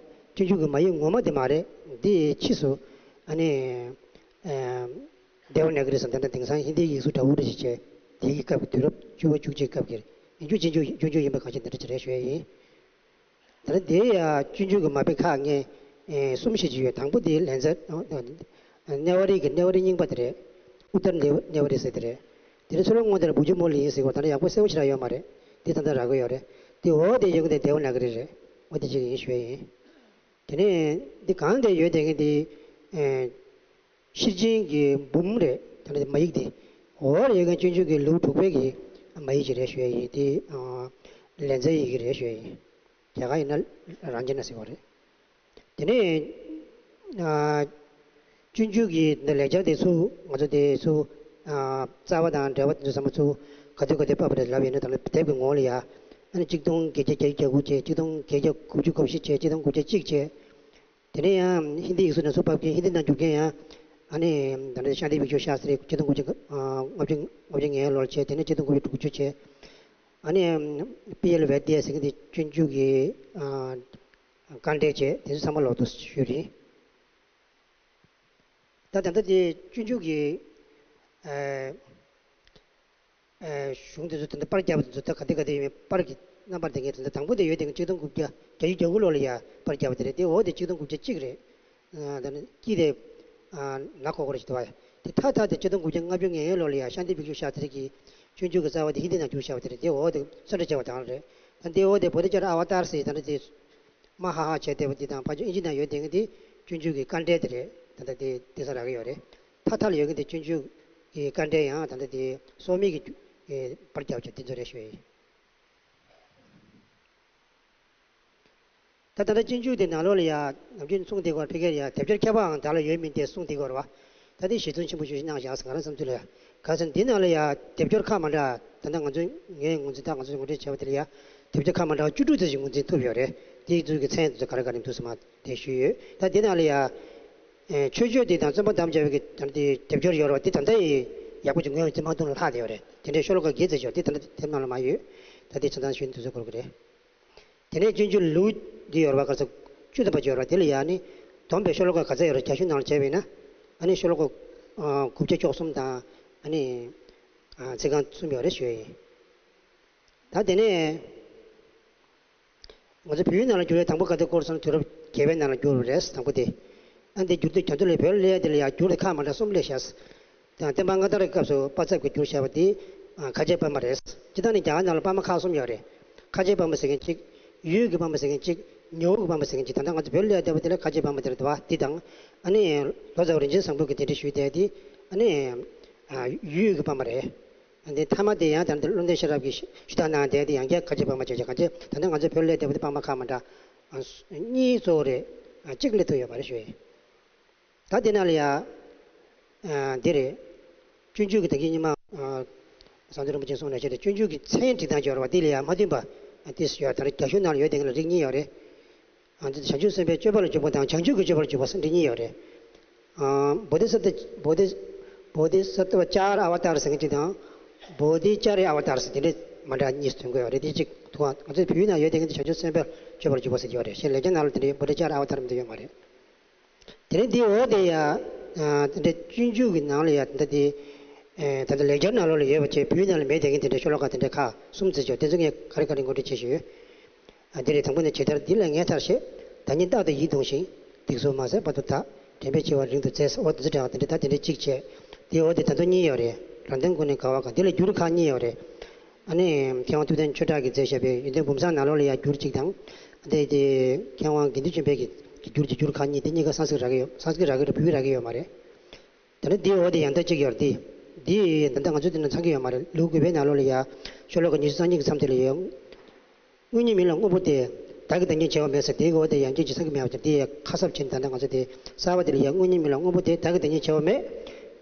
སྤྱོད་འཇུག་གི་མ་ཡིག་ངོ་མ་དེ་མ་རེད། འདི་ཕྱིས་སུ་ཨ་ནི་ཨེ་དེ་བ་ན་ག་རི་ཟེར་ད་ལྟ་དེང་སང་ཧིན་དིའི་ཡིག་གཟུགས་འདྲ་བོ་རེ་ཞིག་བྱས། དེ་གི་སྐབས་ཀྱི་དུས་རབས་བཅུ་པ་བཅུ་གཅིག་སྐབས་ཀྱི་ཡིན་རྒྱུ་ཅི་འཇུག་ཅུང་ཅུང་ཡིན་པ་གང་ཞིག་འདི་འདྲ་ཅིག་རེད་ཞུ་ཡ་ཡིན། ད་ལྟ་དེ་ཡ་སྤྱོད་འཇུག་གི་མ་དཔེ་ཁག་ངས་ཨེ་གསུམ་བཞི་ཅིག་ཡོད། དང་པོ་དེ་ལན་ཚྭ་ཨ་ནེ་ཝ་རི་གི་ནེ་ཝ་རི་རྙིང་པ་དེ་རེད། ཨུ་ཏར་ནེ་ཝ་ནེ་ཝ་རི་ཟེར་དེ་རེད། དེ་རིང་ཚུར་ལོག་སྔོན་དེར་བུ་ཆུ་མོ་ལི་ཡིན་ཟེར་གོ། ད་ལྟ་ཡག་པོ་གསལ་པོ་ཞེ་དྲག་ཡོད་མ་རེད། དེ་ད་ལྟ་རག་གི་ཡོད་རེད། དེ་འོག་དེ་ཡོད་གི་དེ་དེ་བ་ན་ག་རི་རེད། འོ་དེ་ཅིག་ཡིན་ཞུ་ཡ་ཡིན། དེ་ནས་འདི་གང་དེ་ཡོད་དེ་གི་འདི་ཨེ་ཤེར་ཕྱིན་གྱི་འབུམ་རེད། ད་ནི་མ་ཡིག་དེ་འོག་ལ་ཡོད་མཁན་སྤྱོད་འཇུག་གི་ལེའུ་དྲུག་པའི་གི་མ་ཡིག་ཅིག་རེད་ཞུ་ཡ་ཡིན། དེ་ཨ་ལན་ཚྭའི་ཡི་གེ་རེད་ཞུ་ཡ་ཡིན། རྒྱ་གར་ཡིན་ན་རང་ཅན་ན་ཟེར་བ་རེད། དེ་ནས་ཨ་སྤྱོད་འཇུག་གི་འདི་ལེགས་སྦྱར་དེ་ཚུར་ང་ཚོ་དེ་ཚུར་ཨ་རྩ་བ་དང་འགྲེལ་པ་དེ་ཚོ་ཚང་མ་ཚུར་ག་དུས་ག་དུས་ཕབ་པ་རེད་ལབ་ཡོད་ན། ད་ལྟ་དེབ་ཀྱི་ངོ་ལ་ཡ་ཨ་ནི་གཅིག་སྟོང་བརྒྱད་བརྒྱ་གྱ་དགུ་བྱས། གཅིག་སྟོང་བརྒྱད་བརྒྱ་དགུ་བཅུ་གོ་བཞི་བྱས། གཅིག་སྟོང་དགུ་བརྒྱ་གཅིག་བྱས། དེ་ནས་ཡང་ཧིན་དི་ཡིག་གཟུགས་ནས་ཚུར་ཕབ་མཁན་ཧིན་དི་ནང་བསྒྱུར་མཁན་ཡང་ཨ་ནི་ད་ནི་ཤཱནྟི་བིཀྵུ་ཤཱསྟྲི་གཅིག་སྟོང་དགུ་བརྒྱ་ལྔ་བཅུ་ལྔ་བཅུ་ལྔ་ལོར་བྱས། དེ་ནས་གཅིག་སྟོང་དགུ་བརྒྱ་དྲུག་ཅུ་བྱས། ཨ་ནི་པི་ཨེལ་ཝེ་ཏི་ཡ་ཟེར་མཁན་དེ་སྤྱོད་འཇུག་གི་ཨ་དཀའ་འགྲེལ་བྱས། དེ་ཚོ་ཚང་མ་ལོག་ཏུ་ཞུས་རེད། ད་ད་ལྟ་དེ་སྤྱོད་འཇུག་གི་ཨ་ཨ་གཞུང་དེ་ཚོ་ད་ལྟ་པར་བརྒྱབ་པ་དེ་ཚོ་ད་ག་དེ་ག་དེ་ཡོད་མེད། པར་གྱི་རྣམ་པར་དེ་ངས་ད་ལྟ་དང་པོ་དེ་ཡོད་དེ་གཅིག་སྟོང་དགུ་བརྒྱ་བརྒྱད་ཅུ་གྱ་དགུ་ལོ་ལ་ཡ་པར་བརྒྱབ་པ་དེ་རེད། དེ་འོག་དེ་གཅིག་སྟོང་དགུ་བརྒྱ་གཅིག་རེད། ཨ་ད་ནི་དཀྱིལ་དེ་ཨ་ནག་ཁོག་ཁོག་རེ་ཞིག་འདུག་བ། དེ་མཐའ་མཐའ་དེ་གཅིག་སྟོང་དགུ་བརྒྱ་ལྔ་བཅུ་ང་བརྒྱད་ལོ་ལ་ཡ་ཤཱནྟི་བིཀྵུ་ཤཱསྟྲི་གིས་སྤྱོད་འཇུག་གི་རྩ་བ་དེ་ཧིན་དི་ནང་བསྒྱུར་བཞག་པ་དེ་རེད། དེ་འོག་དེ་གསོན་བསྡད་བྱས་པ་དང་རེད། ད་དེ་འོག་དེ་བོ་དྷི་ཙི་ཏྲ་ཨ་ཝ་ཏཱར་ཟེར་ད་ནི་དེ་མ་ཧ་ཧ་བྱས་བསྡད་པ་འདི་དང་ཕར་ཕྱོགས་ཨིན་ཇི་ནང་ཡོད་བསྡད་མཁན་དེ་སྤྱོད་འཇུག་གི་དཀའ་འགྲེལ་དེ་རེད། ད་ལྟ་དེ་དེང་སང་རག་གི་ཡོད་རེད། མཐའ་མཐའ་ལ་ཡོད་མཁན་དེ་སྤྱོད་འཇུག་གི་དཀའ་འགྲེལ་ཡང་ད་ལྟ་དེ་སོག་མིག་གི་པར་རྒྱབ་བྱས་དེ་ཚོ་རེད་ཞུ་ཡ་ཡིན། ད་ད་ལྟ་སྤྱོད་འཇུག་དེ་ནང་ལོགས་ལ་ཡ་ནམ་རྒྱུན་གསུངས་བསྡད་ཀྱི་ཡོད་རེད། ཕ་གིར་ཡ་དེབ་སྐྱོར་མཁས་པའང་བདག་ལ་ཡོད་མིན་ཏེ་གསུངས་བསྡད་ཀྱི་ཡོད་རེད་བ། ད་དེ་ཞལ་རྫུན་ཆེན་པོ་ཞེ་པོ་ཞིག་གནང་བཞག་ཟེར་ང་རང་བསམ་ཚུལ་ལ་ཡ། ག་ཟེར་ན་འདི་ནང་ལ་ཡ་དེབ་སྐྱོར་ཁག་མ་འདྲ། ད་ལྟ་ང་ཚོའི་ངའི་ངོས་འཛིན་དང་ང་ཚོས་ངོ་སྤྲོད་བྱས་པ་དེ་ལ་ཡ་དེབ་སྐྱོར་ཁག་མ་འདྲ་བ་བཅུ་དྲུག་ཙམ་ཞིག་ངོས་འཛིན་ཐུབ་ཡོད་རེད། དེའི་ཚོའི་གི་མཚན་དེ་ཚོ་ག་རེ་ག་རེ་འདུག་ཟེར་མ་དེ་ཞུས་ཡོད། ད་འདི་ནང་ལ་ཡ་ ཆོས་སྤྱོད་དེ་དང་བརྩོན་པ་དམ་བཅའ་བའི་གི་དེ་སྡེབ་སྦྱོར་ཡོད་རེད་བ། དེ་ད་ལྟ་ཡི་ཡག་པོ་ཅིག་ངོས་ཀྱི་མ་འདུག་ལ་ལྷག་བསྡད་ཡོད་རེད། དེ་འདྲའི་ཤོ་ལོ་ཀ་བརྒྱད་ཙམ་ཡོད། དེ་ད་ལྟ་དེབ་ནང་ལ་མ་ཡོད། ད་དེ་ཆ་ཚང་ཞུ་དུས་ཚོད་འགོར་གི་རེད། དེ་ནས་སྤྱོད་འཇུག་ལེའུ་འདི་ཡོད་རེད་བ། ག་ཚོད་བཅུ་ཐམ་པ་ཅིག་ཡོད་རེད་བ། དེ་ལ་ཡང་ནི་སྡོམ་པའི་ཤོ་ལོ་ཀ་ག་ཚོད་ཡོད་རེད། རྒྱ་ཤུག་ནང་ལ་བྱས་པ་ཡིན་ན་ཨ་ནི་ཤོ་ལོ་ཀ་དགུ་བརྒྱ་བཅུ་གསུམ་དང་ཨ་ནི་ཚིག་རྐང་གསུམ་ཡོད་རེད་ཞུ་ཡ་ཡིན། ད་དེ་ནས་ང་ཚོ་བོད་ཡིག་ནང་ལ་བསྒྱུར་བའི་དང་པོ་ག་དེ་སྐོར་སོང་། དུས་རབས་བརྒྱད་པའི་ནང་ལ་བསྒྱུར་བ་རེད། དང་པོ་དེ། ཨ་འདི་བསྒྱུར་དུས་རྒྱ་མཚོ་ལས་བོད་ལ་སླེབས་དེ་ལ་ཡང་བསྒྱུར་དེ་ཁག་མ་འདྲ་གསུམ་སླེབས་ཤག། དང་བསྟན་པ་སྔ་དར་གྱི་སྐབས་སུ་དཔག་ཚད་ཀྱིས་བསྒྱུར་བཞག་པ་དེ་ཁ་ཆེ་པདྨ་རེད། སྤྱིར་བཏང་ནི་རྒྱ་གར་ནང་ལ་པདྨ་ཁག་གསུམ་ཡོད་རེད། ཁ་ཆེ་པདྨ་ཟེར་མཁན་གཅིག། ཡུལ་གྱི་པདྨ་ཟེར་མཁན་གཅིག། ཉི་འོད་ཀྱི་པདྨ་ཟེར་མཁན་གཅིག། ད་ལྟ་ང་ཚོ་བོད་ལ་སླེབས་བསྡད་པ་དེ་ལ་ཁ་ཆེ་པདྨ་དེ་རེད་བ། འདི་དང་ཨ་ནི་ལོ་ཙཱ་བ་རིན་ཆེན་བཟང་པོ་གིས་འདི་འདྲ་ཞུས་བསྡད་དེ་ཨ་ནི་ཡུལ་གྱི་པདྨ་རེད། འདི་མཐའ་མ་དེ་ཡང་ད་ལྟ་བློ་ལྡན་ཤེས་རབ་ཀྱིས་ཞུ་དག་གནང་བསྡད་དེ་ཡང་བསྐྱར་ཁ་ཆེ་པདྨ་བྱས་བྱས། གང་ཅི་ད་ལྟ་ང་ཚོ་བོད་ལ་སླེབས་བསྡད་པ་དེ་པདྨ་ཁག་མ་འདྲ་གཉིས་གཙོ་བོ་རེད། གཅིག་སླེབས་ཐུབ་ཡོད་མ་རེད་ཞུ་ཡ་ཡིན། ད་དེ་ནང་ལ་ཡ། འདི་རེད། སྤྱོད་འཇུག་གི་ད་གིན་ཉི་མ། བཟང་བཙུན་རིན་པོ་ཆེས་གསུངས་ནང་བཞིན་རེད། སྤྱོད་འཇུག་གི་མཚན་བྲིས་སྟངས་ཅིག་ཡོད་རེད་བ། དེ་ལ་ཡ་མ་མཐུན་པ་དེ་ཡོད། ད་རེས་རྒྱ་གཞུང་ནང་ལ་ཡོད་དེ་ག་ལ་རིགས་གཉིས་ཡོད་རེད། ཨ་ནི་བྱང་ཆུབ་སེམས་དཔའི་སྤྱོད་པ་ལ་འཇུག་པ་དང་བྱང་ཆུབ་ཀྱི་སྤྱོད་པ་ལ་འཇུག་པ་ཟེར་རིགས་གཉིས་ཡོད་རེད། ཨ། བོ་དྷི་སཏྭ། བོ་དྷི། བོ་དྷི་སཏྭ་ཅཱར་ཨ་བ་ཏཱར་ཟེར་མཁན་གཅིག་དང་། བོ་དྷི་ཙཱརྱ་ཨ་བ་ཏཱར་ཟེར་དེ་འདྲས་མ་འདྲ་གཉིས་ཐོན་གྱི་ཡོད་རེད། དེ་གཅིག་ཐུག་ང་ཚོའི་བོད་ཡིག་ནང་ཡོད་དེ་ག་དེ་བྱང་ཆུབ་སེམས་དཔའི་སྤྱོད་པ་ལ་འཇུག་པ་ཟེར་གྱི་ཡོད་རེད། གཞན་ལེགས་སྦྱར་ནང་ལ་དེ་འདྲའི་བོ་དྷི་ཙཱརྱ་ཨ་བ་ཏཱར་མི་འདུག་ཡོད་མ་རེད། དེ་ནས་འདིའི་འོག་དེ་ཡ། དེ་འདྲའི་སྤྱོད་འཇུག་གི་ནང་ལ་ཡ་དེ་འདྲ་དེ། ད་ལྟ་ལེགས་སྦྱར་ནང་ལོགས་ལ་ཡོད་པ་བྱས་བོད་ཡིག་ནང་ལ་མེད་དེ་ག་དེ་འདྲའི་ཤོ་ལོ་ཀ་དེ་འདྲ་ཁག་གསུམ་ཙམ་ཅིག་ཡོད། དེ་ཚོ་ངས་ག་རེ་ག་རེ་ངོ་སྤྲོད་བྱེད་བཞིན་ཡོད། ཨ། འདི་རེད། དང་པོ་ནི། ཇི་ལྟར་འདི་ལས་ངེས་མཐར་བཤད། བདག་ཉིད་རྟག་ཏུ་ཡིད་གདུང་ཞིང་། སྡིག་སོགས་མ་ཟད་བར་དུ་དག། དྲན་པས་འཆི་བ་རིང་དུ་བཙལ། ཨོ་དེ་ཚོ་འདྲ་བ་དེ་འདྲ། ད་དེ་འདྲ་གཅིག་བྱས། དེའི་འོག་དེ་ད་དུང་གཉིས་ཡོད་རེད། རང་དོན་ཀུན་ནས་དགའ་བ་དགའ། འདི་ལ་འགྱུར་ཁག་གཉིས་ཡོད་རེད། ཨ་ནི་མཁས་དབང་ཐུབ་བསྟན་ཆོས་གྲགས་ཀྱིས་མཛད་བཞག་པའི་ཡོན་ཏན་བུམ་བཟང་ནང་ལོགས་ལ་ཡང་འགྱུར་གཅིག་དང་། དེ་དེ་མཁས་དབང་དགེ་འདུན་ཆོས་འཕེལ་གྱིས་འགྱུར་གྱི་འགྱུར་ཁག་གཉིས། དེ་གཉིས་ཀ་སཾ་སྐྲྀཏ་རག་གི་ཡོད། སཾ་སྐྲྀཏ་རག་གི་རེད། བོད་ཡིག་རག་གི་ཡོད་མ་རེད། ད་ནི་འདིའི་འོག་དེ་ཡང་ལྟ་གཅིག་ཡོད་རེད། འདི་འདི་ད་ལྟ་ང་ཚོའི་འདི་ན་ཚང་གི་ཡོད་མ་རེད། ལེའུ་དགུ་པའི་ནང་ལོགས་ལ་ཡ། ཤོ་ལོ་ཀ་ཉི་ཤུ་རྩ་གཉིས་ཀྱི་མཚམས་དེ་ལ་ཡོད། དངོས་ཉིད་མིན་ལ་དངོས་པོ་སྟེ། བདག་གི་བདག་ཉིད་བྱ་བ་མེད་ཟེར། དེའི་འོག་དེ་ཡང་བསྐྱར་ཇི་ལྟར་གྱི་མེད་པ་དེ་ཡང་ཁ་གསབ་བྱས་ནས། ད་ལྟ་ང་ཚོ་དེ་གསར་པ་དེ་ལ་ཡ། དངོས་ཉིད་མིན་ལ་དངོས་པོ་སྟེ། བདག་གི་བདག་ཉིད་བྱ་བ་མེད།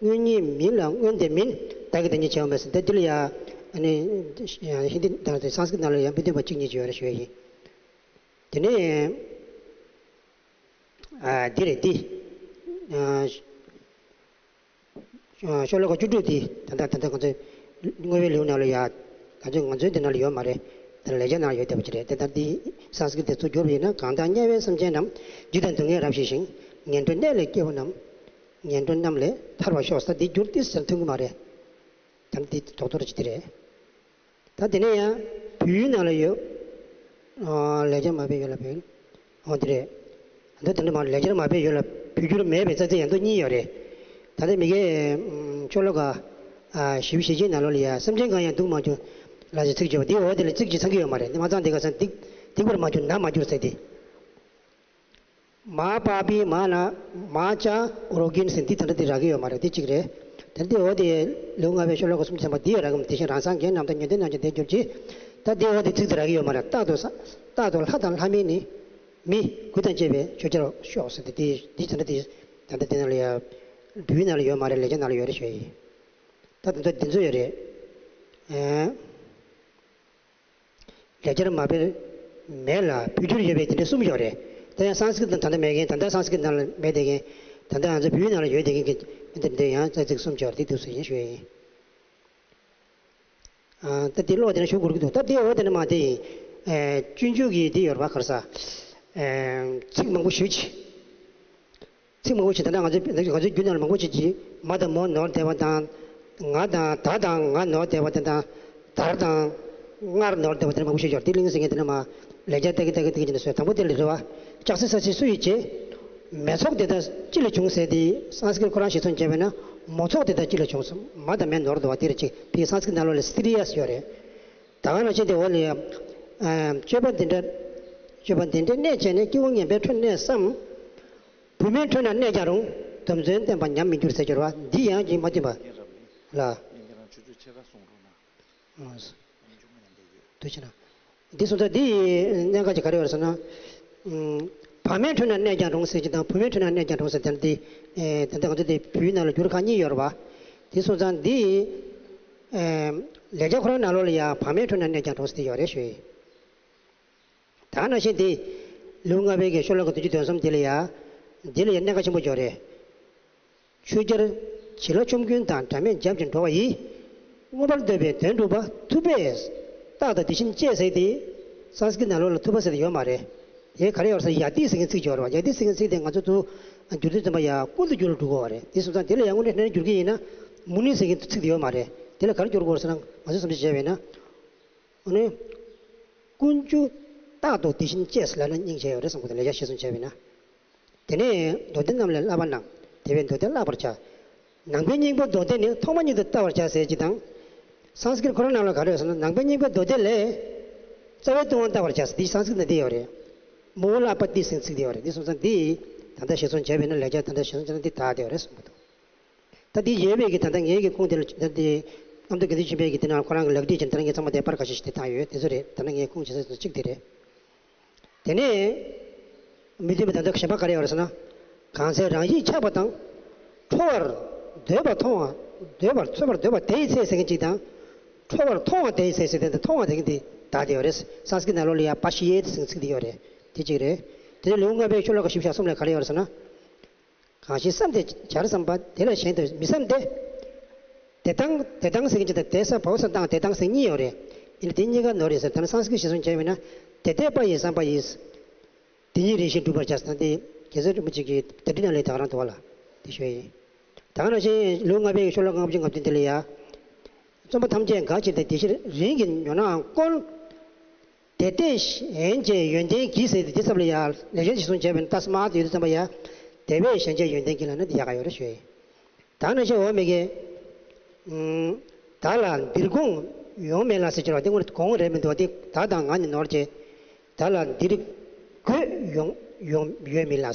དངོས་ཉིད་མིན་ལ་མངོན་དེ་མིན། བདག་གི་བདག་ཉིད་བྱ་བ་མེད་ཟེར། དེ་འདི་ལ་ཡ། ཨ་ནི་ཧིན་དི་དང་སཾ་སྐྲྀཏ་ནང་ལ་ཡ་མི་མཐུན་པ་གཅིག་གཉིས་ཅིག་ཡོད་རེད་ཞུ་ཡ་ཡིན། དེ་ནས། ཨ། འདི་རེད་འདི། ཨ། ཤོ་ལོ་ཀ་བཅུ་དྲུག་འདི་ད་ལྟ་ད་ལྟ་ང་ཚོའི་བསྔོ་བའི་ལེའུ་ནང་ལ་ཡ། ད་ལྟ་ང་ཚོའི་འདི་ནང་ལ་ཡོད་མ་རེད། ད་ལེགས་སྦྱར་ནང་ཡོད་བསྡད་པ་ཅིག་རེད། དེ་ལྟར་འདི་སཾ་སྐྲྀཏ་དེ་ཚུར་བསྒྱུར་བ་ཡིན་ན། གང་དག་དམྱལ་བའི་སེམས་ཅན་རྣམས། འཇིགས་དང་སྡུག་བསྔལ་རབ་ཞི་ཞིང་། ངན་འགྲོའི་གནས་ལས་སྐྱེ་བོ་རྣམས། ངན་འགྲོ་རྣམས་ལས་ཐར་བར་ཤོག་ཟེར། འདི་འགྱུར་ཏོག་ཙམ་མཐུན་གྱི་མ་རེད། ད་འདི་རྡོག་རྡོག་ཅིག་དེ་རེད། ད་དེ་ནས་ཡང་བོད་ཡིག་ནང་ལ་ཡོད། ཨ། ལེགས་སྦྱར་མ་དཔེའི་ཡུལ་ལ་བོད། ཨོ་དེ་རེད། ད་དེ་འདྲ་མ། ལེགས་སྦྱར་མ་དཔེའི་ཡུལ་ལ་བོད་འགྱུར་མེད་པའི་ཚིག་དེ་ཡང་ལྡོག་གཉིས་ཡོད་རེད། ད་ལྟ་མ་གི། ཨམ། ཤོ་ལོ་ཀ་ཨ། བཞི་བཅུ་ཞེ་གཅིག་ནང་ལོགས་ལ་ཡ། སེམས་ཅན་གང་ཡང་སྡུག་མ་གྱུར་ལ་ཞེས་ཚིག་བརྗོད་པ་འདི། འོ་དེ་ལ་ཚིག་གཅིག་ཚང་གི་ཡོད་མ་རེད། འདི་མ་ཚང་། འདི་ག་ཚང་། སྡིག་སྡིག་པར་མ་གྱུར་ན་མ་གྱུར་ཟེར་དེ། མ་པ་པའི་མ་ན་མ་ཅ་རོ་གིན་ཟེར། འདི་ད་ལྟ་འདི་རག་གི་ཡོད་མ་རེད། འདི་གཅིག་རེད། དེ་འདི་འོ་དེ་ལེའུ་ལྔ་པའི་ཤོ་ལོ་ཀ་སུམ་ཅུ་ཐམ་པ་འདི་ཡང་རག་གི་མ། དེ་བཞིན་རང་སངས་རྒྱས་རྣམས་དང་། ཡོན་ཏན་རྣམས་ཀྱང་དེར་གྱུར་ཅིག། ད་འདི་འོ་དེ་ཚིག་འདི་རག་གི་ཡོད་མ་རེད། རྟག་ཏུ་ས། རྟག་ཏུ་ལྷ་དང་ལྷ་མིན་ནི། མི་དགུ་དང་བཅས་པས་མཆོད་བྱར་ཤོག་ཟེར་ཏེ། འདི་ད་ལྟ་འདི་ད་ལྟ་འདི་ནང་ལ་ཡ། བོད་ཡིག་ནང་ལ་ཡོད་མ་རེད། ལེགས་སྦྱར་ནང་ལ་ཡོད་རེད་ཞུ་ཡ་ཡིན། ད་དེ་ཚོ་འདི་ཚོ་ཡོད་རེད། ཨེ། ལེགས་སྦྱར་མ་དཔེ་མེད་ལ་བོད་འགྱུར་ཡོད་པའི་དེ་འདྲ་གསུམ་ཡོད་རེད། ད་ཡང་སཾ་སྐྲྀཏ་ནང་ད་ལྟ་མེད་མཁན། ད་ལྟ་སཾ་སྐྲྀཏ་ནང་ལ་མེད་བསྡད་མཁན། ད་ལྟ་ང་ཚོ་བོད་ཡིག་ནང་ལ་ཡོད་བསྡད་མཁན་གྱི་འདི་འདྲ་ཡང་རྩ་ཚིག་གསུམ་ཡོད་རེད། འདི་འདུག་ཟེར་ཡིན་ཞུ་ཡ་ཡིན། ཨ། ད་འདི་ཀློག་དེ་ནས་ཞུ་དགོས་ཀྱི་འདུག། ད་འདི་འོ་དེ་ནས་མ་དེ་ཡིན། ཨེ། སྤྱོད་འཇུག་གི་འདི་ཡོད་རེད་པ། ག་རེ་ཟ། ཨེ། ཚིག་མང་པོ་ཞེ་ཅིག། ཚིག་མང་པོ་ཞིག། ད་ལྟ་ང་ཚོའི་ང་ཚོའི་རྒྱུད་ནང་ལ་མང་པོ་ཞིག་གིས་མ་དང་མོ་ནོར་བསྡད་པ་དང་། ང་དང་ད་དང་ང་ནོར་བསྡད་པ་དེ་དང་། དར་དང་ངར་ནོར་བསྡད་པ་དེ་འདྲ་མང་པོ་ཞིག་ཡོད་རེད། འདི་གླེང་ཟེར་མཁན་དེ་འདྲ་མ། ལེགས་སྦྱར་ལྟ་གི་ལྟ་གི་ལྟ་གི་བྱས་ནས་སོ། དང་པོ་དེ་ལ་རེད་པ། ལྕགས་སྲེག་ས་ཆེན་སུ་ཡིས་བྱས། མེ་ཚོགས་དེ་དག་ཅི་ལས་བྱུང་ཟེར་དེ། སཾ་སྐྲྀཏ་ཁོ་རང་ཞིག་མཚོན་བྱས་པས་ན། མོ་ཚོགས་དེ་དག་ཅི་ལས་བྱུང་ཟེར། མ་དང་མེ་ནོར་འདུག་པ། དེ་རེད། ཅིག་དེ་སཾ་སྐྲྀཏ་ནང་ལོགས་ལ་སི་རི་ཡ་སི་ཡོད་རེད། ད་ག་ནང་བཞིན་དེ་འོག་ལ་ཡ། ཨ། སྤྱོད་པ་འདི་འདྲ། སྤྱོད་པ་འདི་འདྲའི་གནས་བཅས་ནས། སྐྱེ་བོ་ངན་པའི་ཁྲོད་གནས་སམ། བུད་མེད་ཁྲོད་ན་གནས་ཀྱང་རུང་། སྡོམ་བརྩོན་བསྟེན་པ་ཉམས་མི་འགྱུར་ཟེར་གྱི་ཡོད་རེད་པ། འདི་ཡང་ཅིག་མ་མཐུན་པ་ལ། ཨ། འདུག་བྱས་ན། འདི་སོང་ཙང་འདི་ཡི་གནད་འགག་ཅིག་ག་རེ་ཡོད་རེད་ཟེར་ན། ཨམ། བ་མེད་ཁྲོད་ན་གནས་ཀྱང་རུང་ཟེར་གྱི་དང་། བུད་མེད་ཁྲོད་ན་གནས་ཀྱང་རུང་ཟེར་དེ་འདི། ཨེ། ད་ལྟ་ང་ཚོ་འདི་བོད་ཡིག་ནང་ལ་འགྱུར་ཁག་གཉིས་ཡོད་རེད་པ། དེ་སོང་ཙང་འདི། ཨེ། ལེགས་སྦྱར་ཁོ་རང་ནང་ལོགས་ལ་ཡ། བ་མེད་ཁྲོད་ན་གནས་ཀྱང་རུང་ཟེར་དེ་ཡོད་རེད་ཞུ་ཡིན། ད་ག་ནང་བཞིན་དེ། ལེའུ་ལྔ་པའི་གི་ཤོ་ལོ་ཀ་བདུན་ཅུ་དོན་གསུམ་དེ་ལ་ཡ། འདི་ལ་ཡ་གནད་འགག་ཆེན་པོ་ཅིག་ཡོད་རེད། ཆོས་རྒྱལ་བྱི་ལ་ཆོམ་རྐུན་དང་འདྲ་མེད་འཇབ་ཅིང་འགྲོ་བ་ཡི། མངོན་པར་འདོད་པའི་དོན་སྒྲུབ་པ་ཐུབ་པས་རྟག་ཏུ་དེ་བཞིན་གཅེས་ཟེར་ཏེ། སཾ་སྐྲྀ་ཏ་ནང་ལོགས་ལ་ཐུབ་པ་ཟེར་ཏེ་ཡོད་མ་རེད། དེ་ག་རེ་ཡོད་ཟེར་ན་ཡ་ཏི་ཟེར་མཁན་ཚིག་ཅིག་ཡོད་རེད་བ། ཡ་ཏི་ཟེར་མཁན་ཚིག་དེ་ང་ཚོ་ཚུར་བསྒྱུར་དུས་ཙམ་པ་ཡ་ཀུན་ཏུ་བསྒྱུར་ལ་འགྲོ་གི་ཡོད་རེད། དེ་སོང་ཙང་དེ་ལ་ཡང་དངོས་གནས་དྲང་གནས་བསྒྱུར་གྱི་ཡིན་ན་མུ་ནི་ཟེར་མཁན་ཚིག་དེ་ཡོད་མ་རེད། དེ་ལ་ག་རེ་བསྒྱུར་དགོས་ཟེར་ན་ང་ཚོ་བསམ་ཚུལ་བྱས་པ་ཡིན་ན། འོ་ནི། ཀུན་རྒྱུ་རྟག་ཏུ་དེ་བཞིན་གཅེས་ལབ་ན་སྙིང་རྗེ་ཡོད་རེད་བསམ་གི་འདུག་ལེགས་བཤད་ཞིབ་གསལ་བྱས་པ་ཡིན་ན། དེ་ནས་མདོ་སྡེ་རྣམས་ལས་བསླབ་པ་རྣམས་དེ་བས་མདོ་སྡེ་བསླབ་པར་བྱ། ནང་པའི་སྙིང་པོ་མདོ་སྡེ་ནི་ཐོག་མ་ཉིད་དུ་བལྟ་བར་བྱ་ཟེར་གྱི་དང་། སཾ་སྐྲྀ་ཏ་ཁོ་རང་ནང་ལ་ག་རེ་ཡོད་ཟེར་ན་ནང་པའི་སྙིང་པོ་མདོ་སྡེ་ལས། རྩ་བའི་ལྟུང་བ་བལྟ་བར་བྱ་ཟེར་འདི་སཾ་སྐྲྀ་ཏ་ནང་འདི་ཡོད་རེད། མུ་ལ་པ་ཏི་ཟེར་ཚིག་འདི་ཡོད་རེད། འདི་སོང་ཙང་འདི་ད་ལྟ་ཞིབ་གསལ་བྱས་པ་ཡིན་ན་ལེགས་སྦྱར་ད་ལྟ་ཞིབ་གསལ་བྱས་ན་འདི་དག་བསྡད་ཡོད་རེད་གསུངས་པ་འདུག་ད་འདི་ཡོད་པའི་གི་ད་ལྟ་ངའི་གི་ཁུངས་དེ་ལ་ད་འདི་རྣམ་ཐར་དགེ་འདུན་ཆོས་འཕེལ་གྱི་དེ་ནང་ཁོ་རང་གི་ལེགས་བྲིས་ཀྱི་ད་ལྟ་ངས་ཚང་མ་དེབ་དཔར་ཁ་ཤས་ཤིག་དེ་བཏང་ཡོད། དེ་ཚོ་རེད། ད་ལྟ་ངའི་ཁུངས་བྱེད་ས་གཅིག་དེ་རེད། དེ་ནས་མི་མཐུན་པའི་དོན་དག་གཞན་པ་ག་རེ་ཡོད་རེད་ཟེར་ན། གང་ཚེ་རང་ཡིད་ཆགས་པ་དང་། ཁྲོ་བར་འདོད་པ་མཐོང་བ། འདོད་པར་འཚོལ་བར་འདོད་པ་དེའི་ཚེ་ཟེར་མཁན་གཅིག་དང་། ཁྲོ་བར་མཐོང་བ་དེའི་ཚེ་ཟེར་དེ་འདི་མཐོང་བ་དེ་གི་འདི་དག་དེ་ཡོད་རེད། སཾ་སྐྲྀ་ཏ་ནང་ལོགས་ལ་ཡ་པ་ཤི་ཡེ་ཏི་ཟེར་ཚིག་དེ་ཡོད་རེད། དེ་གཅིག་རེད། དེ་ནས་ལེའུ་ལྔ་པའི་ཤོ་ལོ་ཀ་བཞི་བཅུ་ཞེ་གསུམ་ལ་ག་རེ་ཡོད་རེད་ཟེར་ན། གང་ཞིག་བསམས་ཏེ་བྱར་བསམ་པ་དེ་ལས་གཞན་དུ་མི་བསམ་སྟེ། དེ་དང་དེ་དང་ཟེར་མཁན་གཅིག་དང་དེ་ས་བའོ་ས་དང་དེ་དང་ཟེར་གཉིས་ཡོད་རེད། ཡིན་ན་དེ་གཉིས་ཀ་ནོར་རེད་ཟེར། ད་ནི་སཾ་སྐྲྀ་ཏ་ཞིག་གསུངས་བྱས་པ་ཡིན་ན། དེ་ལྟས་པ་ཡི་བསམ་པ་ཡིས། དེ་ཉིད་རེ་ཞིག་འགྲུབ་པར་བྱ་ཟེར་ན་དེ་རྒྱལ་སྲས་རིན་པོ་ཆེ་གི་དེབ་ཐེར་ནང་ལས་དེ་ག་རང་འདུག་བ་ལ་དེ་ཞུ་ཡ་ཡིན། ད་ག་ནང་བཞིན་ལེའུ་ལྔ་པའི་ཤོ་ལོ་ཀ་ལྔ་བཅུ་ང་བདུན་དེ་ལ་ཡ། རྩོམ་པ་ཐམས་ཅད་འགའ་ཞིག་སྟེ་དེ་ཕྱིར་རིང་གི་ཉོན་ནའང་དཀོན། དེ་ལྟས་གཞན་གྱི་ཡོན་ཏན་གྱིས་ཟེར་ཏེ་དེ་ཚབ་ལ་ཡ་ལེགས་བཤད་ཅིག་གསུངས་བྱས་པས་ན་ཏཱ་སྨཱ་ཏི་ཡོད་དུས་ཙམ་པ་ཡ། དེ་བས་གཞན་གྱི་ཡོན་ཏན་གྱིས་ལབ་ན་དེ་ཡག་ག་ཡོད་རེད་ཞུ་ཡ་ཡིན། ད་ནང་བཞིན་འོག་མ་གི། ཨུམ། བདག་ལ་འདིར་དགོངས་ཡོང་མེད་ལ་ཟེར་གྱི་རེད་བ། དེ་སྔོན་དགོངས་རེད་མི་འདུག་བ། དེ་བདག་དང་ང་གཉིས་ནོར་བྱས། བདག་ལ་འདིར་དགོངས་ཡོང་ཡོང་ཡོད་མེད་ལ།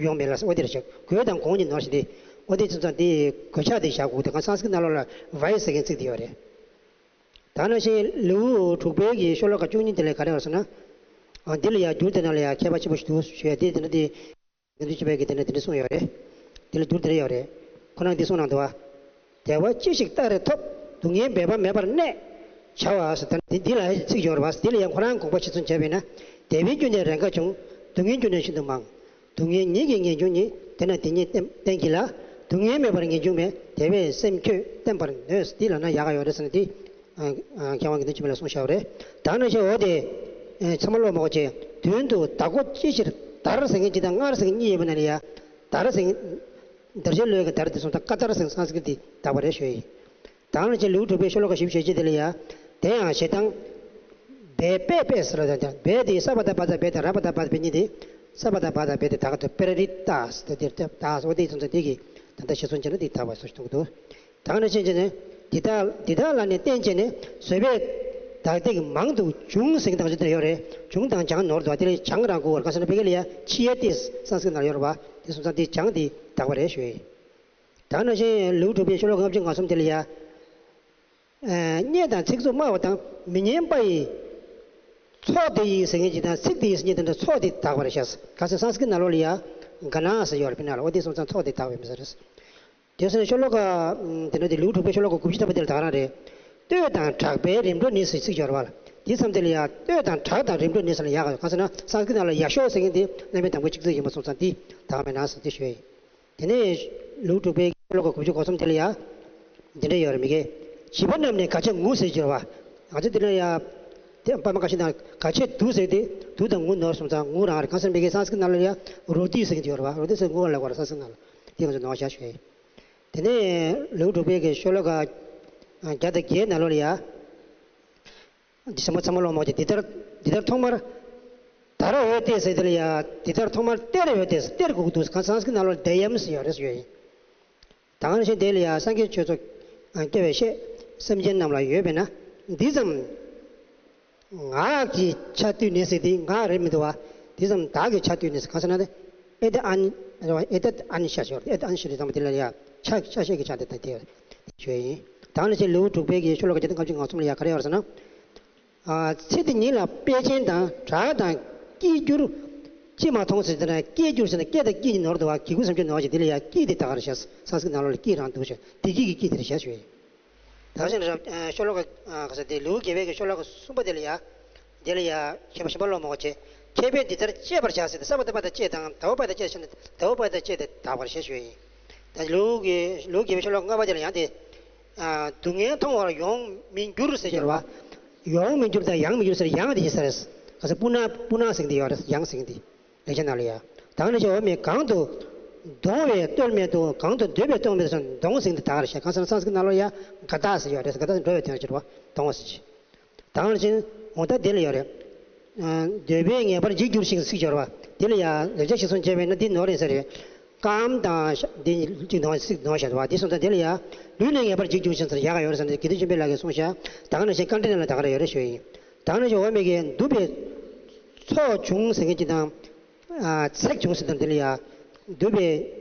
ཡོང་མེད་ལ་ཟེར། འོ་དེ་རེད་ཤག་དགོངས་དང་དགོངས་གཉིས་ནོར་ཞིག་དེ། འོ་དེ་ཚོ་ཚང་དེ་དགོས་ཆ་དེ་བཞག་དགོས། དེ་ག་སཾ་སྐྲྀ་ཏ་ནང་ལོགས་ལ་བའི་ཟེར་མཁན་ཚིག་དེ་ཡོད་རེད། ད་ནང་བཞིན་ལེའུ་དྲུག་པའི་གི་ཤོ་ལོ་ཀ་བཅུ་གཉིས་དེ་ལ་ག་རེ་ཡོད་ཟེར་ན། ཨ། འདི་ལ་ཡ་འགྱུར་དེ་ནང་ལ་ཡ་ཁྱད་པར་ཆེན་པོ་ཞིག་འདུག་ཞུ་ཡ་དེ་དེ་ནི་དེ། དགེ་འདུན་ཆོས་འཕེལ་གྱིས་དེ་ནས་དེ་འདྲ་གསུངས་ཡོད་རེད། དེ་ལ་བསྒྱུར་དེ་འདྲ་ཡོད་རེད། ཁོ་རང་འདི་གསུངས་གནང་འདུག་བ། བདེ་བ་ཅི་ཞིག་རྟག་རེ་ཐོབ། སྡུག་བསྔལ་འབད་པ་མེད་པར་གནས། བྱ་བ་ཟེར་ད་འདི་འདི་ལ་ཧེ་ཚིག་ཡོད་རེད་བ། འདི་ལ་ཡང་ཁོ་རང་དགོངས་པ་ཞིབ་མཚོན་བྱས་པས་ན། བདེ་བའི་རྒྱུ་ནི་རེས་འགའ་འབྱུང་། སྡུག་བསྔལ་རྒྱུ་ནི་ཤིན་ཏུ་མང་། སྡུག་བསྔལ་ཉིད་ཀྱི་ངེས་འབྱུང་ཉིད། དེ་ན་དེ་ཉིད་བསྟན་བསྟན་གྱིས་ལ། སྡུག་བསྔལ་མེད་པར་ངེས་འབྱུང་མེད། དེ་བས་སེམས་ཁྱོད་བརྟན་པར་ནུས། འདི་ལབ་ན་ཡག་ག་ཡོད་རེད་ཟེར་ན་འདི། ཨ། ཨ། མཁས་དབང་དགེ་འདུན་ཆོས་འཕེལ་ལ་གསུངས་བཞག་པ་རེད། ད་ནང་བཞིན་འོ་དེ། ཨ། ཚང་མ་ཀློག་མ་དགོས་བྱས། མདུན་དུ་བདག་པོ་ཅི་ཕྱིར་དར་ཟེར་མཁན་གཅིག་དང་སྔར་ཟེར་མཁན་གཉིས་ཡོད་པ་ན་ལ་ཡ། དར་ཟེར་མཁན། དར་ཆེན་ལོས་ཀྱི་དར་དེ་སོང་ཙང་ཀ་དར་ཟེར་མཁན་སཾ་སྐྲྀ་ཏ་དེ་དག་པ་རེད་ཞུ་ཡ་ཡིན། ད་ནང་བཞིན་ལེའུ་དྲུག་པའི་ཤོ་ལོ་ཀ་བཞི་བཅུ་ཞེ་གཅིག་དེ་ལ་ཡ། དེ་ཡང་ཞེ་སྡང་། བེ་པེ་པེ་ཟེར་བ་དང་། བེ་དེ་ས་པ་ད་བ་ད་བེ་དང་ར་པ་ད་བ་ད་བེ་གཉིས་དེ། ས་པ་ད་བ་ད་བེ་དེ་དག་ཏུ་པེ་ར་རི་ཏ་ཟེར་དེ་དེ་ད་ཟེར་བ་དེ་སོང་ཙང་དེ་གི་ད་ལྟ་ཞིབ་མཚོན་བྱས་ན་དེ་དག་པ་སོགས་ཤིག་མཐོང་གི་འདུག་ད་ག་ནང་བཞིན་བྱས་ནས། འདི་དག་འདི་དག་ལ་ནི་བརྟེན་བྱས་ནས་བཟོད་པས་བདག་སྡིག་མང་དུ་འབྱུང་ཟེར་གྱི་དང་ཅི་འདྲ་ཡོད་རེད། འབྱུང་དང་སྦྱང་ནོར་འདུག་དེ་ལས་སྦྱང་རང་དགོས་པར་གང་ཟེར་ན་བོད་སྐད་ལ་ཡ་ཆི་ཡ་ཏིས་སཾ་སྐྲྀ་ཏ་ནང་ཡོད་རེད་བ། དེ་སོང་ཙང་དེ་སྦྱང་དེ་དག་པ་རེད་ཞུ་ཡ་ཡིན། ད་ག་ནང་བཞིན་ལེའུ་དྲུག་པའི་ཤོ་ལོ་ཀ་ལྔ་བཅུ་ང་གསུམ་དེ་ལ་ཡ། ཨ། བརྙས་དང་ཚིག་རྩུབ་སྨྲ་བ་དང་མི་སྙན་པ་ཡི། ཚོགས་དེ་ཡིས་ཟེར་མཁན་གཅིག་དང་ཚིག་དེ་ཡིས་ཟེར་མཁན་དེ་འདྲ་ཚོགས་དེ་དག་པར་བྱ། ག་ཟེར་སཾ་སྐྲྀ་ཏ་ནང་ལོགས་ལ་ཡ། ག་ན་ཟེར་ཡོད་རེད་པི་ན་ལ། འོ་དེ་སོང་ཙང་ཚོགས་དེ་དག་པའི་མི་ཟེར་རེད། དེ་སོང་ནས་ཤོ་ལོ་ཀ། ཨམ། དེ་ནས་དེ་ལེའུ་དྲུག་པའི་ཤོ་ལོ་ཀ་དགུ་བཅུ་ཐམ་པ་དེ་ལ་ད་ག་རང་རེད། བསྟོད་དང་གྲགས་པའི་རིམ་གྲོ་ནི་ཟེར་ཚིག་ཡོད་རེད་བ། དེ་མཚམས་དེ་ལ་ཡ་བསྟོད་དང་གྲགས་དང་རིམ་གྲོ་ནི་ཟེར་ལ་ཡག་ག་ག་ཟེར་ན་སཾ་སྐྲྀ་ཏ་ནང་ལ་ཡ་ཤོ་ཟེར་མཁན་དེ་རྣམ་པའི་དང་པོ་གཅིག་ཚིག་ཡིན་པ་སོང་ཙང་དེ་དག་མེད་ན་ཟེར་དེ་ཞུ་ཡ་ཡིན། དེ་ནས་ལེའུ་དྲུག་པའི་ཤོ་ལོ་ཀ་དགུ་བཅུ་གོ་གསུམ་དེ་ལ་ཡ། འདི་འདྲ་ཡོད་རེད་མི་དགེ། བྱིས་པ་རྣམས་ནི་ག་ཆད་ངུ་ཟེར་གྱི་ཡོད་རེད་བ། ང་ཚོ་འདི་ལ་ཡ། དེ་པ་མ་ཁ་ཤས་ནང་ག་ཆད་འདུག་ཟེར་ཏེ་འདུག་དང་ངུ་ནོར་སོང་ཙང་ངུ་རང་རེད། གང་ཟེར་མི་དགེ་སཾ་སྐྲྀ་ཏ་ནང་ལ་ཡ་རོ་ཏི་ཟེར་གྱི་ཡོད་རེད་བ། རོ་ཏི་ཟེར་ངུ་བ་ལ་གོ་ར་སཾ་སྐྲྀ་ཏ་ནང་ལ་དེ་ང་ཚོ་ནོར་བ་བཞག་ཞུ་ཡ་ཡིན། དེ་ནས་ལེའུ་དྲུག་པའི་གི་ཤོ་ལོ་ཀ་བརྒྱ་དང་བརྒྱད་ནང་ལོགས་ལ་ཡ། འདི་ཚང་མ་ཚང་མ་ཀློག་མ་དགོས་བྱས། འདི་ལྟར་འདི་ལྟར་ཐོག་མར། དར་འོད་ལྟས་ཟེར་དེ་ལ་ཡ། འདི་ལྟར་ཐོག་མར་གཏེར་འོད་ལྟས་ཟེར་གཏེར་གོ་གི་འདུག་ག་སཾ་སྐྲྀ་ཏ་ནང་ལོགས་ལ་དེ་ཡམ་ཟེར་ཡོད་རེད་ཟེར་ཡོད་ཡིན། ད་ག་ནང་བཞིན་དེ་ལ་ཡ་སངས་རྒྱས་ཆོས་ཚོགས་སྐྱེ་བའི་ཤས་སེམས་ཅན་རྣམས་ལ་ཡོད་པས་ན། འདི་ཙམ་ངག་གི་ཆ་བཏུད་ནས་ཟེར་དེ་ངག་རེད་མི་འདུག་བ། འདི་ཙམ་བདག་གི་ཆ་བཏུད་ནས་ཟེར་གང་ཟེར་ན་དེ། ཨེ་ཏ་ཨན། ཨེ་ཏ་ཨན་ཤ་ཞོར་ཨེ་ཏ་ཨན་ཤ་རེད་ཙམ་དེ་ལ་ཡ་ཆ་ཆ་ཤས་ཀྱི་ཆ་དེ་དང་དེ་ཞུ་ཡ་ཡིན། ད་ག་ནང་བཞིན་ལེའུ་དྲུག་པའི་གི་ཤོ་ལོ་ཀ་བརྒྱ་དང་ལྔ་བཅུ་ང་གསུམ་ལ་ཡ་ག་རེ་ཡོད་ཟེར་ན། ཨ། ཚེ་འདི་ཉིད་ལ་དཔེ་ཅན་དང་གྲགས་དང་སྐྱེ་འགྱུར་ཅི་མ་མཐོང་ཟེར་ན། སྐྱེ་འགྱུར་ཟེར་ན་སྐྱེ་དང་སྐྱེ་གཉིས་ནོར་འདུག་བ། གི་གུ་སེམས་ཅན་ནོར་བ་ཅིག་དེ་ལ་ཡ་སྐྱེ་དེ་དག་པར་བྱ། སཾ་སྐྲྀ་ཏ་ནང་ལོགས་ལ་སྐྱེ་རང་འདུག་བྱ། བདེ་སྐྱིད་ཀྱི་སྐྱེ་དེར་བྱ་ཞུ་ཡ་ཡིན། ད་ག་ནང་བཞིན་རབ་ཤོ་ལོ་ཀ་ག་ཟེར་དེ་ལེའུ་བརྒྱད་པའི་གི་ཤོ་ལོ་ཀ་གསུམ་པ་དེ་ལ་ཡ། དེ་ལ་ཡ་ཞེས་པ་ཞིམ་པ་ཀློག་མ་དགོས་བྱས། མཁས་པས་འདི་ལྟར་གཅེས་པར་བྱ་ཟེར་ཏེ་ས་པ་ད་པ་ད་གཅེས་དང་ད་བ་པ་ད་གཅེས་ཟེར་ནས་ད་བ་པ་ད་གཅེས་དེ་དག་པར་བྱ་ཞུ་ཡ་ཡིན། ད་ལེའུ་གི་ལེའུ་བརྒྱད་པའི་ཤོ་ལོ་ཀ་ལྔ་པ་དེ་ལ་ཡང་དེ། ཨ། སྡུག་བསྔལ་མཐོང་བར་ཡོང་མི་འགྱུར་ཟེར་གྱི་རེད་བ། ཡོང་མི་འགྱུར་དང་ཡང་མི་འགྱུར་ཟེར་ཡང་དེ་ཡིན་ས་རེད། ག་ས་སྤུ་ན་སྤུ་ན་ཟེར་གྱི་དེ་ཡོད་རེད། ཡང་ཟེར་གྱི་དེ། ལེགས་བྱས་ནང་ལ་ཡ། ད་ག་ནང་བཞིན་འོག་མའི་གང་དུ་གདོང་བས་ལྟོས་མེད་དོ། གང་དུ་འདོད་པས་ལྟོས་མེད་དོ་ཟེར་གདོང་ཟེར་གྱི་དེ་ད་ག་རེད་ཤག་གང་ཟེར་ན་སཾ་སྐྲྀ་ཏ་ནང་ལོགས་ལ་ཡ་ག་ཏ་ཟེར་ཡོད་རེད། ག་ཏ་ཟེར་འགྲོ་བའི་དོན་ལ་བྱེད་པ་གདོང་བ་ཟེར་གྱི། ད་ག་ནང་བཞིན་འོ་ད་དེ་ལ་ཡོད་རེད། ཨ། འདོད་པས་ངེས་པར་འཇིག་འགྱུར་ཞིང་ཟེར་གྱི་ཡོད་རེད་བ། དེ་ལ་ཡ་ལེགས་བྱས་ཤེས་གསུམ་བྱས་པས་ན་འདི་ནོར་རེད་ཟེར་རེད། ཀམ་དང་ཤ་འདི་གཅིག་ནོར་ཟིག་ནོར་བཞག་འདུག་བ། འདི་སོང་ཙང་དེ་ལ་ཡ་ལུས་ནི་ངེས་པར་འཇིག་འགྱུར་ཞིང་ཟེར་ཡག་ག་ཡོད་རེད་ཟེར་ནས་དགེ་འདུན་ཆོས་འཕེལ་ལགས་ཀྱིས་གསུངས་ཤག་ད་ག་ནང་བཞིན་བཀའ་འགྲེལ་ནང་ལ་ད་ག་རང་ཡོད་རེད་ཞུ་ཡ་ཡིན། ད་ག་ནང་བཞིན་འོག་མའི་གི་འདུག་པའི་ཚོགས་བྱུང་ཟེར་མཁན་གྱི་དང་། ཨ། ཚེགས་བྱུང་ཟེར་དང་དེ་ལ་ཡ། འདུག་པའི་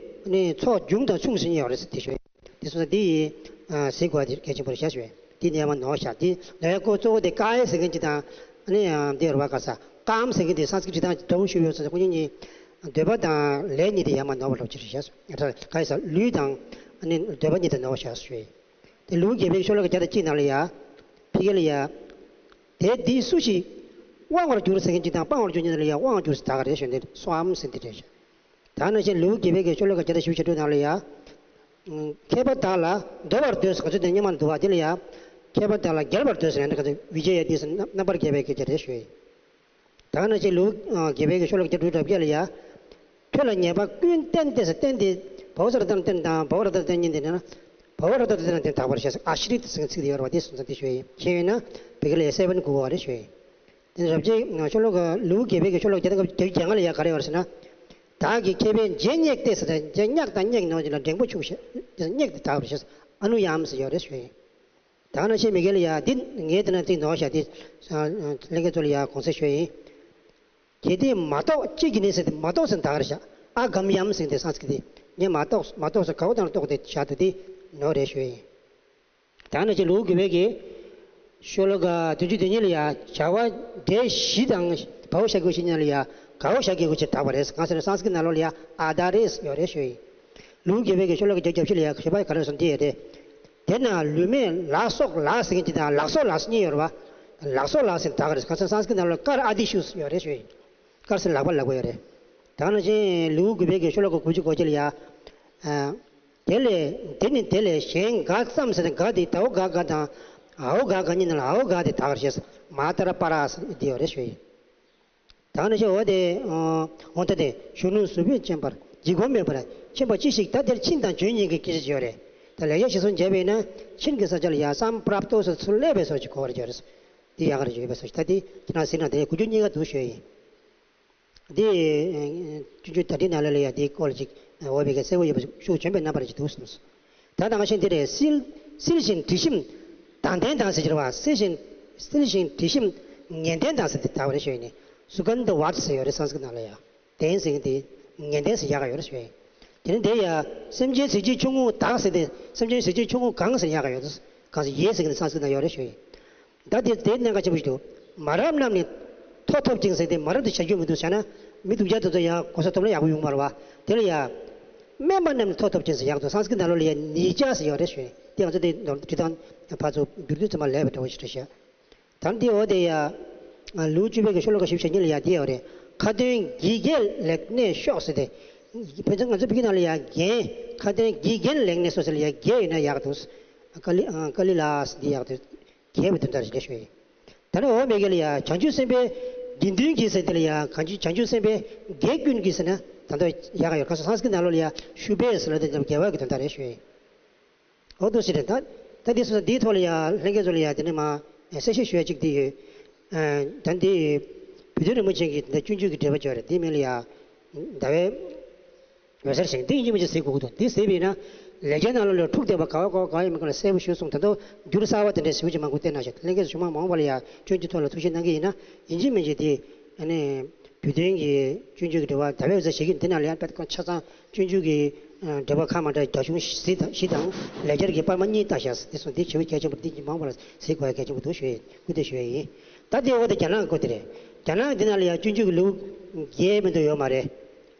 ནི་ཚོགས་བྱུང་དང་ཆུང་ཟེར་མཁན་ཡོད་རེད་ཟེར་དེ་ཞུ་ཡ་ཡིན། དེ་སོང་ཙང་འདི་ཡི། ཨ། གཟིགས་དགོས་པ་དེ་གལ་ཆེན་པོ་རེད་ཤག་ཞུ་ཡ་ཡིན། འདི་ནས་མ་ནོར་བཞག་འདི་ནོར་ཡ་ཀོ་གཙོ་བོ་དེ་ཀཱ་ཡ་ཟེར་མཁན་གྱི་དང་། ཨ་ནི་འདི་རུ་བ་ག་ས་ཀམ་ཟེར་མཁན་དེ་སཾ་སྐྲྀ་ཏ་འདྲ་བོ་ཞུ་ཡོད་ཟེར་ཁོ་གཉིས་གཉིས། འདོད་པ་དང་ལས་གཉིས་དེ་ཡ་མ་ནོར་བ་ལོབས་ཅི་རེད་ཤག་ག་ས་ལུས་དང་། ཨ་ནི་འདོད་པ་གཉིས་དེ་ནོར་བ་ཤག་ཞུ་ཡ་ཡིན། དེ་ལེའུ་བརྒྱད་པའི་ཤོ་ལོ་ཀ་བརྒྱ་དང་གཅིག་ནང་ལ་ཡ། ཕ་གི་ལ་ཡ། དེ་འདི་སུ་ཞིག་དབང་བར་འགྱུར་ཟེར་མཁན་གཅིག་དང་སྤང་བར་འགྱུར་མཁན་ལ་ཡ་དབང་བར་འགྱུར་ཟེར་ད་ག་རེ་ཞུ་ནས་སོའམ་ཟེར་འདི་རེད་ཤག་ད་ནང་བཞིན་ལེའུ་བརྒྱད་པའི་གི་ཤོ་ལོ་ཀ་བརྒྱ་དང་བཞི་བཅུ་ཞེ་དྲུག་ནང་ལ་ཡ། མཁས་པ་དག་ལ་འདོད་པར་འདོད་ཟེར་ག་ཚོད་དེ་སྙན་མ་འདུག་བ་དེ་ལ་ཡ། མཁས་པ་དག་ལ་རྒྱལ་བར་འདོད་ཟེར་ཡ་འདི་ག་ཚོད་བི་ཇེ་ཡ་འདི་ཟེར་རྣམ་པར་རྒྱལ་བའི་སྐད་ཆ་རེད་ཞུ་ཡ་ཡིན། ད་ག་ནང་བཞིན་ལེའུ་བརྒྱད་པའི་གི་ཤོ་ལོ་ཀ་བརྒྱད་དྲུག་དྲུག་བརྒྱད་ལ་ཡ། ཁྱོད་ལ་ཉེས་པ་ཀུན་བསྟན་ཏེ་ཟེར་བསྟན་ཏེ། བའོ་ཟེར་བཏང་བསྟན་དང་བའོ་ར་བཏང་བསྟན་གཉིས་དེ་ནི། བའོ་ར་བཏང་བསྟན་དེ་དག་པར་བྱས་ཨ་ཤྲི་ཏ་ཟེར་ཚིག་དེ་ཡོད་རེད་བ། དེ་སོང་ཙང་དེ་ཞུ་ཡ་ཡིན། ཁྱེད་ཡིན་ན་བི་ག་ལ་ཡ་སེ་བན་གོ་བ་རེད་ཞུ་ཡ་ཡིན། དེ་ནི་རབ་བྱེད་ཤོ་ལོ་ཀ་ལེའུ་བརྒྱད་པའི་གི་ཤོ་ལོ་ཀ་བརྒྱད་དང་བརྒྱད་ཅུ་གྱ་ལྔ་ལ་ཡ་ག་རེ་ཡོད་རེད་ཟེར་ན། བདག་གིས་མཁས་པའི་རྗེས་སྙེགས་ཏེ་ཟེར་ཏེ་རྗེས་སྙེགས་དང་སྙེགས་ནོར་གྱི་ལ་འགྲེང་པོ་ཕྱུག་བྱས་སྙེགས་ཏེ་དག་པར་བྱས་ཨ་ནུ་ཡམ་ཟེར་ཡོད་རེད་ཞུ་ཡ་ཡིན། ད་ག་ནང་བཞིན་མི་དགེ་ལ་ཡ་འདི་ངས་དེ་ན་ཏིག་ནོར་བཞག་དེ། ལྷན་རྒྱས་ཚོ་ལ་ཡ་དགོངས་སེལ་ཞུ་ཡ་ཡིན། གལ་ཏེ་མ་རྟོགས་ཅི་བགྱི་ནས་ཟེར་ཏེ་མ་རྟོགས་ཟེར་ད་ག་རེ་བཞག་ཨ་གམ་ཡམ་ཟེར་ཏེ་སཾ་སྐྲྀ་ཏ་ངས་མ་རྟོགས་མ་རྟོགས་ཟེར་ག་བ་དང་རྟོགས་ཏེ་བཞག་ཏུ་དེ་ནོར་རེད་ཞུ་ཡ་ཡིན། ད་ག་ནང་བཞིན་ལེའུ་བརྒྱད་པའི་གི་ཤོ་ལོ་ཀ་བདུན་ཅུ་དོན་གཉིས་ལ་ཡ་བྱ་བ་འབྲས་བཞི་དང་བའོ་ཤ་གི་བཞི་ཉ་ལ་ཡ་གའོ་ཤ་གི་གུ་ཆེ་དག་པ་རེད། གང་ཟེར་ན་སཾ་སྐྲྀ་ཏ་ནང་ལོགས་ལ་ཡ་ཨ་ད་རེས་ཡོད་རེད་ཞུ་ཡ་ཡིན། ལེའུ་བརྒྱད་པའི་གི་ཤོ་ལོ་ཀ་བརྒྱད་ཅུ་གྱ་བཞི་ལ་ཡ་བཞི་པ་ག་རེ་སོང་འདི་ཡ་རེད། དེ་ན་ལུས་མེད་ལ་སོགས་ལ་ཟེར་མཁན་གྱི་དང་ལག་སོགས་ལ་ཟེར་གཉིས་ཡོད་རེད་བ། ལག་སོགས་ལ་ཟེར་ད་ག་རེ་ག་ས་སཾ་སྐྲྀ་ཏ་ནང་ལ་ཀར་ཨ་དི་ཤུ་ཡོད་རེད་ཞུ་ཡིན། ཀར་ཟེར་ལག་པ་ལབ་དགོས་ཡོད་རེད། ད་ག་ནང་བཞིན་ལེའུ་དགུ་པའི་གི་ཤོ་ལོ་ཀ་དགུ་བཅུ་གོ་གཅིག་ལ་ཡ། ཨ། དེ་ལས་དེ་ནི་དེ་ལས་གཞན་འགའ་ཙམ་ཟེར་ཏེ་འགའ་དེ་དའོ་ག་ག་དང་། ཨའོ་ག་ག་གཉིས་ནང་ལ་ཨའོ་ག་དེ་ད་ག་རེ་ཞེས་མ་ཏར་པ་ར་ཟེར་འདི་ཡོད་རེད་ཞུ་ཡིན། ད་ག་ནང་བཞིན་འོ་དེ། འོ་ད་དེ་གཞོན་ནུ་གཟུ་བོས་ཕྱིན་པར་འཇིགས་པ་མེད་པར་ཕྱིན་པ་ཅི་ཞིག་ད་དེར་ཕྱིན་དང་བྱོན་གཉིས་ཀྱི་སྐད་ཆ་ཡོད་རེད། ད་ལེགས་བཤད་ཤེས་གསུམ་བྱས་པས་ན་ཕྱིན་གྱི་ས་ཆ་ལ་ཡ་སམ་པྲབ་ཏོ་སོགས་ཚུར་སླེབས་པའི་སོགས་ཀྱི་གོ་བར་བྱ་རེད། འདི་ཡག་ག་རེ་བྱོས་པའི་སོགས་ཀྱི་ད་དེ་ཁྱེད་རང་ཟེར་ན་དེ་དགུ་བཅུ་གཉིས་ཀ་འདུག་ཞུ་ཡིན། འདི། སྤྱོད་འཇུག་དར་ཊིག་ནང་ལ་ལ་ཡ་འདིའི་སྐོར་ལ་ཅིག་འོ་བའི་ག་གསལ་པོ་ཡོད་པ་ཤུགས་བྱོན་པའི་རྣམ་པར་ཅིག་འདུག་གསུངས་སོ། ད་ནང་བཞིན་འདི་རེད། བསིལ་བསིལ་ཞིང་དྲི་ཞིམ་དྭངས་ལྡན་དང་ཟེར་གྱི་རེད་བ། བསིལ་ཞིང་བསིལ་ཞིང་དྲི་ཞིམ་ངད་ལྡན་དང་ཟེར་ཏེ་ད་བ་རེ་ཞུ་ཡིན་ནི། སུ་གན་དྷ་ཝརྟ་ཟེར་ཡོད་རེད་སཾ་སྐྲྀ་ཏ་ནང་ལ་ཡ། ལྡན་ཟེར་གྱི་འདི་ངད་ལྡན་ཟེར་ཡག་ག་ཡོད་རེད་ཞུ་ཡིན། དེ་ནི་འདི་ཡ་སེམས་ཅན་གཟི་བརྗིད་ཆུང་ངུ་དག་ཟེར་ཏེ་སེམས་ཅན་གཟི་བརྗིད་ཆུང་ངུ་གང་ཟེར་ཡག་ག་ཡོད་རེད། གང་ཟེར་ཡེ་ཟེར་གྱི་འདི་སཾ་སྐྲྀ་ཏ་ནང་ཡོད་རེད་ཞུ་ཡིན། ད་དེ་དེའི་གནད་འགག་ཆེན་པོ་ཞིག་འདུག་མ་རབས་རྣམས་ནི་མཐོ་ཐོབ་ཅིང་ཟེར་ཏེ་མ་རབས་དེ་བྱ་རྒྱུ་མི་འདུག་བྱས་ན་མི་སྡུག་ཅག་དེ་ཚོ་ཡང་གོ་ས་ཐོབ་ན་ཡག་པོ་ཡོང་མ་རེད་བ། དེ་ལ་ཡ། དམན་པ་རྣམས་ནི་མཐོ་ཐོབ་ཅིང་ཟེར་ཡག་འདུག་སཾ་སྐྲྀ་ཏ་ནང་ལོགས་ལ་ཡ་ནི་ཅ་ཟེར་ཡོད་རེད་ཞུ་ཡིན། དེ་ང་ཚོ་དེ་འབྲི་སྟངས་ཕར་ཚུར་བསྒྱུར་དུས་ཙམ་པ་ལས་པ་འདྲ་བོ་ཞིག་རེད་ཤག་ད་འདི་འོ་དེ་ཡ། ལེའུ་བཅུ་པའི་གི་ཤོ་ལོ་ཀ་བཞི་བཅུ་ཞེ་གཉིས་ལ་ཡ་དེ་ཡོད་རེད། ཁ་ཏོན་གྱི་རྒྱན་ལེགས་གནས་ཤོག་ཟེར་ཏེ། ཕལ་ཆེར་ང་ཚོ་བོད་ཀྱི་ནང་ལ་ཡ་རྒྱན། ཁ་ཏོན་གྱི་རྒྱན་ལེགས་གནས་སོགས་ཟེར་ལ་ཡ་རྒྱན་ཡོད་ན་ཡག་འདུག་ཀ་ལི་ཀ་ལི་ལ་ཟེར་འདི་ཡག་འདུག་རྒྱས་པའི་དོན་དག་རེད་ཞུ་ཡིན། ད་ནི་འོ་མེ་གེ་ལ་ཡ་བྱང་ཆུབ་སེམས་དཔའི་དགེ་འདུན་གྱིས་ཟེར་དེ་ལ་ཡ་གང་ཅི་བྱང་ཆུབ་སེམས་དཔའི་དགེ་ཀུན་གྱིས་ཟེར་ན་ད་ལྟ་ཡག་ཡོད། གང་སོང་སཾ་སྐྲྀ་ཏ་ནང་ལོགས་ལ་ཡ་ཤུ་པེ་ཟེར་ལ་དེ་ལ་དགེ་བ་གི་དོན་དག་རེད་ཞུ་ཡིན། འོ་འདུག་ཟེར་ད། ད་འདི་སོ་སོ་འདིའི་ཐོག་ལ་ཡ་ལྷན་རྒྱས་ཚོ་ལ་ཡ་དེ་ནས་མ་གསལ་བཤད་ཞུ་ཡ་གཅིག་འདི་ཡོད། ད་འདི་བུ་སྟོན་རིན་པོ་ཆེ་གི་ད་སྤྱོད་འཇུག་གི་འགྲེལ་པ་ཅིག་ཡོད་རེད། འདི་མིང་ལ་ཡ། ཟླ་བའི་འོད་ཟེར་ཞིང་འདི་ཡིན་གཅིག་མིན་གཅིག་གཟིགས་དགོས་ཀྱི་འདུག་འདི་གཟིགས་པ་ཡིན་ན་ལེགས་སྦྱར་ནང་ལོགས་ལ་འཁྲུག་བསྡད་པ་ག་བ་ག་བ་ག་བ་ཡིན་མིན་སྐོར་ལ་གསལ་པོ་ཞུས་སོང་། ད་དུང་འགྱུར་གསར་བ་དེ་འདྲའི་ཞེ་པོ་ཅིག་མང་པོ་བསྟན་གནང་ཤག་ལྷན་རྒྱས་ཚོ་ཞུ་མ་མང་པོ་ལ་ཡ་སྤྱོད་འཇུག་ཐོག་ལ་ཐུགས་ཞིབ་གནང་གི་ཡིན་ན་ཡིན་གཅིག་མིན་གཅིག་དེ་ཨ་ནི་བུ་སྟོན་གྱི་སྤྱོད་འཇུག་གི་འགྲེལ་པ་ཟླ་བའི་འོད་ཟེར་ཞིག་གི་འདི་ནང་ལ་ཡང་དཔེ་ཁོ་ཆ་ཚང་སྤྱོད་འཇུག་གི་འགྲེལ་པ་ཁག་མ་འདྲ་རྒྱ་གཞུང་བཞི་དང་བཞི་དང་ལེགས་སྦྱར་གྱི་པར་མ་གཉིས་བཏགས་ཤག་དེ་སོང་འདི་ཞེ་པོ་གལ་ཆེན་པོ་འདི་མང་པོ་ལ་གཟིགས་དགོས་ཡ་གལ་ཆེན་པོ་འདུག་ཞུ་ཡ་ཡིན། སྐུ་དེ་ཞུ་ཡ་ཡིན། ད་དེ་འོ་དེ་རྒྱ་ནག་གི་སྐོར་དེ་རེད། རྒྱ་ནག་འདི་ནང་ལ་ཡང་སྤྱོད་འཇུག་གི་ལེའུ་བརྒྱད་མ་གཏོགས་ཡོད་མ་རེད།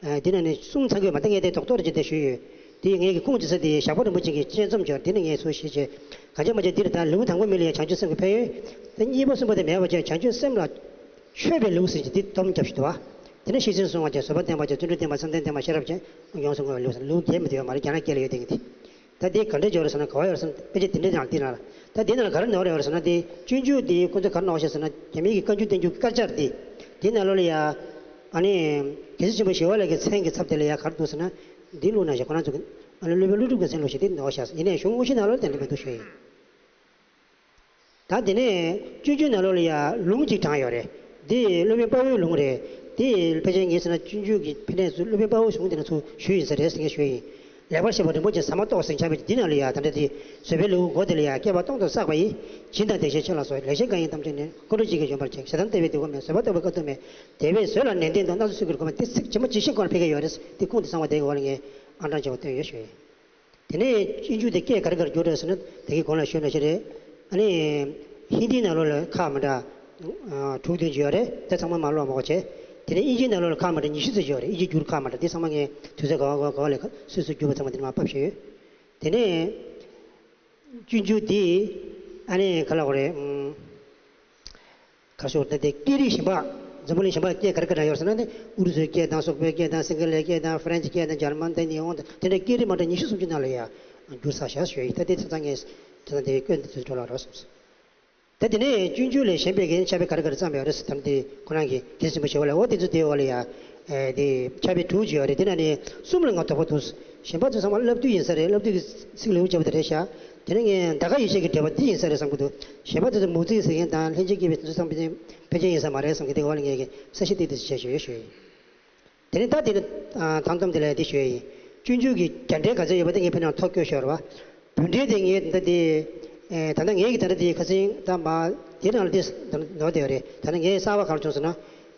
ཨ། འདི་ནང་ནས་གསུམ་ཚང་གི་མ་གཏོགས་ངས་དེ་རྡོག་རྡོག་རེ་ཅིག་དེ་ཞུས་ཡོད། དེ་ངས་ཀྱི་ཁུངས་ཅིག་ས་དེ་ཞབས་པོ་རིན་པོ་ཆེ་གི་དཔྱད་རྩོམ་སྦྱོར་དེ་ནི་ངས་སུ་ཞེས་བྱས། གང་ཅི་མ་བྱས་འདིར་ད་ལེའུ་དང་པོ་མི་ལ་ཡང་བྱང་ཆུབ་སེམས་ཀྱི་ཕན་ཡོན། དེ་གཉིས་པ་གསུམ་པ་དེ་མེད་པ་བྱས་བྱང་ཆུབ་སེམས་ལ་མཆོད་པའི་ལེའུ་ཟེར་གྱི་འདི་སྡོམ་རྒྱབ་ཞིག་འདུག་བ། དེ་ནས་ཤེར་ཕྱིན་སྲུང་བ་བྱས། བཟོད་པ་བསྟན་པ་བྱས། བརྩོན་འགྲུས་བསྟན་པ། བསམ་གཏན་བསྟན་པ། ཤེས་རབ་བྱས། ཡོངས་སུ་བསྔོ་བའི་ལུགས་ཟེར། ལུགས་བརྒྱད་མི་འདུག་ཡོད་མ་རེད། རྒྱ་ནག་སྐད་ལ་ཡོད་དེ་ངེས་ཏེ། ད་དེ་ག་འདྲ་བྱས་པ་རེད་ཟེར་ན། ག་བ་ཡོད་རེད་ཟེར་ན། དཔེ་ཆ་དེ་འདྲའི་ནང་དེ་ན་ལ། ད་དེ་ནང་ལ་ག་རེ་ནོར་ཡོད་རེད་ཟེར་ན། དེ་སྤྱོད་འཇུག་དེ་ཁོ་ཚོས་ག་རེ་ནོར་ཤག་ཟེར་ན། རྒྱ་མིའི་གི་བཀའ་འགྱུར་བསྟན་འགྱུར་དཀར་ཆག་དེ། དེ་ནང་ལོགས་ལ་ཡ། ཨ་ནི། རྒྱལ་སྲས་ཆེན་པོ་ཞི་བ་ལྷ་གི་མཚན་གྱི་ཚབ་དེ་ལ་ཡ་ག་རེ་འདུག་ཟེར་ན། འདི་བླུགས་གནང་ཞེས་ཁོ་རང་ཚོ་གི། ཨ་ནི་སློབ་དཔོན་ཀླུ་སྒྲུབ་ཀྱི་མཚན་བླུགས་ཤག་དེ་ནོར་ཤག་ཟེར། ཡིན་ནའི་གཞུང་དངོས་གཞི་ནང་ལོགས་ལ་དེ་འདྲ་མི་འདུག་ཞུ་ཡིན། ད་དེ་ནས་སྤྱོད་འཇུག་ནང་ལོགས་ལ་ཡ་ལུང་གཅིག་དྲངས་ཡོད་རེད། དེ་སློབ་དཔོན་དཔའ་བོའི་ལུང་རེད། དེ་ཕལ་ཆེར་ངས་ཟེར་ན། སྤྱོད་འཇུག་གི་ཕན་ཡོན་ཚོ་སློབ་དཔོན་དཔའ་བོའི་གཞུང་དེ་ནས་ཚུར་ཞུས་ཡིན་ས་རེད་ཟེར་ངས་ཞུས་ཡིན། ལེགས་པར་བཤད་པ་རིན་པོ་ཆེ་ཟ་མ་ཏོག་ཟེར་ཁྱབ་པའི་འདི་ནང་ལ་ཡ། ད་ལྟ་དེ་བཟོད་པའི་ལེའུ་མགོ་དེ་ལ་ཡ། བསྐལ་པ་སྟོང་དུ་བསགས་པ་ཡི། སྦྱིན་དང་བདེ་གཤེགས་མཆོད་ལ་སོགས། ལེགས་བཤད་བཀའ་ཡི་དམ་ཆོས་ནི། ཀུན་འགྲོ་གཅིག་གིས་བཞོན་པར་བྱེད། ཞེ་སྡང་ལྟ་བའི་དུས་གོ་མེད། བཟོད་པ་ལྟ་བུའི་དཀའ་ཐུབ་མེད། དེ་བས་བཟོད་ལ་ནན་ཏན་དང་། སྣ་ཚོགས་ཚུལ་གྱིས་བསྒོམ་པ། དེ་ཚིག་ཇི་མ་ཇི་བཞིན་ཁོ་ན་ཕ་གི་ཡོད་རེད། དེ་ཁུངས་དེ་ཚང་བ་དེ་གི་འོག་ལ་ངས་ཨང་གྲངས་བྱས་པ་བཏོན་ཡོད་ཞུ་ཡིན། དེ་ནས་སྤྱོད་འཇུག་དེ་སྐད་ག་རེ་ག་རེ་བསྒྱུར་རེད་ཟེར་ན། དེ་གི་གོང་ལ་ཞུས་ནང་བཞིན་རེད། ཨ་ནི། ཧིན་དིའི་ནང་ལོགས་ལ་ཁག་མི་འདྲ་དྲུག་བདུན་ཅིག་ཡོད་རེད། དེ་ཚང་མ་མ་ཀློག་མ་དགོས་བྱས། དེ་ནས་དབྱིན་ཇིའི་ནང་ལོགས་ལ་ཁག་མི་འདྲ་ཉི་ཤུ་ཙམ་ཅིག་ཡོད་རེད། དབྱིན་ཇི་བསྒྱུར་ཁག་མི་འདྲ། དེ་ཚང་མ་ངས་དུས་ཚོད་ག་བ་ག་བ་ག་བ་ལ་སོ་སོས་བསྒྱུར་བ་ཚང་མ་དེ་ནས་མར་ཕབ་བཞག་ཡོད། དེ་ནས། སྤྱོད་འཇུག་འདི། ཨ་ནི་ག་ལབ་དགོས་རེད། ཨུམ། ག་ཤོག་ད་དེ་སྐད་རིགས་གཞན་པ། འཛམ་བུ་གླིང་གཞན་པ་སྐད་ག་རེ་ག་རེ་ཡོད་ཟེར་ན། དེ་ཨུ་རུ་སུའི་སྐད་དང་། སོག་པོའི་སྐད་དང་། སིང་ག་ལའི་སྐད་དང་། ཧྥ་རན་སི་སྐད་དང་། འཇར་མན་དང་། ཉི་ཧོང་དང་། དེ་འདྲའི་སྐད་རིགས་མ་འདྲ་ཉི་ཤུ་སུམ་ཅུ་ནང་ལ་ཡ་བསྒྱུར་ཚར་བཞག་ཞུ་ཡིན། ད་དེ་ཚང་ཚང་ངས་དེ་ཚང་དེ་སྐད་འདི་ཚོ་འགྲོ་ལ་རོགས་སོང་། ད་དེ་ནས་སྤྱོད་འཇུག་ལས་གཞན་པའི་གི་ཕྱག་དཔེ་ག་རེ་ག་རེ་བརྩམས་ཡོད་རེད་ཟེར། ད་དེ་ཁོ་རང་གི་རྒྱལ་སྲས་ཆེན་པོ་ཞི་བ་ལྷ། འོ་དེ་ཚོ་དེའི་འོག་ལ་ཡ། ཨེ། དེ་ཕྱག་དཔེ་དྲུག་ཅིག་ཡོད་རེད། དེ་ནང་ནས་གསུམ་ལ་ང་དོགས་པ་འདུག། གཞན་པ་ཚོ་ཚང་མ་བསླབ་བཏུས་ཡིན་ས་རེད། བསླབ་བཏུས་ཀྱི་ཚིག་ལེའུ་བརྒྱ་པོ་དེ་རེད་ཤག། དེ་ནས་ངས་ད་ག་ཡེ་ཤེས་ཀྱི་འགྲེལ་པ་འདི་ཡིན་ས་རེད་བསམ་གྱི་འདུག། གཞན་པ་དེ་ཚོ་མུ་ཙིག་ཟེར་མཁན་དང་ལྷན་ཅིག་སྐྱེས་པའི་དེ་ཚོ་ཚང་མ་ཕལ་ཆེར་ཡིན་ས་མ་རེད་བསམ་གྱི། དེ་ག་བ་ལ་ངས་ཀྱི་གསལ་བཤད་ཏིག་ཏིག་བྱས་ཞུ་ཡོད་ཞུ་ཡིན། དེ་ནས་ད་དེ་ནས་ཨ། དང་དམ་དེ་ལ་འདི་ཞུ་ཡ་ཡིན། སྤྱོད་འཇུག་གི་རྒྱ་འགྲེལ་ག་ཚོད་ཡོད་པ་དེ་ངས་ཕ་གི་ནང་ཐོ་བཀོད་ཞོར་བ། བོད་འགྲེལ་དེ་ངས་ད་ལྟ་དེ། ཨེ། ད་ལྟ་ངས་ཀྱི་ད་ལྟ་དེ་ཁ་སང་ད་མ་དེ་ནང་ལ་དེ་ད་ནོར་བསྡད་ཡོད་རེད། ད་ནི་ངས་གསར་བ་ག་རེ་བྱུང་ཟེར་ན།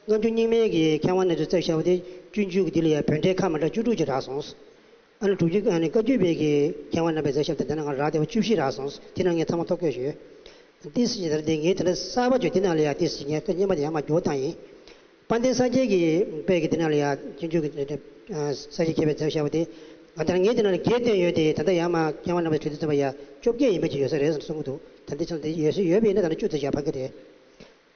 སྔ་འགྱུར་རྙིང་མའི་གི་མཁས་དབང་རྣམ་ཚོས་བརྩེགས་བཞག་པ་དེ། སྤྱོད་འཇུག་གི་འདི་ལ་ཡང་བོད་འགྲེལ་ཁག་མ་འདྲ་བཅུ་དྲུག་ཅིག་རག་སོང་། ཨ་ནི་དྲུག་ཅུ། ཨ་ནི་བཀའ་བརྒྱུད་པའི་གི་མཁས་དབང་རྣམ་པས་མཛད་བཞག་པ་དེ་ད་ནི་ང་རག་བསྡད་པ་བཅུ་བཞི་རག་སོང་། དེ་ནང་ངས་ཚང་མ་ཐོ་བཀོད་ཞུས་ཡོད། ཏིས་ཞིག་ད་དེ་ངས་དེ་འདྲ་གསར་པ་བརྗོད། དེ་ནང་ལ་ཡང་ཏིས་ཞིག་ངས་སྐད་སྙན་པ་དེ་ཡང་མ་འགྱུར་བ་བཏང་ཡིན། དཔལ་ལྡན་ས་སྐྱའི་གི་དཔེ་གི་དེ་ནང་ལ་ཡང་སྤྱོད་འཇུག་གི་ས་སྐྱ་མཁས་པས་མཛད་བཞག་པ་དེ། ང་ད་ངས་དེ་ནང་ལ་བརྒྱད་བཏོན་ཡོད་དེ། ད་ལྟ་ཡང་མ་མཁས་དབང་རྣམ་པས་བྲིས་དུས་ཙམ་པ་ཡང་བཅོ་བརྒྱད་ཡིན་པ་ཅིག་ཡོད་ས་རེད་གསུང་གི་འདུག། ད་འདི་ཚོ་འདི་ཡོད་ས་ཡོད་པ་ཡིན་ན་ད་ནི་བཅུ་ཙམ་ཞིག་ཕ་གི་རེད།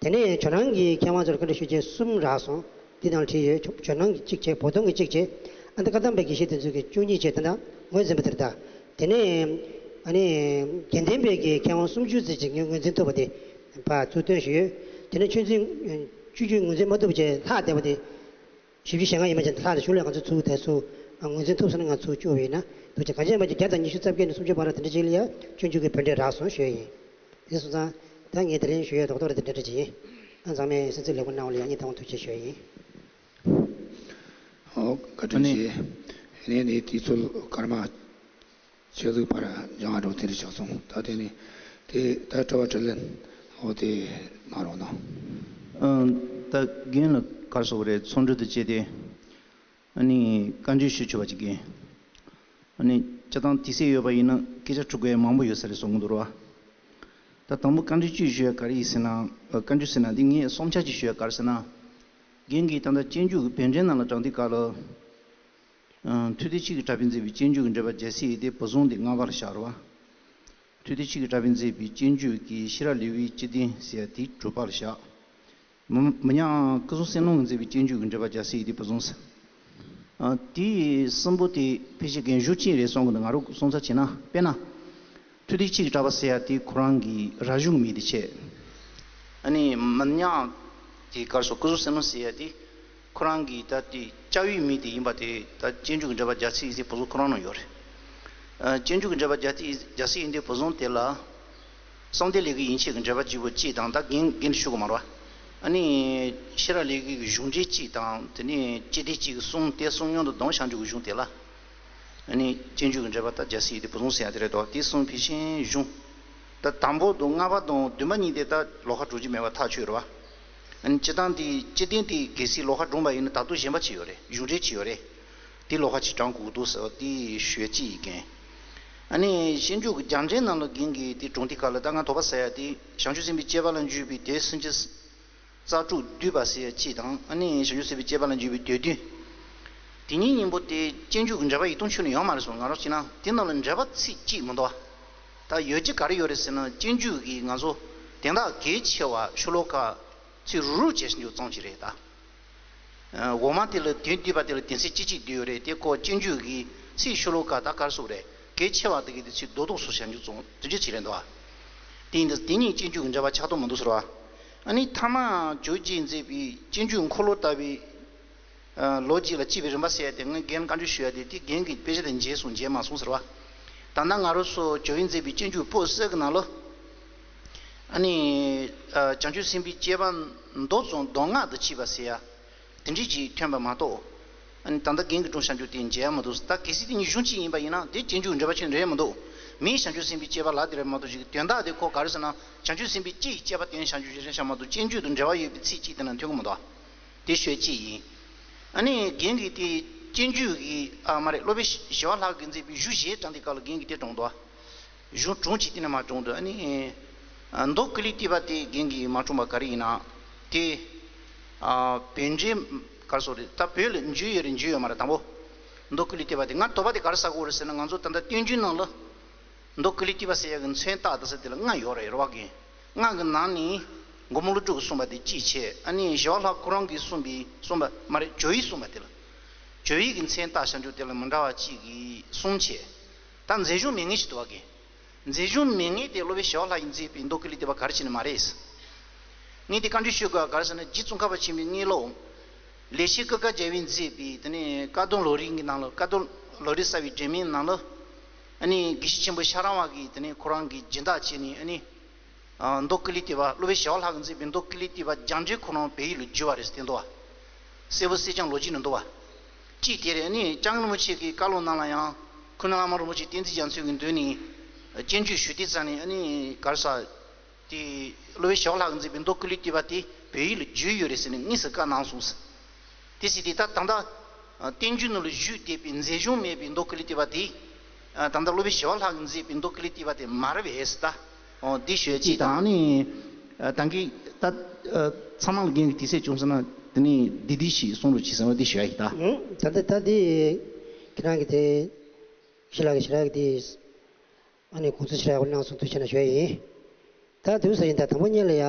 དེ་ནས་ཇོ་ནང་གི་མཁས་དབང་ཚོར་བཀའ་འདྲི་ཞུས་རྗེས་གསུམ་རག་སོང་། འདི་ནང་བྲིས་ཡོད། ཇོ་ཇོ་ནང་གི་གཅིག་བྱས། བོ་དོང་གི་གཅིག་བྱས། ཨ་ནི་བཀའ་གདམས་པའི་དགེ་བཤེས་དེ་ཚོ་གི་བཅུ་གཉིས་བྱས། ད་ལྟ་ངོས་འཛིན་པ་དེར་ད། དེ་ནས་ཨ་ནི་དགེ་ལྡན་པའི་གི་མཁས་དབང་སུམ་ཅུ་ཙམ་ཅིག་ངོས་འཛིན་ཐུབ་པ་དེ་ཕར་ཚུར་བཏོན་ཞུས་ཡོད། དེ་ནས་ཆོས་འཛིན་བཅུ་གཅིག་ངོས་འཛིན་མ་ཐུབ་བྱས་ལྷག་བསྡད་པ་དེ། བཞི་བཅུ་ཞེ་ལྔ་ཡིན་པ་ཅིག་ལྷག་ལ་གཞུང་ལས་ང་ཚོ་ཚུར་དེ་ཚུར་ངོས་འཛིན་ཐུབ་སོང་ན་ང་ཚུར་བཅུག་པ་ཡིན་ན་འདུག་ཅེས། གང་ཅི་ཡིན་པ་ཅིག་བརྒྱ་དང་ཉི་ཤུ་རྩ་བརྒྱད་ནས་སུམ་ཅུ་བར་དེ་འདྲ་ཅིག་ལ་ཡང་སྤྱོད་འཇུག་གི་བོད་འགྲེལ་རག་སོང་ཞུ་ཡ་ཡིན། དེ་སོང་ཙང་ད་ངས་དེ་རིང་ཞུ་ཡ་རྡོག་རྡོག་རེ་དེ་འདྲ་འདྲ་ཅིག་ཡིན། ཨ་ཚང་མས་གསན་གཟིགས་ལེགས་པོ་གནང་བ་ལ་ཡང་སྙིང་ཐག་པ་ཐུགས་རྗེ་ཆེ་ཞུ་ཡ་ཡིན། ཨོ། བཀའ་དྲིན་ཆེ། ཨ་ནི་ནི་དུས་ཚོད་སྐར་མ་ཆེད་དུ་ཕར་འགྱངས་འགྲོ་དེ་འདྲ་ཆགས་སོང་། ད་དེ་ནི་དེ་ད་དྲི་བ་དྲིས་ལན། འོ་དེ་གནང་རོགས་གནང་། ཨ། ད་རྒན་ལ་ག་རེ་ཟེར་དགོས་རེད། ཚོགས་འདུ་དེ་བྱས་ཏེ། ཨ་ནི་བཀའ་འདྲི་ཞུ་ཆོག་པ་ཅིག་ཡིན། ཨ་ནི་སྤྱིར་བཏང་དུས་ཚོད་ཡོད་པ་ཡིན་ན་སྐད་ཆ་དྲི་དགོས་ཡ་མང་པོ་ཡོད་ས་རེད་བསམ་གྱི་འདུག་ར། ད་དང་པོ་བཀའ་འདྲི་གཅིག་ཞུ་ཡ་ག་རེ་ཡིན་ཟེར་ན། ཨ། བཀའ་འདྲི་ཟེར་ན་འདི་ངས་བསམ་འཆར་ཅིག་ཞུ་ཡ་ག་རེ་ཟེར་ན། རྒན་གྱིས་ད་ལྟ་སྤྱོད་འཇུག་གི་བོད་འགྲེལ་ནང་ལ་དྲངས་དུས་སྐབས་ལ། ཨ། ཐུབ་བསྟན་སྤྱི་གི་གྲགས་པས་མཛད་པའི་སྤྱོད་འཇུག་གི་འགྲེལ་པ་རྒྱལ་སྲས་ཡིན་ཏེ། བུ་བཟང་དེ་ལྔ་པར་བཞག་རེད་བ། ཐུབ་བསྟན་སྤྱི་གི་གྲགས་པས་མཛད་པའི་སྤྱོད་འཇུག་གི་ཤེས་རབ་ལེའུའི་སྤྱི་དོན་ཟེར་ཡ་དེ་དྲུག་པར་བཞག། མི་མི་ཉག་སྐུ་གསུང་ཐུགས་སྨོན་གྱིས་མཛད་པའི་སྤྱོད་འཇུག་གི་འགྲེལ་པ་རྒྱལ་སྲས་ཡིན་ཏེ། བུ་བཟང་ཟེར། ཨ། དེ་གསུམ་པོ་དེ་ཕལ་ཆེར་རྒན་གཞུང་གཅིག་རེད་བསམ་གྱི་འདུག། ང་རང་བསམ་ཚུལ་བྱས་ན། དཔེར་ན། ཐུབ་བསྟན་སྤྱི་གི་གྲགས་པ་ཟེར་ཡ་དེ་ཁོ་རང་གི་རབ་བྱུང་མི་དེ་བྱས། ཨ་ནི་མི་ཉག་དེ་ག་རེ་ཟེར། སྐུ་གསུང་ཐུགས་སྨོན་ཟེར་ཡ་དེ་ཁོ་རང་གི་ད་དེ་སྐྱབས་ཡུལ་མི་དེ་ཡིན་པ་དེ། ད་སྤྱོད་འཇུག་གི་འགྲེལ་པ་རྒྱལ་སྲས་ཡིན་ཏེ། བུ་བཟང་ཁོ་རང་ནང་ཡོད་རེད། ཨ། སྤྱོད་འཇུག་གི་འགྲེལ་པ་རྒྱལ་སྲས་རྒྱལ་སྲས་ཡིན་ཏེ། བུ་བཟང་དེ་ལ། བསམ་གཏན་ལས་ཀྱི་ཡན་ཆད་ཀྱི་འགྲེལ་པ་བཅུ་པོ་གཅིག་དང་། ད་རྒན་རྒན་ཞུ་དགོས་མ་རེད་བ། ཨ་ནི་ཤེས་རབ་ལས་ཀྱི་གཞུང་འགྲེལ་གཅིག་དང་། དེ་ནས་སྤྱི་དོན་གཅིག་གི་གསུམ། དེ་གསུམ་མཉམ་དུ་བསྡོམས་བྱང་ཆུབ་ཀྱི་གཞུང་དེ་ལ། ཨ་ནི་སྤྱོད་འཇུག་གི་འགྲེལ་པ་ད་རྒྱལ་སྲས་ཡིན་ཏེ། བུ་བཟང་ཟེར་ཡ་དེ་རེད་དོ། དེ་གསུམ་ཕལ་ཆེར་གཞུང་། ད་དང་པོ་དང་ལྔ་པ་དང་བདུན་པ་གཉིས་དེ་ད་ལོགས་ཀ་འགྲོ་རྒྱུ་མེད་པ་ཐག་ཆོད་རེད་བ། ཨ་ནི་སྤྱིར་བཏང་དེ་སྤྱི་དོན་དེ་གལ་སྲིད་ལོགས་ཀ་འགྲོ་བ་ཡིན་ན། ད་དུང་གཞན་པ་ཅིག་ཡོད་རེད། གཞུང་འགྲེལ་ཅིག་ཡོད་རེད། དེ་ལོགས་ཀ་ཅིག་དྲངས་དགོས་འདུག་ཟེར་བ་དེ་ཞུ་ཡ་གཅིག་ཡིན་མཁན། ཨ་ནི་སྤྱོད་འཇུག་གི་རྒྱ་འགྲེལ་ནང་ལ་རྒན་གྱིས་དེ་དྲངས་དུས་སྐབས་ལ། ད་ང་དོགས་པ་ཟ་ཡ་དེ། བྱང་ཆུབ་སེམས་དཔའི་སྤྱོད་པ་ལ་འཇུག་པའི་དེ་སུམ་ཅུ་རྩ་དྲུག་བསྡུས་པ་ཟེར་ཡ་གཅིག་དང་། ཨ་ནི་བྱང་ཆུབ་སེམས་དཔའི་སྤྱོད་པ་ལ་འཇུག་པའི་དོན་བདུན། དེ་གཉིས་གཉིས་པོ་དེ་སྤྱོད་འཇུག་གི་འགྲེལ་པ་ཡིག་ཐུང་ཁྱོན་ནས་ཡོད་མ་རེད་བསམ། ང་རང་བྱས་ན་དེ་ནང་ལ་འགྲེལ་པ་ཚིག་གཅིག་མི་འདུག་བ། ད་ཡོད་རྒྱུ་ག་རེ་ཡོད་རེད་ཟེར་ན། སྤྱོད་འཇུག་གི་ང་ཚོ་དོན་དག་གལ་ཆེ་བ་ཤོ་ལོ་ཀ་ཚིག་རུག་རུག་བྱས་ཤིང་འཇོག་ཙམ་ཅིག་རེད་ད། འོག་མ་དེ་ལ་དོན་བསྡུས་པ་དེ་ལ་དོན་ཚན་གཅིག་གཅིག་བསྡུས་ཡོད་རེད། དེ་ཁོ་སྤྱོད་འཇུག་གི་ཚིག་ཤོ་ལོ་ཀ་ད་ག་རེ་ཟེར་དགོས་རེད། གལ་ཆེ་བ་དེ་གི་དེ་ཚིག་རྡོག་རྡོག་སུ་བྱ་འཇུག་བཙོང་དེ་འདྲ་ཅིག་རེད་འདུག་བ། དེ་ཡིན་དུས་དེ་གཉིས་སྤྱོད་འཇུག་གི་འབྲེལ་བ་ཆགས་མདོག་མི་འདུག་ཟེར་བ། ཨ་ནི་ཐ་མ་ཇོ་བོ་རྗེས་མཛད་པའི་སྤྱོད་འཇུག་འཁོར་ལོ་ལྟ་བུའི་ལོ་རྒྱུས་ལ་དཔྱད་པའི་རིམ་པ་ཟེར་ཡ་དེ་ངས་རྒན་བཀའ་འདྲི་ཞུ་ཡ་དེ་དེ་རྒན་གྱིས་དཔེ་ཆ་དེ་མཇལ་སོང་མཇལ་མ་སོང་ཟེར་བ། ད་ལྟ་ང་རང་ཚོ་ཇོ་བོས་མཛད་པའི་སྤྱོད་འཇུག་པོད་གསར་གྱི་ནང་ལ། ཨ་ནི། བྱང་ཆུབ་སེམས་དཔའི་སྤྱད་པ་མདོ་ཙམ་མདོ་སྔགས་དང་ཕྱད་པ་ཟེར་ཡ། དེ་འདྲའི་ཅིག་ཐོན་པ་མ་གཏོགས། ཨ་ནི་ད་ལྟ་རྒན་གྱིས་སྒྲུང་བཤད་རྒྱུ་དེ་མཇལ་ཡ་མི་འདུག་ད་གལ་སྲིད་དེ་གཉིས་གཞུང་གཅིག་ཡིན་པ་ཡིན་ན་དེ་སྤྱོད་འཇུག་འབྲེལ་བ་ཅན་རེད་མི་འདུག་མིའི་བྱང་ཆུབ་སེམས་དཔའི་སྤྱད་པ་ལ་དེ་རེད་མ་གཏོགས་ཅིག་དོན་དག་དེ་ཁོ་ག་རེ་ཟེར་ན་བྱང་ཆུབ་སེམས་དཔའི་སྤྱི་ཡི་སྤྱད་པ་དེ་ནི་བྱང་ཆུབ་ཤེས་བྱ་མ་གཏོགས་སྤྱོད་འཇུག་དང་འབྲེལ་བ་ཡོད་པའི་ཚིག་གཅིག་དེ་ན་ཐོན་གི་མི་འདུག་དེ་ཤོད་གཅིག་ཡིན། ཨ་ནི་རྒན་གྱིས་དེ་སྤྱོད་འཇུག་གི་ཨ་མ་རེད་སློབ་དཔོན་ཞི་བ་ལྷ་གིས་མཛད་པའི་གཞུང་བཞི་དྲངས་དེ་སྐབས་ལ་རྒན་གྱིས་དེ་དྲངས་འདུག་གཞུང་གྲུབ་ཅིག་དེ་ནས་མ་དྲངས་འདུག་ཨ་ནི། མདོ་ཀུན་ལེགས་བསྟོད་པ་དེ་རྒན་གྱིས་མ་དྲངས་པ་ག་རེ་ཡིན་ན། དེ། བོད་འགྲེལ། ག་རེ་ཟེར་རེད་ད་བོད་ལ་འཇུག་ཡོད་རེད་འཇུག་ཡོད་མ་རེད་དང་པོ། མདོ་ཀུན་ལེགས་བསྟོད་པ་དེ་ང་དོགས་པ་དེ་ག་རེ་ཟ་གི་ཡོད་རེད་ཟེར་ན་ང་ཚོ་ད་ལྟ་བསྟན་འགྱུར་ནང་ལ། མདོ་ཀུན་ལེགས་བསྟོད་པ་ཟེར་ཡག་གི་མཚན་བཏགས་ད་ཟེར་དེ་ལ་ལྔ་ཡོད་རེད་རེད་བ་རྒན། ལྔ་གི་ནང་ནས། མགོན་པོ་ཀླུ་སྒྲུབ་ཀྱིས་གསུངས་པ་དེ་གཅིག་བྱས་ཨ་ནི་ཞི་བ་ལྷ་ཁོ་རང་གིས་གསུངས་པའི་གསུངས་པ་མ་རེད་ཇོ་བོས་གསུངས་པ་དེ་ལ། ཇོ་བོའི་གི་མཚན་བཏགས་བྱ་འཇུག་དེ་ལ་མི་འདྲ་བ་གཅིག་གིས་གསུམ་བྱས། ད་མཛད་གཞུང་མེད་ངེས་ཤིག་འདུག་བ་གི། མཛད་གཞུང་མེད་ངེས་དེ་སློབ་དཔོན་ཞི་བ་ལྷ་ཡིས་མཛད་པའི་མདོ་ཀུན་ལེགས་བསྟོད་པ་ག་རེ་བྱས་ནས་མ་རེད། ངས་དེ་བཀའ་འདྲི་ཞུ་དགོས་ག་རེ་ཟེར་ན་རྗེ་ཙོང་ཁ་པ་ཆེན་པོའི་དངོས་སློབ། ལེགས་བཤད་ཀུན་དགའ་རྒྱལ་བས་མཛད་པའི་དེ་ནས་བཀའ་གདམས་ལམ་རིམ་གྱི་ནང་ལ་བཀའ་གདམས་ལམ་རིམ་གསལ་བའི་སྒྲོན་མེའི་ནང་ལ། ཨ་ནི་དགེ་བཤེས་ཆེན་པོ་ཤ་ར་བ་གིས་དེ་ནས་ཁོ་རང་གི་སྦྱིན་བདག་བྱས་ནས་ཨ་ནི། མདོ་ཀུན་ལེགས་བསྟོད་པ་སློབ་དཔོན་ཞི་བ་ལྷ་གིས་མཛད་པའི་མདོ་ཀུན་ལེགས་བསྟོད་པ་རྒྱ་འགྲེལ་ཁོ་རང་བོད་ཡིག་ལ་བསྒྱུར་བ་རེད་ཟེར་དེ་འདུག་བ། གསལ་པོ་གསལ་རྐྱང་ལོ་རྒྱུས་ནང་འདུག་བ། གཅིག་དེ་རེད་ཨ་ནི་ལྕགས་རི་རིན་པོ་ཆེ་གི་བཀའ་སློབ་ནང་ལ་ཡང་ཁུ་ནུ་བླ་མ་རིན་པོ་ཆེ་བསྟན་འཛིན་རྒྱ་མཚོ་གི་མདུན་ནས་སྤྱན་སྤྱོད་ཞུ་དུས་ཙམ་ནས་ཨ་ནི་ག་རེ་ཟ། དེ་སློབ་དཔོན་ཞི་བ་ལྷ་གིས་མཛད་པའི་མདོ་ཀུན་ལེགས་བསྟོད་པ་དེ་བོད་ཡིག་ལ་བསྒྱུར་ཡོད་རེད་ཟེར་ནས་དངོས་སུ་བཀའ་གནང་སོང་ཟེར། དེ་ཟེར་དུས་ད་ད་ལྟ་བསྟན་འགྱུར་ནང་ལ་བཞུགས་བསྡད་པའི་མཛད་གཞུང་མེད་པའི་མདོ་ཀུན་ལེགས་བསྟོད་པ་དེ། ད་ལྟ་སློབ་དཔོན་ཞི་བ་ལྷ་གིས་མཛད་པའི་མདོ་ཀུན་ལེགས་བསྟོད་པ་དེ་མ་རེད་པས་ཟེར་ད། འོ་འདི་ཞུ་ཡ་གཅིག་དང་ནི། ད་གིན་ད། ཚང་མ་ལ་རྒན་གྱིས་དུས་ཚོད་བྱུང་སོང་ན་དེ་ནི་འདི་འདི་ཞིག་གསུང་རོགས་གྱིས་ཟེར་བ་འདི་ཞུ་ཡ་ཡིན་ད། ད་ལྟ་ད་འདི། ཁྱེད་རང་གི་དེ། ཞི་ལྷ་གི་ཞི་ལྷ་གི་དེ། ཨ་ནི་གོང་ཚུལ་ཞི་ལྷ་གི་གནང་སོང་དུས་ཆེ་ན་ཞུ་ཡ་ཡིན། ད་དུས་ས་ཡིན་ད་དང་པོ་ཉིད་ལ་ཡ།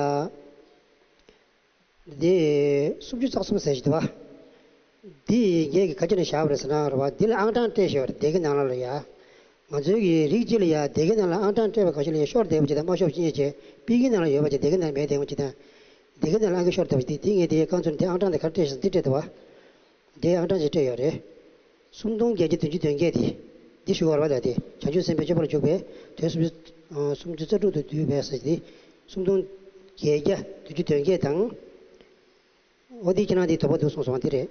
འདི་སུམ་ཅུ་རྩ་གསུམ་ཟེར་ཞིག་འདུག་བ། འདི་ངས་ཀྱི་ག་ཅི་ནས་བཞག་པ་རེད་ཟེར་ན་རེད་བ། འདི་ལ་ཨང་གྲངས་སྤྲད་ཞོར་སྡེ་དགེ་ནང་ལ་ལ་ཡ། ང་ཚོའི་གི་རིགས་གཅིག་ལ་ཡ་སྡེ་དགེ་ནང་ལ་ཨང་གྲངས་སྤྲད་པ་ག་ཤོད་ལ་ཡ་ཤོར་བསྡད་པ་ཅིག་དང་མ་ཤོར་ཅི་ཉེ་བྱས་པི་ཀི་ནང་ལ་ཡོད་པ་ཅིག་སྡེ་དགེ་ནང་ལ་མེད་བསྡད་པ་ཅིག་དང་། སྡེ་དགེ་ནང་ལ་ཨང་ཀི་ཤོར་བསྡད་པ་ཅིག་འདི་ངས་དེ་རྐང་ཚུན་དེ་ཨང་གྲངས་དེ་ག་རེ་སྤྲད་ཤག་འདི་སྤྲད་འདུག་བ། དེའི་ཨང་གྲངས་ཅིག་སྤྲད་ཡོད་རེད། སུམ་སྟོང་བརྒྱད་བརྒྱ་བདུན་ཅུ་དོན་བརྒྱད་དེ། འདི་ཞུ་བར་བ་དང་སྟེ་བྱང་ཆུབ་སེམས་དཔའི་སྤྱོད་པ་ལ་འཇུག་པའི་དོན་སུམ་ཅུ། སུམ་ཅུ་རྩ་དྲུག་ཏུ་བསྡུས་པས་ཟེར་ཏེ། སུམ་སྟོང་བརྒྱད་བརྒྱ་བདུན་ཅུ་དོན་བརྒྱད་དང་། འོ་འདི་ཁྱེད་རང་འདི་དོགས་པ་འདུག་གསུངས་སོང་བ་འདི་རེད།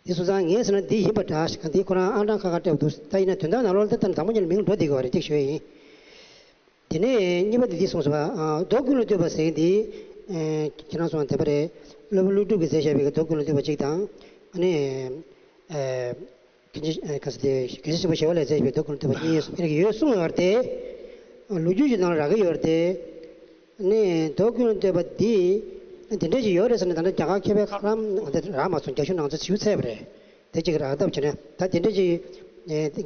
འདི་སོང་ཙང་ངས་ཟེར་ན་འདི་ཡིན་པ་འདྲ་ཞིག་འདི་ཁོ་རང་ཨང་གྲངས་ཁ་ཁ་སྤྲད་པ་འདུག་ད་ཡིན་ན་དོན་དག་ནང་ལོགས་ལ་ད་ལྟ་དང་པོ་ཉིད་ལ་མིང་འགྲོ་བསྡད་ཀྱི་བ་རེད་ཅེས་ཞུ་ཡ་ཡིན། དེ་ནས་གཉིས་པ་དེ་འདི་གསུངས་སོང་བ། མདོ་ཀུན་ལ་བསྟོད་པ་ཟེར་མཁན་འདི། ཁྱེད་རང་གསུངས་པ་བདེན་པ་རེད། སློབ་དཔོན་ཀླུ་སྒྲུབ་ཀྱིས་མཛད་བཞག་པའི་མདོ་ཀུན་ལ་བསྟོད་པ་གཅིག་དང་། ཨ་ནི། དགེ་བཤེས་ག་ཟེར་ཏེ་དགེ་བཤེས་ཆེན་པོ་ཞི་བ་ལྷས་མཛད་པའི་མདོ་ཀུན་ལ་བསྟོད་པ་གཉིས་ཡོད་གསུངས་ཡོད་རེད་དེ། ལོ་རྒྱུས་ཀྱི་ནང་ལ་རག་གི་ཡོད་རེད་དེ། ཨ་ནི་མདོ་ཀུན་ལ་བསྟོད་པ་འདི། དེ་འདྲ་ཞིག་ཡོད་རེད་ཟེར་ནས་ད་ལྟ་རྒྱ་གར་མཁས་པའི་ཁ་ལམ་འདི་རག་མ་སོང་། རྒྱ་གཞུང་ནང་ཚོ་ཞིབ་འཚལ་བ་རེད། དེ་གཅིག་རག་ཐབས་བྱས་ན་ད་དེ་འདྲ་ཅིག་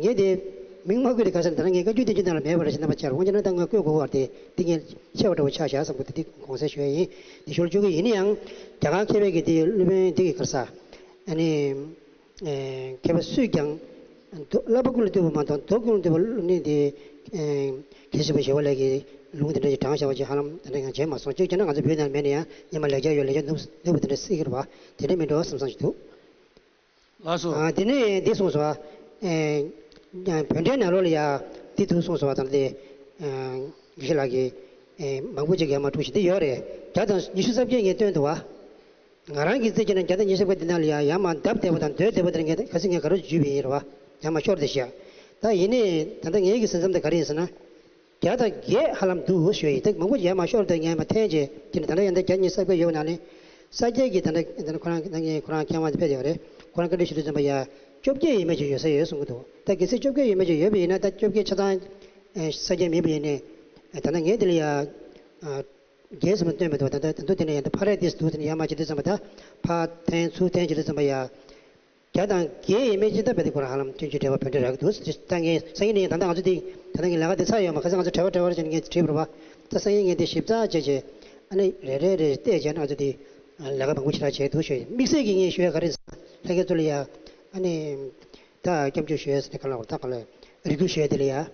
ངས་དེ་མིང་མ་བཀོད་དེ་ག་ཟེར་ན་ད་ནང་ངས་བཀའ་བརྒྱུད་བསྟན་འགྱུར་ནང་ལ་མེད་པ་རེད་ཟེར་ན་མ་བྱར་འོང་ཀྱང་ན་ད་ངས་བཀོད་དགོས་པ་རེད་དེ་འདི་ངས་ཆེ་བ་འདྲ་བོ་ཆགས་བཞག་བསམ་གི་འདུག་འདི་དགོངས་སེལ་ཞུ་ཡ་ཡིན། འདི་ཞུ་རྒྱུ་གི་ཡིན་ན་ཡང་རྒྱ་གར་མཁས་པའི་གི་དེ་སློབ་དཔོན་འདི་གི་ག་རེ་ཟ། ཨ་ནི། མཁས་པ་སུས་ཀྱང་། བསླབ་པ་ཀུན་ལ་བསྟོད་པ་མ་གཏོགས་མདོ་ཀུན་ལ་བསྟོད་པ་ནི་དེ། དགེ་བཤེས་པ་ཞི་བ་ལྷས་ཀྱི་ལུང་དེ་འདྲ་ཞིག་དྲངས་བཞག་པ་ཅིག་ཧ་ལམ་དེ་འདྲ་ཡང་བྱས་མ་སོང་། གཅིག་བྱས་ན་ང་ཚོ་བོད་ནང་མེད་ན་ཡང་སྔོན་མ་ལེགས་སྦྱར་ཡོད་ལེགས་སྦྱར་ནུབ་ནུབ་པ་དེ་འདྲ་སྲིད་ཀྱི་རེད་བ། དེ་འདྲ་མིན་འགྲོ་བསམ་བསམ་ཞིག་འདུག་ལགས་སོ། ཨ། དེ་ནས་འདི་གསུངས་སོ། ཨེ། བོད་འགྲེལ་ནང་ལོགས་ལ་ཡ། འདི་འདུག་གསུངས་སོ། དང་དེ། ཨེ། དགེ་བཤེས་ལགས་ཀྱིས། ཨེ། མང་པོ་ཅིག་ཡར་མར་འཁྲུག་བཞིན་འདི་ཡོད་རེད། བརྒྱ་དང་ཉི་ཤུ་རྩ་བརྒྱད་ངས་བཏོན་འདུག་བ། ང་རང་གིས་རྩིས་བྱས་ན་བརྒྱ་དང་ཉི་ཤུ་རྩ་བརྒྱད་འདི་ནང་ལ་ཡ་ཡར་མར་བརྡབ་བསྡད་པ་དང་སྡོད་བསྡད་པ་དེ་ངས་ཁ་སང་ངས་ག་རེ་བརྗོད་པ་ཡིན་རེད་བ། ཡར་མར་ཤོར་བསྡད་ཤག་ད་ཡིན་ནའི་ད་ལྟ་ངའི་གི་ཟིན་མཚམས་དེ་ག་རེ་ཡིན་ཟེར་ན། བརྒྱ་དང་བརྒྱད་ཧ་ལམ་འདུག་ཞུ་ཡ་ཡིན། ད་མང་པོ་ཡར་མར་ཤོར་དེ་ངས་མར་འཐེན་བྱས་དེ་ནི་ད་ལྟ་ཡང་ད་བརྒྱ་ཉི་ཤུ་རྩ་བརྒྱད་ཡོད་པ་ནང་ནས་ས་སྐྱའི་གི་ད་ལྟ་ད་ལྟ་ཁོ་རང་ད་ངས་ཁོ་རང་མཁས་དབང་དེ་ཕེབས་ཡོད་རེད། ཁོ་རང་བཀའ་འདྲི་ཞུ་དུས་ཙམ་པ་ཡ་བཅོ་བརྒྱད་ཡས་མས་ཅིག་ཡོད་ས་ཡོད་གསུང་གི་འདུག་ད་གལ་སྲིད་བཅོ་བརྒྱད་ཡས་མས་ཅིག་ཡོད་པ་ཡིན་ན་ད་བཅོ་བརྒྱད་ཆ་ཚང་ས་སྐྱ་མིན་པ་ཡིན་ནའི་ད་ལྟ་ངས་དེ་ལ་ཡ་བརྒྱད་ཙམ་བཏོན་མི་འདུག་ད་ལྟ་ད་དུང་དེ་ནས་ཡང་ད་ཕར་རེད་དེ་འདུག་དེ་ནས་ཡར་མར་བྱེད་དུས་ཙམ་པ་ད་ཕར་འཐེན་ཚུར་འཐེན་བྱེད་དུས་ཙམ་པ་ཡ། བརྒྱ་དང་བརྒྱད་ཡས་མས་ཅིག་ད་བས་དེ་ཁོ་རང་ཧ་ལམ་སྤྱོད་འཇུག་འགྲེལ་པ་བོད་འགྲེལ་རག་གི་འདུག་ད་ངས་སང་ཉིན་ནས་ད་ལྟ་ང་ཚོ་དེ་ད་ལྟ་ངས་ལས་ཀ་དེ་ཚར་ཡོད་མ་ཁ་སང་ང་ཚོ་བྲེལ་བ་བྲེལ་བ་བྱས་ནས་ངས་བྲིས་པ་རེད་བ། ད་སང་ཉིན་ངས་དེ་ཞིབ་ཚགས་བྱས་བྱས་ཨ་ནི་རེ་རེ་རེ་བལྟས་བྱས་ན་ང་ཚོ་དེ་ ལས་ཀ་མང་པོ་ཞེ་དྲག་བྱས་འདུག་ཞུ་ཡ་ཡིན། དམིགས་བསལ་གྱིས་ངས་ཞུ་ཡ་ག་རེ་ཟེར་ན། ལྷན་རྒྱས་ཚོ་ལ་ཡ་ཨ་ནི་ད་སྐྱབས་འཇུག་ཞུ་ཡ་ཟེར་ནས་ག་ལ་བར་ད་ག་ལ་རེ་སྐུལ་ཞུ་ཡ་དེ་ལ་ཡ།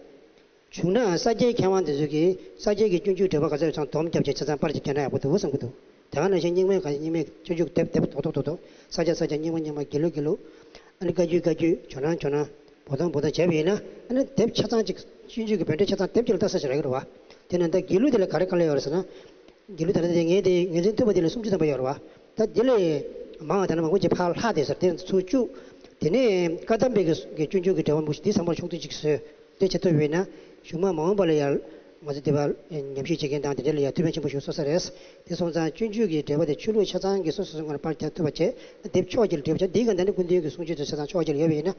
བྱུང་ན་ས་སྐྱའི་མཁས་དབང་དེ་ཚོ་གིས་ས་སྐྱའི་གི་སྤྱོད་འཇུག་འགྲེལ་པ་ག་ཚོད་ཚང་སྡོམ་བརྒྱབ་བྱས་ཆ་ཚང་པར་ཅིག་བརྒྱབ་ན་ཡག་པོ་འདུག་བསམ་གྱི་འདུག་དེ་ག་ནང་བཞིན་རྙིང་མའི་ག་རྙིང་མའི་སྤྱོད་འཇུག་དེབ་དེབ་རྡོག་རྡོག་རྡོག་རྡོག་ས་སྐྱ་ས་སྐྱ་རྙིང་མ་རྙིང་མ་དགེ་ལུགས་དགེ་ལུགས། ཨ་ནི་བཀའ་བརྒྱུད་བཀའ་བརྒྱུད། ཇོ་ནང་ཇོ་ནང་། བོ་དོང་བོ་དོང་བྱས་པ་ཡིན་ན། ཨ་ནི་དེབ་ཆ་ཚང་ཅིག་སྤྱོད་འཇུག་གི་བོད་འགྲེལ་ཆ་ཚང་དེབ་ཅིག་ལ་ལྟ་ས་ཞིག་རག་གི་རེད་བ། དེ་ནས་ད་དགེ་ལུགས་དེ་ལ་ག་རེ་དཀའ་ལས་ཡོད་རེད་ཟེར་ན། དགེ་ལུགས་དེ་ལ་དེ་ངས་དེ་ངོས་འཛིན་ཐུབ་པ་དེ་ལ་སུམ་ཅུ་ཙམ་པ་ཡོད་རེད་བ། ད་དེ་ལས་མང་བ་དེ་ན་མང་པོ་ཅིག་ཕར་ལྷག་བསྡད་ཟེར། དེ་ཚུར་བཅུག་དེ་ནས་བཀའ་གདམས་པའི་གི་གི་སྤྱོད་འཇུག་གི་འགྲེལ་པ་མང་པོ་ཞིག་དེ་ཚང་མར་ཤོག་ཐུན་ཅིག་བཟོས། དེ་བྱེད་ཐུབ་ཡོད་ན། གཞུག་མ་མ་འོངས་པ་ལ་ཡང་ང་ཚོ་འདི་པར་ཉམས་ཞིབ་བྱེད་མཁན་དང་དེ་འདྲ་ལ་ཡང་ཐུགས་ཕན་ཆེན་པོ་ཞིག་གསོ་ས་རེད། དེ་སོང་ཙང་སྤྱོད་འཇུག་གི་འགྲེལ་པ་དེ་ཆོས་ལུགས་ཆ་ཚང་གི་སོ་སོ་སོ་སྒང་ལ་པར་རྒྱག་ཐུབ་པ་བྱས། དེབ་ཕྱོགས་གཅིག་ལ་བསྒྲིགས་པ་བྱས། འདིའི་སྒང་ད་ནི་སྐུ་མདུན་གྱི་གསུང་ཆོས་དེ་ཆ་ཚང་ཕྱོགས་གཅིག་ལ་ཡོད་པ་ཡིན་ན།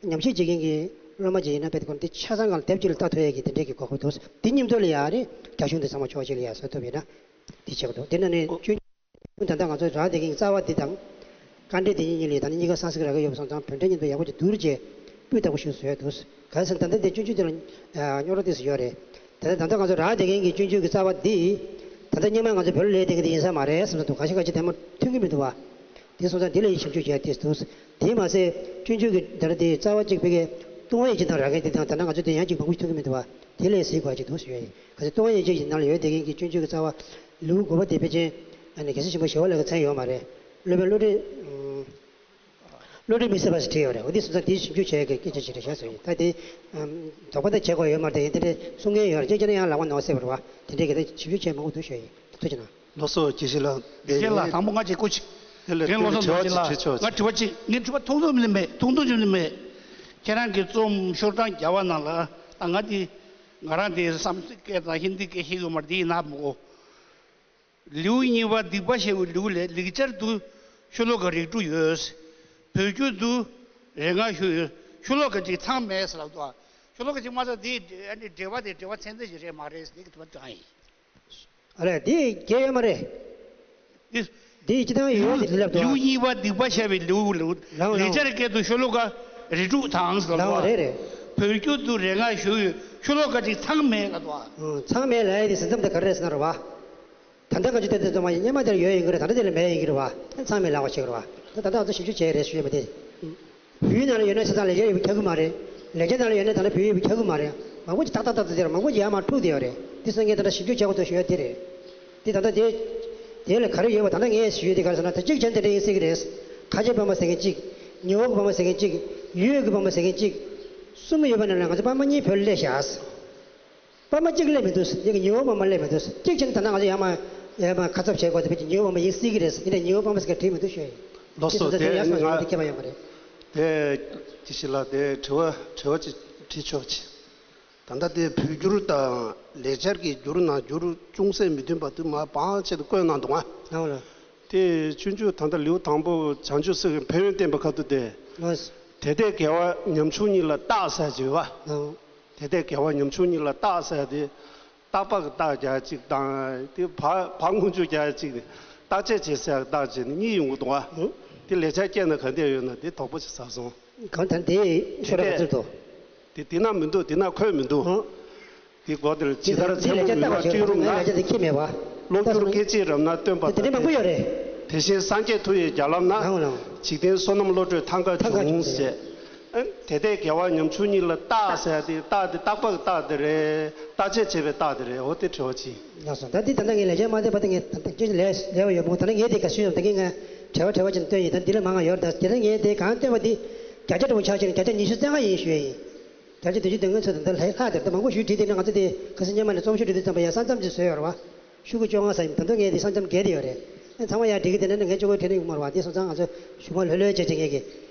ཉམས་ཞིབ་བྱེད་མཁན་གྱི་སློབ་མ་ཅིག་ཡིན་ན་དཔེ་དེ་ཁོ་འདི་ཆ་ཚང་སྒང་ལ་དེབ་གཅིག་ལ་ལྟ་ཐུབ་ཡས་ཀྱི་དེ་འདྲས་ཀྱི་གོ་སྐབས་འདུག་དེ་མཉམ་དུ་ལ་ཡང་རེད། རྒྱ་གཞུང་དེ་ཚང་མ་ཕྱོགས་གཅིག་ལ་ཡང་བཟོ་ཐུབ་ཡིན་ན་དེ་བྱེད་དགོས་འདུག་དེ་ནང་ནས་སྤྱོད། ད་ལྟ་ང་ཚོ་རག་བསྡད་མཁན་གྱི་རྩ་བ་འདི་དང་། དཀའ་འགྲེལ་འདི་གཉིས་གཉིས་ལས་ད་ནི་གཉིས་ཀ་སང་ཟིག་རག་གི་ཡོད་པ་སོང་ཙང་བོད་འགྲེལ་མཉམ་དུ་ཡག་པོ་ཅིག་བསྡུར་བྱས་སྤུས་དག་པོ་ཞིག་བཟོ་ཡ་འདུག་ག་རེ་ཟེར་ན་ད་ལྟ་འདི་སྤྱོད་འཇུག་འདི་ལ་རྙོག་དྲ་ཏོག་ཙམ་ཡོད་རེད། ད་ལྟ་ད་ལྟ་ང་ཚོ་རག་བསྡད་མཁན་གྱི་སྤྱོད་འཇུག་གི་རྩ་བ་འདི། ད་ལྟ་སྔོན་མ་ང་ཚོ་བོད་ལ་སླེབས་བསྡད་མཁན་འདི་ཡིན་ས་མ་རེད་བསམ་བསམ་འདུག་གང་ཞིག་གང་ཞིག་དེ་མ་ཐོན་གྱི་མི་འདུག་བ། དེ་སོང་ཙང་འདི་ལ་ཞིབ་འཇུག་བྱས་ཏེ་འདུག་དེ་མ་ཟད་སྤྱོད་འཇུག་གི་ད་ལྟ་དེ་རྩ་བ་གཅིག་ཕ་གིའི་ལྟུང་བ་ཡིད་བྱེད་དང་རག་མཁན་དེ་དང་ད་ལྟ་ང་ཚོ་དེ་ཡང་གཅིག་མང་པོ་ཞིག་ཐོན་གྱི་མི་འདུག་བ། དེ་ལས་གཟིགས་དགོས་ཅིག་འདུག་ཞུ་ཡ་ཡིན། གལ་སྲིད་ལྟུང་བ་ཡིད་བྱེད་ཀྱི་ནང་ལ་ཡོད་བསྡད་མཁན་གྱི་སྤྱོད་འཇུག་གི་རྩ་བ་ལེའུ་དགུ་པ་དེ་ཕལ་ཆེར་ཨ་ནི་རྒྱལ་སྲས་ཆེན་པོ་ཞི་བ་ལྷ་གིས་མཚན་ཡོད་མ་རེད། སློབ་དཔོན་བློ་གྲོས། ཨམ། བློ་གྲོས་མི་ཟད་པ་ཞེས་བྲིས་ཡོད་རེད། འོ་དེ་སོང་ཙང་དེའི་ཞིབ་འཇུག་བྱེད་ཡག་གི་སྐད་ཆ་ཞིག་རེད་ཤག་ཟེར་ཡིན། ད་དེ་ཨམ། དོགས་པ་འདྲ་བྱེད་དགོས་ཡོད་མ་རེད། དེ་ཡིན་དེ་འདྲའི་གསུང་མཁན་ཡོད་རེད། ཁྱེད་ཀྱིས་ཡང་ལག་པ་ནོར་སེ་བར་བ་དེ་འདྲའི་གི་ད་ཞིབ་འཇུག་བྱེད་མང་པོ་འདུག་ཞུ་ཡ་ཡིན། ཐུགས་རྗེ་གནང་། ལགས་སོ། དགེ་བཤེས་ལགས། དགེ་བཤེས་ལགས། དང་པོ་ང་གཅིག་སྐུ་མཁྱེན། དེ་ལ་དེ་ལོ་ལྟར་དྲི་བ་ཅིག་དྲི་ཆོག་ཅིག་ངས་དྲི་བ་ཐུང་ཐུང་ཅིག་མེད། ཐུང་ཐུང་ཅིག་མེད། ཁྱེད་རང་གི་རྩོམ་ཤོག་གྲངས་བརྒྱ་པ་ནང་ལ་ད་ང་དེ་ང་རང་དེ་སམ་སྐྲྀཏ་དང་ཧིན་དི་སྐད་ཤེས་ཀྱི་ཡོད་མ་རེད། དེ་ཡིན་ན་མོ་གོ། ལེའུ་གཉིས་པ་སྡིག་པ་ཞེས་པའི་ལེའུ་ལས་ལེགས་སྦྱར་དུ་ཤོ་ལོ་ཀ་རིགས་དྲུག་ཡོད། བོད་བསྒྱུར་དུ་རེ་ལྔ་ཞིག་ཡོད། ཤོ་ལོ་ཀ་གཅིག་ཚང་མེད་ཟེར་ལབ་འདུག་ཤོ་ལོ་ཀ་གཅིག་མ་ཚང་དེ་ཨ་ནི་འགྲེལ་པ་དེ་འགྲེལ་པ་ཚན་རྩ་ཞིག་རེད་མ་རེད་ཟེར་ནས་དེ་ག་དྲང་ཡིན། ཨ་ལས་དེ་རྒྱལ་ཡོད་མ་རེད། དེ་དེ་སྤྱི་བཏང་ཡོད་དེ་ལབ་འདུག་ལེའུ་གཉིས་པ་སྡིག་པ་བཤགས་པའི་ལེའུ་ལེའུ། ལའང་ལེགས་སྦྱར་སྐད་དུ་ཤོ་ལོ་ཀ་རིགས་དྲུག་དང་ཟེར་ལབ་ལའང་འདུག་རེད་རེད། བོད་བསྒྱུར་དུ་རེ་ལྔ་ཞིག་ཡོད། ཤོ་ལོ་ཀ་གཅིག་ཚང་མེད་ལབ་འདུག་ཨང་། ཚང་མེད་ལབ་ཡ་དེ་ཟིན་མཚམས་དེ་ག་རེ་རེད་ཟེར་ན་རེད་བ། ད་ལྟ་ང་ཚོས་བལྟས་དུས་ཙམ་པ་ཡིན་སྔོན་མ་དེར་ཡོད་ཡིན་གྱི་རེད། ད་ལྟ་དེ་ལ་མེད་ཡིན་གྱི་རེད་བ། ཚང་མས་ལབ་པ་བྱེད་ཀྱི་རེད་བ། ད་ད་ལྟ་ང་ཚོ་ཞིབ་འཇུག་བྱས་རེད་ཞུ་ཡས་མ་དེ། བོད་ཡིག་ནང་ལ་ཡོད་ན་ཆ་ཚང་ལེགས་སྦྱར་ཡོད་པ་ཁྱབ་ཀྱི་མ་རེད། ལེགས་སྦྱར་ནང་ལ་ཡོད་ན་ད་ལྟ་བོད་ཡིག་ཡོད་པ་ཁྱབ་ཀྱི་མ་རེད། མང་པོ་ཅིག་ཏག་ཏག་ཏག་ཏག་དེ་རེད། མང་པོ་ཅིག་ཡར་མར་འཁྲུག་བསྡད་ཡོད་རེད། དེ་སོང་ངས་ད་ལྟ་ཞིབ་འཇུག་བྱེད་དགོས་འདུག་ཞུ་ཡས་དེ་རེད། དེ་ད་ལྟ་དེ། དེ་ལ་ག་རེ་ཡོད་པ་ད་ལྟ་ངས་ཞུ་ཡས་དེ་ག་རེ་ཟེར་ན་ད་གཅིག་བྱས་ན་དེ་འདྲ་ཡིན་སྲིད་ཀྱི་རེད། ཁ་ཆེ་སྤེན་པ་ཟེར་མཁན་གཅིག་ཉི་འོག་སྤེན་པ་ཟེར་མཁན་གཅིག་ཡུལ་གྱི་སྤེན་པ་ཟེར་མཁན་གཅིག་གསུམ་ཡོད་པ་ནང་ལ་ང་ཚོ་སྤེན་པ་གཉིས་བོད་ལ་སླེབས་བཞག་སྤེན་པ་གཅིག་སླེབས་མི་འདུག་འདི་གི་ཉི་འོག་སྤེན་པ་སླེབས་མི་འདུག་གཅིག་བྱས་ན་ད་ནང་ང་ཚོ་ཡར་མར་ཡར་མར་ཁ་གསབ་བྱེད་དགོས་དེ་བས་ཀྱི་ཉི་འོག་སྤེན་པ་ཡིན་སྲིད་ཀྱི་རེད། ཡིན་ནའི་ཉི་འོག་སྤེན་པ་ཟེར་མཁན་བྲིས་མི་འདུག་ཞུ་ཡ་ཡིན། ལགས་སོ། དེ་ཚོ་དེ་དེ་ཡག་སོང་ཞུ་ཡ་དེ་ཁྱད་པར་ཡོད་མ་རེད། དེ་དགེ་བཤེས་ལགས་དེ་དྲི་བ་དྲི་བ་ཅིག་དྲི་ཆོག་ཅིག་ད་ལྟ་དེ་བོད་བསྒྱུར་དང་ལེགས་སྦྱར་གྱི་བསྒྱུར་ནང་བསྒྱུར་ཅུང་ཟད་མི་མཐུན་པ་དུ་མ་བང་ཆེད་དུ་བཀོད་གནང་འདུག་ང་། ལགས་ལགས། དེ་སྤྱོད་འཇུག་ད་ལྟ་ལེའུ་དང་པོ་བྱང་ཆུབ་སེམས་ཀྱི་ཕན་ཡོན་བསྟན་པའི་ཁ་ཐུག་དེ། ལགས། དེ་ལྟས་དགེ་བ་ཉམ་ཆུང་གཉིས་ལ་བརྟག་ཟེར་གྱི་ཡོད་པ། ལགས། དེ་ལྟས་དགེ་བ་ཉམ་ཆུང་གཉིས་ལ་བརྟག་ཟེར་དེ། བརྟག་པ་གི་བརྟག་རྒྱག་གཅིག་དང་དེ་བ་བ་སྔོན་འཇུག་རྒྱག་གཅིག་བརྟག་དཔྱད་བྱེད་ཟེར་བརྟག་བྱེད་ནི་གཉིས་ཡོང་གི་འདུག་ཨ། ཨང་། དེ་ལེགས་སྦྱར་སྐད་ན་ག་འདྲ་ཡོད་ན་དེ་དོགས་པ་ཅིག་ཟ་སོང་། གང་ལྟར་དེ་ཤོར་བ་ཚུལ་དུ། དེ་དེ་ན་མི་འདུག་དེ་ན་འཁོད་མི་འདུག་ཨང་། དེ་སྐོར་དེར་ཇི་ལྟར་ཚད་མ་མི་མ་བསྐྱོད་རུང་ན། ལེགས་སྦྱར་དེ་ཁྱད་མེད་པ། བློ་བསྒྱུར་སྐད་ཅིག་རབ་ན་སྟོན་པ་དེ་འདྲ་མང་པོ་ཡོད་རེད། དེ་བཞིན་སངས་རྒྱས་མཐུ་ཡིས་བརྒྱ་ལམ་ན། ལགས་ལགས། འཇིག་རྟེན་བསོད་ནམས་བློ་གྲོས་ཐང་ག་ཐང་ག་འབྱུང་ཟེར། ཨ། དེ་ལྟས་དགེ་བ་ཉམ་ཆུང་གཉིས་ལ་བརྟག་ཟེར་ཏེ་བརྟག་དེ་བརྟག་པ་གི་བརྟག་དེ་རེད། བརྟག་དཔྱད་བྱེད་པའི་བརྟག་དེ་རེད། འོ་དེ་དྲི་བ་གཅིག་ལགས་སོ། ད་འདི་ད་ལྟ་ངས་ལེགས་སྦྱར་མ་བལྟས་པ་དེ་ངས་ད་ལྟ་ཅི་ལས་ལས་པ་ཡོད་མོད། ད་ལྟ་ངས་དེ་ག་ཞུས་ཡོང་ད་གིན་ང་བྲེལ་བ་བྲེལ་བ་ཅན་བཏོན་ཡིན། ད་འདི་ལས་མང་བ་ཡོད་རེད། ད་དེ་ལ་ངས་དེ་གང་བཏོན་པ་འདི་བརྒྱ་ཆ་འདྲ་བོ་ཆགས་ཤིང་བརྒྱ་ཆ་ཉི་ཤུ་རྩ་ལྔ་ཡིན་ཞུ་ཡ་ཡིན། བརྒྱ་ཆ་བདུན་ཅུ་དོན་ལྔ་ཚོད་དང་ད་ལྷག་ལྷག་དེ་ད་མང་པོ་ཞུས་བྲིས་དེ་ནས་ང་ཚོ་དེ་ཁ་སང་སྔོན་མ་ནས་རྩོམ་ཤོག་འབྲི་དུས་ཙམ་པ་ཡ་ས་མཚམས་ཅིག་བཟོས་ཡོད་རེད་བ། ཤོག་གུ་བཅོ་ལྔ་ཙམ་ཡིན། ད་དུང་ངས་དེ་ས་མཚམས་བརྒལ་བསྡད་ཡོད་རེད། ཨ་ཚང་མ་ཡར་འགྲིག་གི་དེ་ནས་ངས་ཅོག་གོ་དྲན་ནས་ཡོད་མ་རེད་བ། དེ་སོང་ཙང་ང་ཚོ་གཞུག་མ་ལྷོད་ལྷོད་བྱས་བྱས་ངས་ཀྱི་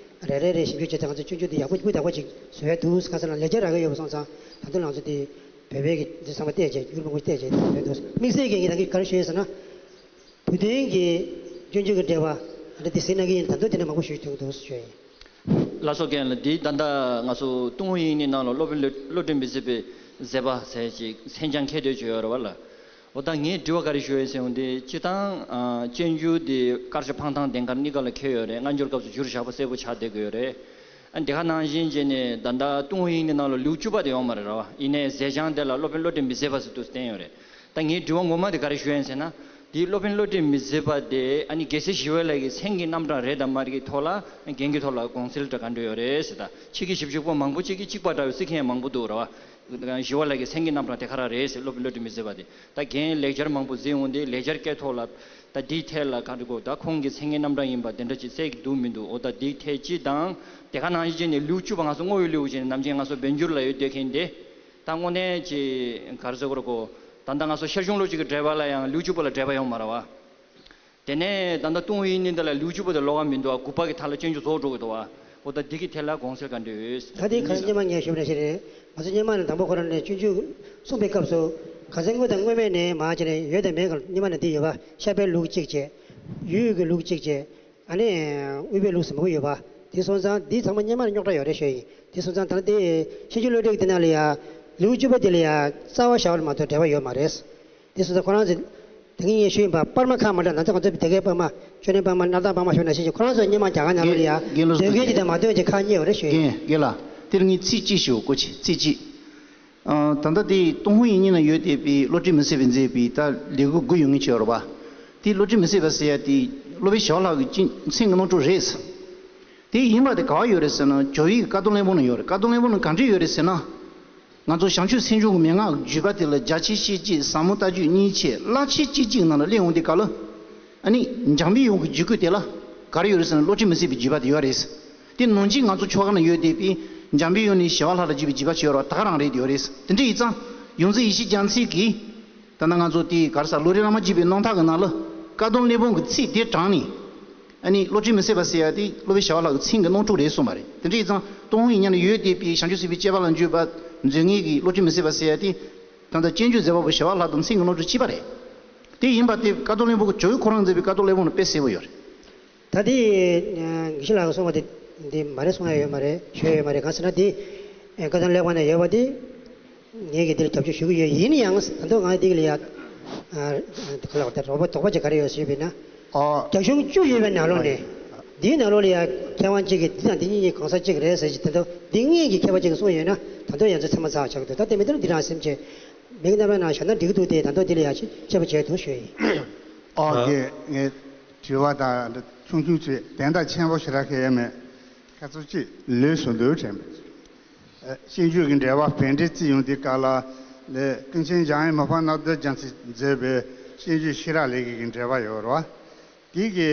རེ་རེ་རེ་ཞིབ་འཇུག་བྱས་ཏེ་ང་ཚོ་སྤྱོད་འཇུག་དེ་ཡག་པོ་སྤུས་དག་པོ་ཅིག་བཟོ་ཡ་འདུག་ག་ས་ལ་ལེགས་སྦྱར་རག་གི་ཡོད་པ་སོང་ཙང་ད་དུང་ང་ཚོ་དེ་བོད་པའི་གི་འདི་ཚང་མ་བལྟས་བྱས་འགྱུར་མང་པོ་བལྟས་བྱས་བཟོ་ཡ་འདུག་དམིགས་བསལ་གྱི་ངས་རང་གིས་ག་རེ་ཞུ་ཡ་ཟེར་ན། བོད་དོན་གྱི་སྤྱོད་འཇུག་གི་འགྲེལ་པ་ཨ་འདི་གཟིགས་གནང་གི་ཡིན། ད་དུང་དེ་ནས་མང་པོ་ཞུ་རྒྱུ་འདུག་ཞུ་ཡ་ཡིན། ལགས་སོ། རྒན་ལགས། འདི་ད་ལྟ་ང་ཚོ་ཏུན་ཧོང་དབྱིག་གཉེན་ནང་ལ་སློབ་དཔོན་བློ་བློ་གྲོས་མི་ཟད་པའི་མཛད་པ་ཟེར་ཅིག་མཚན་བྱང་ཁྱེར་བསྡད་ཀྱི་ཡོད་རེད་བ་ལ། འོ་ད་ངས་དྲི་བ་ག་རེ་ཞུ་ཡ་ཟེར་ཡོང་དུས་སྤྱིར་བཏང་ཨ་སྤྱོད་འཇུག་འདི་དཀར་ཆག་འཕང་ཐང་ལྡན་དཀར་གཉིས་ཀ་ལ་འཁེལ་ཡོད་རེད། སྔ་འགྱུར་སྐབས་སུ་བསྒྱུར་བཞག་པ་གསལ་པོ་ཆགས་བསྡད་ཀྱི་ཡོད་རེད། ཨ་འདི་ག་ནང་བཞིན་བྱས་ནས་ད་ལྟ་ཏུན་ཧོང་དབྱིག་གཉེན་ནང་ལ་ལེའུ་བཅུ་པ་དེ་ཡོད་མ་རེད་བ། ཡིན་ནའི་མཛད་བྱང་དེ་ལ་སློབ་དཔོན་བློ་གྲོས་མི་ཟད་པ་ཟེར་དུས་བསྟན་ཡོད་རེད། ད་ངའི་དྲི་བ་ངོ་མ་དེ་ག་རེ་ཞུ་ཡ་ཡིན་ཟེར་ན། དེའི་སློབ་དཔོན་བློ་གྲོས་མི་ཟད་པ་དེ་ཨ་ནི་རྒྱལ་སྲས་ཞི་བ་ལྷ་གི་མཚན་གྱི་རྣམ་གྲངས་རེད་དམ་མ་རེད་ཀྱི་ཐོག་ལ་རྒན་གྱི་ཐོག་ལ་དགོངས་སེལ་འདྲ་ག་འདྲ་ཡོད་རེད་ཟེར། ད་ཕྱི་གི་ཞིབ་འཇུག་པ་མང་པོ་གཅིག་གིས་གཅིག་པ་འདྲ་བའི་རྩི་མཁན་མང་པོ་འདུག་ར་བ། ཞི་བ་ལྷ་གི་མཚན་གྱི་རྣམ་གྲངས་དེ་ག་རང་རེད་ཟེར། སློབ་དཔོན་བློ་གྲོས་མི་ཟད་པ་དེ་ད་རྒན་ལེགས་སྦྱར་མང་པོ་གཟིགས་འོང་དུས་ལེགས་སྦྱར་སྐད་ཐོག་ལ་ད་འདིའི་ཐད་ལ་ག་འདྲ་གོ་ད་ཁོང་གི་མཚན་གྱི་རྣམ་གྲངས་ཡིན་པ་དེ་འདྲ་ཅིག་གསལ་གྱི་འདུག་མི་འདུག་འོ་ད་འདིའི་ཐད་སྤྱི་དང་དེ་ག་ནང་བཞིན་བྱས་ནས་ལེའུ་བཅུ་པ་ང་ཚོ་བསྔོ་བའི་ལེའུ་བྱས་ནས་ནམ་རྒྱུན་ང་ཚོ་བཻ་ཌཱུརྱ་ལ་ཡོད་སྡོད་མཁན་དེ། ད་དངོས་གནས་ཀྱི་ག་རེ་ཟེར་དགོས་རེད་གོ། ད་ལྟ་ང་ཚོ་ཞར་བྱུང་ལོ་རྒྱུས་ཀྱི་འགྲེལ་པ་ལ་ཡང་ལེའུ་བཅུ་པ་ལ་འགྲེལ་པ་ཡོད་མ་རེད་བ། དེ་ནས་ད་ལྟ་ཏུན་ཧོང་དབྱིག་གཉེན་དེ་ལ་ལེའུ་བཅུ་པ་དེ་ཀློག་ག་མི་འདུག་བ། དགུ་པ་གི་མཐའ་ལ་སྤྱོད་འཇུག་རྫོགས་འགྲོ་གི་འདུག་བ། འོ་ད་འདི་གི་ཐད་ལ་དགོངས་སེལ་ག་འདྲ་ཡོད། ད་དེ་ག་རེ་སྔོན་མ་ངས་ཞུས་པ་ནང་བཞིན་རེད། ང་ཚོ་སྔོན་མ་ནས་དང་པོ་ཁོ་རང་ནས་སྤྱོད་འཇུག་གསུངས་པའི་སྐབས་སུ་ག་ཚད་དངོས་དང་དངོས་མེད་ནས་མར་བྱས་ནས་ཡོད་དང་མེད་ག་སྔོན་མ་ནས་འདི་ཡོད་པ། ཤར་པའི་ལུགས་གཅིག་བྱས། ཡུལ་གྱི་ལུགས་གཅིག་བྱས། ཨ་ནི་དབུས་པའི་ལུགས་ཟེར་མང་པོ་ཡོད་པ། དེ་སོང་ཙང་འདི་ཚང་མ་སྔོན་མ་ནས་རྙོག་དྲ་ཡོད་རེད་ཞུ་ཡིན། དེ་སོང་ཙང་ད་ལྟ་དེ་ཤེས་འཇུག་བློ་གྲོས་ཀྱི་དེ་ནང་ལ་ཡ་ལེའུ་བཅུ་པ་དེ་ལ་ཡ་རྩ་བ་བཞག་པ་ལ་མ་གཏོགས་འགྲེལ་པ་ཡོད་མ་རེད། དེ་སོང་ཙང་ཁོ་རང་ཚོས་དེ་སྔ་ངས་ཞུས་ཡིན་པ། པར་མ་ཁག་མ་འདྲ་ན་ཚ་ང་ཚོ་སྡེ་དགེ་པར་མ་ཅོ་ནེ་པར་མ་སྣར་ཐང་པར་མ་ཞུ་ན་ཤེས་ཀྱི་ཁོ་རང་ཚོས་སྔོན་མ་རྒྱ་གར་ནང་ལ་ཡ་རྒན་ལགས་སྡོད་མཁན་གྱི་དེ་མ་སྡོད་ཀྱི་ཁག་རྙེད་པ་རེད་ཞུ་ཡིན། རྒན་རྒན་ལགས་དེར་ངས་ཚིག་གཅིག་ཞུ་དགོས་ཆེ་ཚིག་གཅིག་ཨ། ད་ལྟ་དེ་ཏུན་ཧོང་དབྱིག་གཉེན་ན་ཡོད་བསྡད་པའི་བློ་གྲོས་མི་ཟད་པས་མཛད་པའི་ད་ལེའུ་གུ་དགུ་ཡོད་ངེས་ཆེ་བ་རེད་པ། དེ་བློ་གྲོས་མི་ཟད་པ་ཟེར་ཡ་དེ་སློབ་དཔོན་ཞི་བ་ལྷ་གི་མཚན་གྱི་རྣམ་གྲངས་རེད། དེ་ཡིན་པ་དེ་ག་བ་ཡོད་རེད་ཟེར་ན་ཇོ་བོའི་བཀའ་གདམས་གླིང་པོ་ན་ཡོད་རེད། བཀའ་གདམས་གླིང་པོ་ན་ག་འདྲ་ཡོད་རེད་ཟེར་ན། ང་ཚོ་བྱང་ཆུབ་སེམས་མཆོག་གི་མན་ངག་གི་བརྒྱུད་པ་དེ་ལ་རྒྱ་ཆེ་ཤེས་བྱེད་ཟབ་མོ་ལྟ་སྤྱོད་གཉིས་ཆེད་རླབས་ཆེན་གཅིག་གཅིག་ནང་ལ་སླེབས་འོང་དུས་སྐབས་ལ། ཨ་ནི་འཇམ་པའི་དབྱངས་ཀྱི་བརྒྱུད་སྐུད་དེ་ལ་ག་རེ་ཡོད་རེད་ཟེར་ན་བློ་གྲོས་མི་ཟད་པའི་བརྒྱུད་པ་དེ་ཡོད་རེད། དེ་ནང་བཞིན་ང་ཚོ་ཆོ་ག་ན་ཡོད་བསྡད་པའི་འཇམ་པའི་དབྱངས་ནས་ཞི་བ་ལྷ་ལ་བརྒྱུད་པའི་བརྒྱུད་པ་ཅིག་ཡོད་རེད་བ། ད་ག་རང་རེད་དེ་ཡོད་རེད། དེ་འདྲ་ཡིན་ཙང་ཡོངས་འཛིན་ཡེ་ཤེས་རྒྱ་མཚོ་གིས་ད་ལྟ་ང་ཚོ་དེ་ག་རེ་ཟེར་ལམ་རིམ་བླ་མ་བརྒྱུད་པའི་རྣམ་ཐར་གྱི་ནང་ལ་བཀའ་གདམས་གླིང་པོ་གི་ཚིག་དེ་དྲངས་ནས། ཨ་ནི་བློ་གྲོས་མི་ཟད་པ་ཟེར་ཡ་དེ་སློབ་དཔོན་ཞི་བ་ལྷ་གི་མཚན་གྱི་རྣམ་གྲངས་རེད་གསུངས་པ་རེད། དེ་འདྲ་ཡིན་ཙང་ཏུན་ཧོང་དབྱིག་གཉེན་ན་ཡོད་བསྡད་པའི་བྱང་ཆུབ་སེམས་དཔའི་སྤྱད་པ་ལ་འཇུག་པ་མཛོད་མཁན་གྱི་བློ་གྲོས་མི་ཟད་པ་ཟེར་ཡ་དེ། ད་ལྟ་སྤྱོད་འཇུག་མཛད་པ་པོ་ཞི་བ་ལྷ་དང་མཚན་གྱི་རྣམ་གྲངས་གཅིག་པ་རེད། དེ་ཡིན་པ་དེ་བཀའ་གདམས་གླིང་པོ་གི་ཇོ་བོས་ཁོ་རང་མཛད་པའི་བཀའ་གདམས་གླིང་པོ་ན་དཔེ་གསལ་པོ་ཡོད་རེད། ད་དེ་དགེ་བཤེས་ལགས་ཀྱིས་གསུངས་པ་དེ་འདི་མ་རེད་གསུང་ཡ་ཡོད་མ་རེད་ཞུ་ཡ་ཡོད་མ་རེད། གང་ཟེར་ན་དེ་བཀའ་གདམས་གླིང་པོ་ན་ཡོད་པ་དེ། ངས་ཀྱིས་འདིར་རྒྱབ་སྐྱོར་ཞུ་གི་ཡོད། ཡིན་ཡང་ད་དུང་ང་འདི་ག་ལ་ཡ། ཨ། ཁ་ལག་དེ་རོགས་པ་དོགས་པ་ཅིག་ག་རེ་ཡོད་ཞུས་པས་ན། ཨ། རྒྱ་གཞུང་བཅུ་ཡོད་པའི་ནང་ལོགས་ནས། འདིའི་ནང་ལོགས་ལ་ཡ་མཁས་དབང་གཅིག་གིས་འདི་དང་འདི་གཉིས་གཉིས་གང་ཟག་གཅིག་རེད་ཟེར་གྱི་ད་དུང་འདི་སྔོན་གྱི་མཁས་པ་གཅིག་གིས་གསུངས་ཡོད་ན་ད་དུང་ཡ་མཚན་ཚད་མ་ཚར་ཆགས་ཀྱི་འདུག་ད་དེ་མི་ལྟར་འདི་རང་སེམས་ཅན། མིང་རྣམ་པ་ནང་བཞག་ན་འགྲིག་གི་འདུག་སྟེ་ད་དུང་འདི་ལ་ཡ་ཞིག་དཔྱད་པ་བྱས་འདུག་ཞུ་ཡིན། ཨོ་རྒན་ངས་དྲི་བ་དང་ཆུང་ཆུང་བྱས་དོན་དག་ཆེན་པོ་ཞེ་དྲག་གང་ཡང་མེད། ཁ་ཚུར་གཅིག་ལོས་སུ་འདུག་དྲན་པས། ཨ། ཤེས་འཇུག་གི་འགྲེལ་པ་བོད་འགྲེལ་བརྩི་ཡོང་དུས་སྐབས་ལ། ལས་ཀུན་མཁྱེན་འཇམ་དབྱངས་མི་ཕམ་རྣམ་དག་རྒྱ་མཚོས་མཛད་པའི་ཤེས་འཇུག་ཤེས་རབ་ལེགས་བཤད་ཀྱི་འགྲེལ་པ་ཡོད་རེད་བ། དེ་གི་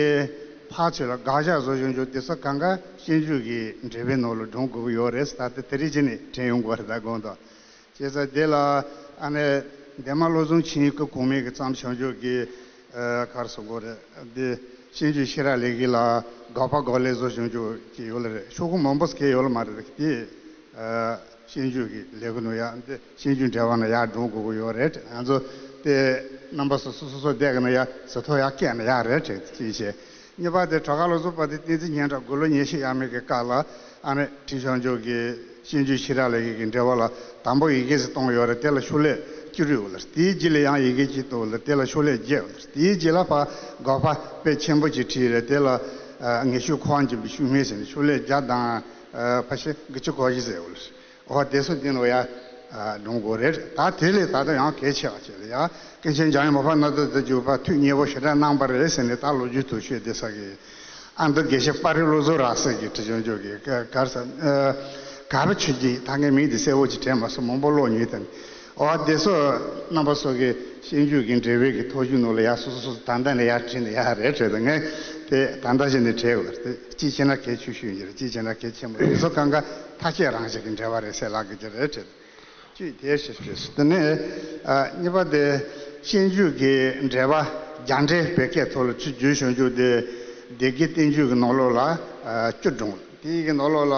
ཕར་ཚུར་ལ་དགག་བཞག་བཟོ་བཞིན་འཇུག་དེ་ཚོ་གང་ག་ཤེས་འཇུག་གི་འགྲེལ་པའི་ནང་ལ་སྒྲུང་དགོས་ཀྱི་ཡོད་རེད་ཟེར། ད་ལྟ་དེ་རིང་ཕྱིན་ནས་དྲན་ཡོང་དགོས་རེད། ད་དགོངས་དག་བྱས་ཙང་དེ་ལ་ཨ་ནི་འདན་མ་བློ་བཟང་ཆོས་དབྱིངས་སྐུ་གོང་མའི་གི་བརྩམས་བྱུང་ཆོས་ཀྱི་ཨ་ག་རེ་ཟེར་དགོས་རེད། འདི་ཤེས་འཇུག་ཤེས་རབ་ལེགས་བཤད་ལ་དགག་པ་དགག་ལན་བཟོ་བྱུང་ཆོས་ཀྱི་ཡོད་ལ་རེད། ཤོག་གུ་མང་པོ་ཟེར་མཁན་ཡོད་ལ་མ་རེད། དེ་ཨ་ཤེས་འཇུག་གི་ལས་ཁུངས་ནང་ཡ་འདི་ཤེས་འཇུག་འགྲེལ་པ་ནང་ཡ་སྒྲུང་དགོས་ཀྱི་ཡོད་རེད། ང་ཚོ་དེ་རྣམ་པ་སོ་སོ་སོ་སོ་བསྡད་ཀྱི་ན་ཡ་ཟེར་ཐོ་ཡ་བཀལ་ན་ཡ་རེད་དྲན་གྱིས་བྱས། གཉིས་པ་དེ་གྲོགས་ཁ་ལོ་ཚོ་པ་དེ་བསྟན་འཛིན་སྙན་གྲགས་དགུང་ལོ་ཉི་ཤུ་ཡས་མས་ཀྱི་སྐབས་ལ་ཨ་ནི་ཁྲིད་ཆོས་འཇོག་གི་ཤེས་འཇུག་ཤེས་རབ་ལེགས་བཤད་ཀྱི་འགྲེལ་པ་ལ་དང་པོ་ཡི་གེ་ཞིག་བཏང་ཡོད་རེད། དེ་ལ་ཤོག་ལྷེ་བཅུ་དྲུག་ཡོད་ལ། དེའི་རྗེས་ལ་ཡང་ཡི་གེ་གཅིག་བཏང་ཡོད་ལ། དེ་ལ་ཤོག་ལྷེ་བརྒྱད་ཡོད་ལ། དེའི་རྗེས་ལ་ཕར་དགག་པ་དཔེ་ཆེན་པོ་ཅིག་བྲིས་རེད། དེ་ལ་ཨ་ངེས་ཤེས་འཁོར་བ་འཇོམས་པའི་ཤུགས་སྨོན་ཟེར་ནས་ཤོག་ལྷེ་བརྒྱ་དང་ཨ་ཕལ་ཆེར་དགུ་བཅུ་གོ་བཞི་ཟེར་ཡོད་ལ། འོ་དེ་ཚོ་དེ་ནོ་ཡ་སྒྲུང་དགོས་རེད། ད་དེ་ལས་ད་ལྟ་ཡང་གལ་ཆེ་བ་བྱས་ལ་ཡ་ཀུན་མཁྱེན་འཇམ་དབྱངས་མི་ཕམ་རྣམ་དག་ཏུ་གྱུར་པ་ཐུགས་མཉེས་པོ་ཞེ་དྲག་གནང་པ་རེད་ཟེར་ནས་ད་ལོ་རྒྱུས་ཐོག་ཤོད་བསྡད་ས་གི། ཨ་མདོ་དགེ་བཤེས་དཔའ་རིས་བློ་བཟང་རབ་གསལ་གྱི་ཁྲིད་ཆོས་འཇོག་གི་ག་ག་རེ་ཟེར་ཨ་གར་པ་ཆོས་རྒྱལ། ད་ངས་མིང་དེ་གསལ་པོ་ཅིག་དྲན་མ་སོང་། མང་པོ་ཀློག་མྱོང་དང་། འོ་དེ་ཚོ་རྣམ་པ་ཚོ་གི་ཤེས་འཇུག་གི་འགྲེལ་པའི་གི་ཐོག་གཞུང་ནང་ལ་ཡ་སོ་སོ་སོ་ད་ལྟ་ནས་ཡ་བྲིས་ནས་ཡ་རེད་བྲིས་དང་། ངས་དེ་ད་ལྟ་བཞིན་ནས་བྲིས་ཡོད་རེད། དེ་གཅིག་བྱས་ན་གལ་ཆེ་ཤོས་ཡིན་རེད། གཅིག་བྱས་ན་གལ་ཆེན་པོ་རེད། དེ་ཚོ་གང་ག་མཐའ་དཔྱད་རང་བཞིན་གྱི་འགྲེལ་པ་རེད་ཟེར་ལབ་གི་ཅི་རེད་བྲིས། གཅིག་དེ་ཞིག་བྲིས་སོང་། དེ་ནས་ཨ་གཉིས་པ་དེ་ཤེས་འཇུག་གི་འགྲེལ་པ་རྒྱ་འགྲེལ་བོད་སྐད་ཐོག་ལ་ཚུར་བསྒྱུར་བྱུང་རྒྱུ་དེ་སྡེ་དགེ་བསྟན་འགྱུར་གྱི་ནང་ལོགས་ལ་ཨ་བཅུ་སྒྲུང་། དེའི་གི་ནང་ལོགས་ལ་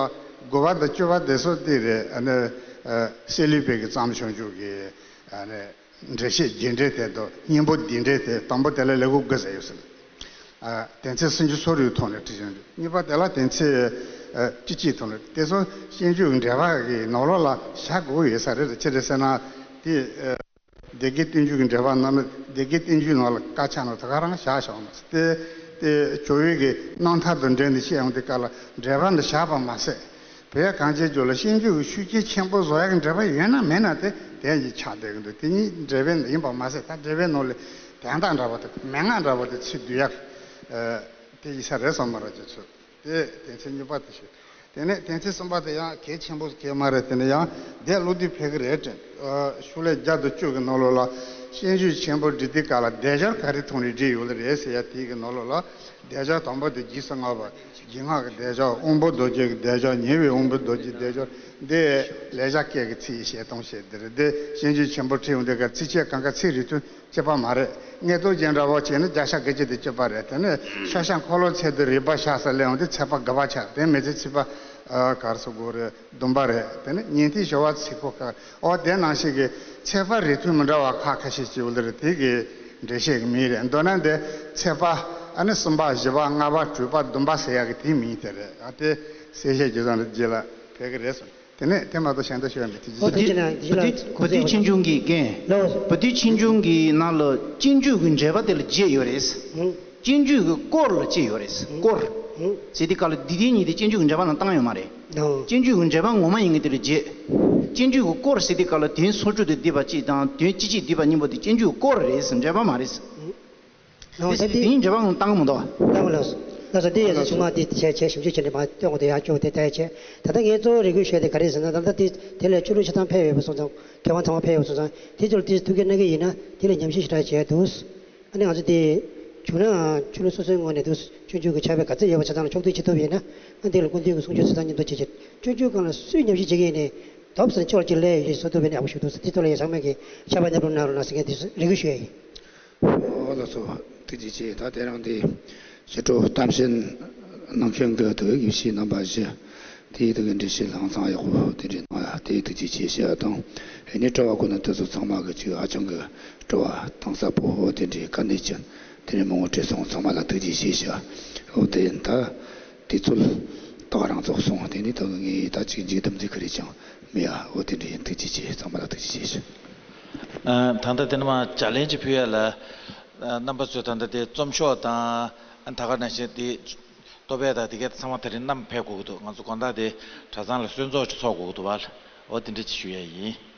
དགུ་པ་དང་བཅུ་པ་དེ་ཚོ་དེ་རེད། ཨ་ནི་ཨ་སེ་ལུས་པའི་གི་བརྩམས་བྱུང་རྒྱུ་གི་ཨ་ནི། འགྲེལ་བཤད་རྒྱས་འགྲེལ་དེ་དང་སྙིང་པོ་བསྡུས་འགྲེལ་དེ་དང་པོ་དེ་ལ་ཀླད་ཀོར་དགུ་ཟེར་ཡོད་ཟེར། ཨ་དོན་ཚན་སུམ་ཅུ་སོ་དྲུག་ཐོག་ནས་བྲིས་བྱུང་རྒྱུ། གཉིས་པ་དེ་ལ་དོན་ཚན་ཨ་བཅུ་གཅིག་ཐོག་ནས། དེ་ཚོ་ཤེས་འཇུག་གི་འགྲེལ་པ་གི་ནང་ལོགས་ལ་བཞག་དགོས་ཡོད་ས་རེད། ཅི་རེད་ཟེར་ན་དེ་ཨ་སྡེ་དགེ་བསྟན་འགྱུར་གྱི་འགྲེལ་པ་རྣམས་སྡེ་དགེ་བསྟན་འགྱུར་ནང་ལ་དཀར་ཆག་ནང་དེ་ག་རང་བཞག་བཞག་མ་ཟེར། དེ་དེ་ཇོ་བོའི་གི་རྣམ་ཐར་དང་འབྲེལ་ནས་བཤད་ཡོང་དུས་སྐབས་ལ་འགྲེལ་པ་འདི་བཞག་པ་མ་ཟད། བོད་གངས་ཅན་ལྗོངས་ལ་ཤེས་འཇུག་གི་ཤུགས་རྐྱེན་ཆེན་པོ་བཟོ་ཡག་གི་འགྲེལ་པ་ཡོད་ན་མེད་ན་དེ་དེ་ཡང་ཆགས་བསྡད་ཀྱི་འདུག་དེ་གཉིས་འགྲེལ་པ་ཡིན་པ་མ་ཟད། ད་འགྲེལ་པའི་ནང་ལ་ དན་རྟགས་འདྲ་པོ་དེ་མན་ངག་འདྲ་པོ་དེ་ཚིག་བསྡུ་ཡག་ཨ་དེ་ཡིན་ས་རེད་བསམ་པ་ར་ཅིག་ཚོད། དེ་དོན་ཚན་གཉིས་པ་དེ་ཞུ། དེ་ནས་དོན་ཚན་གསུམ་པ་དེ་ཡང་གལ་ཆེན་པོ་གལ་མ་རེད། དེ་ནས་ཡང་དེ་ཀློག་དུས་ཕལ་གི་རེད་དྲན། ཨ་ཤོ་ལོ་ཀ་བརྒྱ་དང་བཅུ་གི་ནང་ལོགས་ལ་སྤྱོད་འཇུག་ཆེན་པོ་འབྲི་དུས་སྐབས་ལ་སྡེབ་སྦྱོར་ག་རེ་ཐོག་ནས་བྲིས་ཡོད་ལེ་རེད་ཟེར་ཡ་དེ་གི་ནང་ལོགས་ལ། སྡེབ་སྦྱོར་དང་པོ་དེ་རྗེས་སུ་བསྔགས་པ། རྗེས་བསྔགས་ཀྱི་སྡེབ་སྦྱོར། དབང་པོ་རྡོ་རྗེ་གི་སྡེབ་སྦྱོར། ཉེ་བའི་དབང་པོའི་རྡོ་རྗེ་སྡེབ་སྦྱོར། འདི་ལེགས་སྦྱར་སྐད་ཀྱི་ཚིག་བཤད་སྟངས་བཤད་དེ་རེད། འདི་སྤྱོད་འཇུག་ཆེན་པོ་ཁྲིད་ཡོང་དུས་སྐབས་ཚིགས་བཅད་གང་ག་ཚིག་རིང་ཐུང་གཅིག་པ་མ་རེད། མངོན་རྟོགས་རྒྱན་འདྲ་པོ་བྱས་ན་བརྒྱ་ཆ་བརྒྱད་ཅུ་དེ་གཅིག་པ་རེད། དེ་ནས་ཤ་ཤ་འཁོར་ལོ་ཚད་དུ་རིག་པ་ཤར་ས་སླེབས་ཡོང་དུས་ཚེག་པ་དགུ་པ་ཆགས། དེ་མི་ཚེ་ཚིག་པ་ཨ་ག་རེ་ཟེར་དགོས་རེད། བདུན་པ་རེད། དེ་ནས་ཉན་ཐོས་ཞི་བ་ཚིག་གོ་ཁ། ཨོ་དེ་ནང་བཞིན་གྱི་ཚེག་པ་རིང་ཐུང་མི་འདྲ་བ་ཁག་ཁ་ཤས་ཅིག་ཡོད་ལེ་རེད། དེ་གི་འགྲེལ་བཤད་ཀྱི་མིང་རེད། མདོར་ན་འདི་ཚེག་པ་ཨ་ནི་གསུམ་པ་བཞི་པ་ལྔ་པ་དྲུག་པ་བདུན་པ་ཟེར་ཡག་གི་དེའི་མིང་དེ་རེད། ཨ་དེ་གསལ་བཤད་རྒྱུ་ཙམ་རེ་རྗེས་ལ་ཕེབས་ཀྱི་རེད་གསུངས། དེ་ནས་དེ་མ་གཏོགས་གཞན་དག་ཞུ་ཡ་མེད། དེ་ཨོ་ཅི་དེ་ཅི་ན་དེ་བུ་ལ་ཏི་བུ་ཏི་ཆོས་འབྱུང་གི་རྒན། ལགས་སོ། བུ་ཏི་ཆོས་འབྱུང་གི་ནང་ལ་སྤྱོད་འཇུག་གི་འགྲེལ་པ་དེ་ལ་བརྒྱད་ཡོད་རེད། ཧུམ། སྤྱོད་འཇུག་གི་སྐོར་ལ་གཅིག་ཡོད་རེད། ཧུམ། སྐོར། ཧུམ། ཟེར་དུས་སྐབས་ལ་འདི་དེ་གཉིས་དེ་སྤྱོད་འཇུག་གི་འགྲེལ་པ་ནང་བཏང་ཡོད་མ་རེད། ལགས། སྤྱོད་འཇུག་གི་འགྲེལ་པ་ངོ་མ་ཡིན་གྱི་དེ་ལ་བརྒྱད། སྤྱོད་འཇུག་གི་སྐོར་ཟེར་དུས་སྐབས་ལ་དོན་སོ་བཅུ་དེ་བསྡུས་པ་གཅིག་དང་དོན་གཅིག་གཅིག་བསྡུས་པ་གཉིས་པོ་དེ་སྤྱོད་འཇུག་གི་སྐོར་རེད། འགྲེལ་པ་མ་རེད། ཧུམ། ལགས་སོ། དེ་ད་དེ་དེ་གཉིས་འགྲེལ་པ་ངོ་མ་བཏང་གི་མི་འདུག་བ། ལགས་སོ། ལགས་སོ། འདི་ཡོད་ཚད་ཆུང་མ་འདི་བྱས་ཞིབ་འཇུག་བྱས་ནས་མར་སྟོན་དགོས་དེ་ཡང་སྐྱོ་དེ་ལྟ་ཡ་བྱས། ད་ལྟ་ངས་གཙོ་བོ་རེ་སྐུལ་ཞུ་ཡ་དེ་ག་རེ་ཟེར་ན། ད་ལྟ་དེ་དེ་ལས་ཆོས་ལུགས་ཆ་ཚང་ཕེབས་ཡོད་པ་སོང་ཙང་། མཁས་དབང་ཚང་མ་ཕེབས་ཡོད་པ་སོང་ཙང་། དེ་ཚོར་དེ་ཐུགས་འགན་གནང་གི་ཡིན་ན་དེ་ལ་ཉམས་ཞིབ་ཞེ་དྲག་བྱས་འདུག། ཨ་ནི་ང་ཚོ་དེ་བྱུང་ན་ཆོས་ལུགས་སོ་སོའི་ངོས་ནས་འདུག། སྤྱོད་འཇུག་གི་ཕྱག་དཔེ་ག་ཚོད་ཡོད་པ་ཆ་ཚང་ལ་ཕྱོགས་བསྡུས་བྱེད་ཐུབ་པ་ཡིན་ན། ཨ་དེ་ལ་སྐུ་མདུན་གྱི་གསུང་ཆོས་ཆ་ཚང་མཉམ་དུ་བྱེད་ཆེད་སྤྱོད་འཇུག་སྒང་ལ་སུས་ཉམས་ཞིབ་བྱེད་ཀྱི་ཡིན་ནའི་དོགས་ཟོན་ཆོག་ཅིག་སླེབས་ཡོད་ཅེས་བཟོ་ཐུབ་པ་ཡིན་ན་ཡག་པོ་ཞིག་འདུག་ཟེར། དེ་ཐོག་ལ་ཡང་ཚང་མས་ཀྱིས་ཕྱག་དཔེ་མཉམ་རུབ་གནང་རོགས་གནང་ཟེར་མཁན་དེ་རེ་སྐུལ་ཞུ་ཡ་ཡིན། ཨོ་ལགས་སོ། ཐུགས་རྗེ་ཆེ། ད་དེ་རིང་འདི་ཞི་ཁྲོ་གཏམ་ཆེན་ནང་བྱོན་གྱི་དུས་ཡེ་ཤེས་རྣམ་པ་བཞི་དེའི་དུས་ཀྱི་འགྲེལ་བཤད་ལྷང་ཚང་ཡག་པོ་དེ་འདྲའི་གནང་ཡ་དེ་ཐུགས་རྗེ་ཆེ་ཞུ་ཡ་དང་། ཨ་ནི་དྲི་བ་གོ་ན་དེ་ཚོ་ཚང་མ་གི་ཅིག་ཧ་ཅང་གི་དྲི་བ་གཏིང་ཟབ་པོ་དེ་འདྲའི་དཀའ་གནད་ཅན་དེ་འདྲའི་མང་པོ་དྲིས་སོང་། ཚང་མ་ལ་ཐུགས་རྗེ་ཆེ་ཞུ། འོ་དེ་ད་དུས་ཚོད་ད་ག་རང་རྫོགས་སོང་། དེ་ནི་ད་ངས་ད་ཅིག་མཇུག་བསྡོམས་ཚིག་ག་རེ་ཅང་མེད་ཡ། འོ་དེ་འདྲ་ཡིན། ཐུགས་རྗེ་ཆེ། ཚང་མ་ལ་ཐུགས་རྗེ་ཆེ་ཞུ། ཨ། ད་ལྟ་དེ་ནས་མར་ལྗགས་ལན་ཅིག་ཕུལ་ཡ་ལ། ཨ། རྣམ་པ་ཚོས་ད་ལྟ་དེ་རྩོམ་ཤོག་དང་། ཨ། ད་ག་ནང་བཞིན་དེ་ལྟོ་ཕད་དང་དེ་གའི་ཚང་མ་དེ་རིང་བསྣམས་ཕེབས་དགོས་ཀྱི་འདུག། ང་ཚོ་དགོང་དག་དེ་གྲྭ་ཚང་ལ་གསོལ་ཚོགས་ཅིག་ཚོགས་དགོས་ཀྱི་འདུག་བ། འོ་དེ་འདྲ་ཅིག་ཞུ་ཡ་ཡིན།